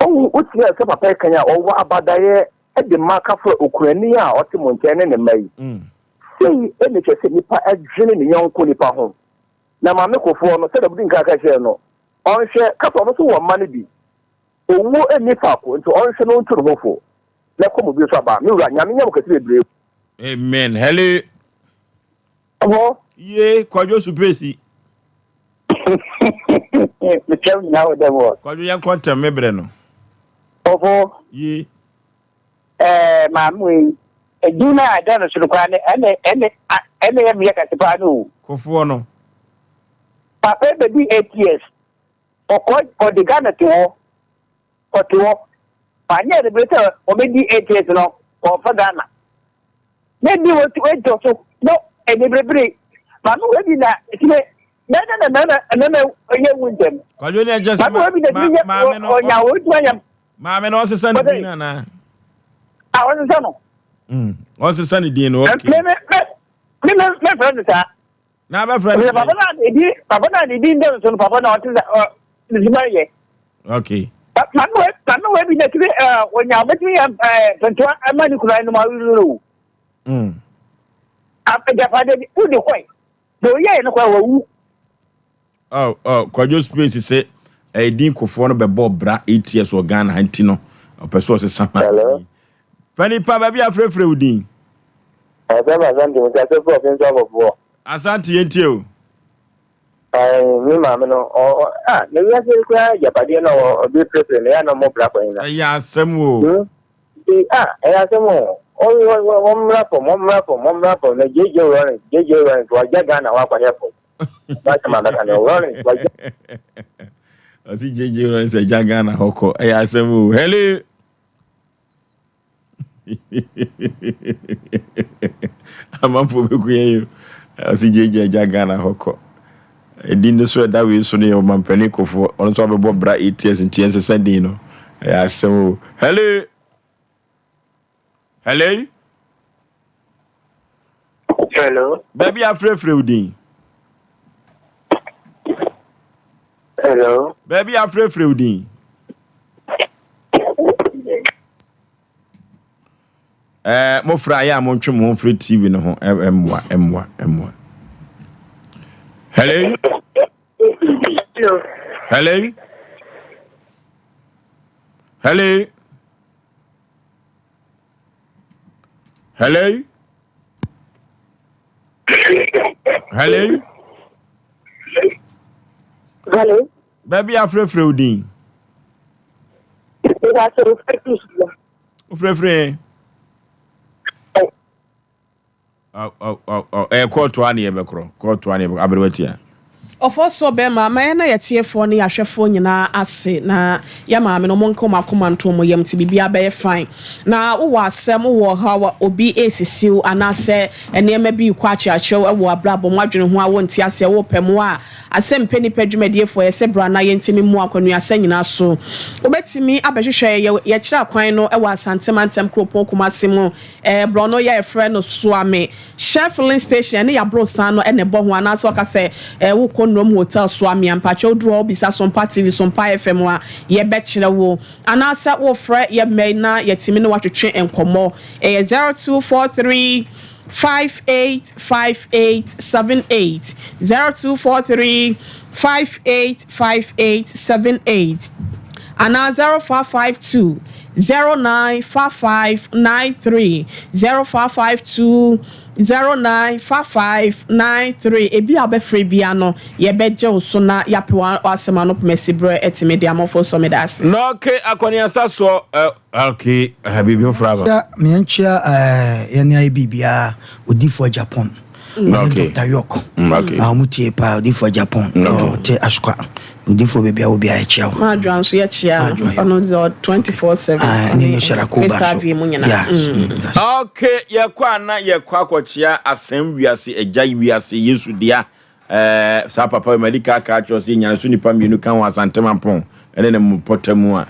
Ɔhu wotia sɛ papa yi kan a ɔwɔ abadaeɛ de ma kafra okunani a ɔte mo nkyɛn ne ne mma yi. Sei na ɛkyerɛ sɛ nipa dwene ne yɔnko nipa ho. Na maame kofoɔ no, sɛdeɛ mode nkan ka kyerɛɛ no, ɔnhwɛ, ka sɛ ɔno nso wɔ mma no bi. Owuo nni faako, nti ɔnhwɛ na ɔntu ne ho fo, na ɛkɔm bi nso aba. Me wura, Nyame nyɛ mo kɛse bebree. Amen. Hello. Ɛhɔ. Ye, Kwadwo Supesi. Mekyɛm nyinaa wɔ dɛm hɔ. Kwadwo yɛn kɔ ntɛm me brɛ no. Ɔfo. Ye. Ɛɛ maame wei, edin no a ɛda no so no koraa ne ɛne ɛne ɛne yɛ mmea kɛse paa no o. Kofoɔ no. Papa yi bɛdi 8 years. Ɔkɔ ɔde Ghana te hɔ. Ɔte hɔ. Anyɛ ne bere sɛ ɔbɛdi 8 years no ɔmfa Ghana. Ne di wɔtɔ so no ɛne berebere. Maame wei bi na ɛtumi mɛna na mɛma mɛma yɛ wu ntɛm. Kwadwo ne ɛkyɛ sɛ Maame wei bi na ɛtumi maame yɛ no ɔnya ɔtumi anya. Maame no ɔsesa ne din anaa? A ɔsesa no. Ɔsesa ne din no okay. Me me me me me fɛ no saa. Na abɛfrɛ no sɛ. Papa na ne papa na ne din dɛm so no papa na ɔte sɛ ɔ ne sima yɛ. Okay. Maame wei maame wei bi na tumi ɛɛ ɔnya ɔbɛtumi yɛ ɛɛ pɛntoa ɛma ne kura ɛnum awuri o. Agyapadeɛ bi wodi kɔe na oyɛ yɛ no kɔ wawu. Oh, oh, Kwadwo Space sɛ ɛyɛ din kofoɔ no bɛbɔ bra 8 years wɔ Ghana ha nti no ɔpɛ sɛ ɔsesa ma. Hello. Panipa baabi afrɛfrɛ wo din. Asɛm Asante mo sɛ asɛfo ɔfin so abɔfoɔ. Asante yɛntie o. Ae, me maame no, ɔ, ɔ, ah, na wiase yi koraa agyapadeɛ no a ɔde pirepire no, ɛyɛ a na ɔmmɔ bra kwan na. Ɛyɛ asɛm o. Hmm? Nti, ah, ɛyɛ asɛm o. Ɔ, ɔ, ɔ, wɔmmra fam, wɔmmra fam, wɔmmra fam. Na JJ Rawlings, JJ Rawlings, wagya Ghana hɔ akɔhwɛ fam. N'asɛm a mɛka no, Rawlings, wagya. Ɔsi JJ Rawlings agya Ghana hɔ kɔ. Ɛyɛ asɛm o. Hello. Amanfoɔ bɛku yɛn yi o. Ɔsi gyegye agya Ghana hɔ kɔ. Edin no so ɛda wei so no yɛ ɔmampanin Kofoɔ. Ɔno nso abɛbɔ bra ATS nti ɛnsesa din no. Ɛyɛ asɛm o. Hello. Hello. Hello. Baabi afrɛfrɛ wo din. Hello. Baabi afrɛfrɛ wo din. Ɛɛ eh, mofra ayɛ a montwe mo ho mfiri TV no ho mmoa mmoa mmoa. Hello. Hello. Hello. Hello. Hello. Hello. Baabi afrɛfrɛ wo din. Wofrɛfrɛ. Ɛyɛ kɔɔto a ne yɛbɛkorɔ. Kɔɔto a ne yɛbɛkorɔ. Aberewa tia. Ɔfɔsɔ bɛma ma yɛn na yɛtiefoɔ ne yɛahwɛfoɔ nyinaa ase na yɛ maame no monka wɔn akoma nto wɔn yam nti biribiara bɛyɛ fine. Na wowɔ asɛm, wowɔ ɔhaw a obi resisi wo anaasɛ nneɛma bi rekɔ akyeakyerɛw wɔ abrabɔ mu, adwene ho a wonte aseɛ, wopɛ mmoa a, Asɛmpɛ Nnipa dwumadiefoɔ yɛsɛ bra na yɛntumi mmoa akwanuasa nyinaa so. Wobɛtumi abɛhwehwɛ yɛ yɛkyerɛ akwan no wɔ Asante Mantam Kuropɔn Kumasi mu, borɔno yɛ a yɛfrɛ no Suame. Shell filling station ɛne Yabrosan no na ɛbɔ ho anaasɛ ɔka sɛ wokɔ Nrom Hotel Suame a mpakyɛ woduru hɔ wobisa Sompa TV, Sompa FM a yɛbɛkyerɛ wo anaasɛ wofrɛ yɛ mmɛn na yɛatumi ne wo atwetwe nkɔmmɔ ɛyɛ 0243 585878 0243 585878 anaa 0552 095593 0552 095593 Ebi a wobɛfrɛ biara no, yɛbɛgye wo so na yɛapɛ w'asɛm ano pomasi berɛ atumi de ama wo. Fosuo meda ase. Na okay akɔneasa soɔ eh, okay eh, biribi foforɔ aba. Kyia meɛnkyia eh, yɛne ayɛ biribiara odifoɔ Japan ɔne Okay. Dr. York Mm, okay. a wɔn tie paa odifoɔ Japan Okay. ɔte Asukwa odifoɔ baabi a wɔ biara yɛkyia wo. Madwoa nso yɛkyia no Madwoa, yeah. ɔno deɛ ɔ 24/7 Ah, ne no hyɛra ko ba Crystal so. View mu nyinaa. Yeah. Mm. That's Okay, yɛkɔ a na yɛkɔ akɔkyea asɛm wiase agya wiase Yesu dea ɛɛ saa papa yi madi ka aka akyerɛ sɛ nyane so nipa mmienu ka ho Asante Mampɔn ɛne ne mpɔtam a.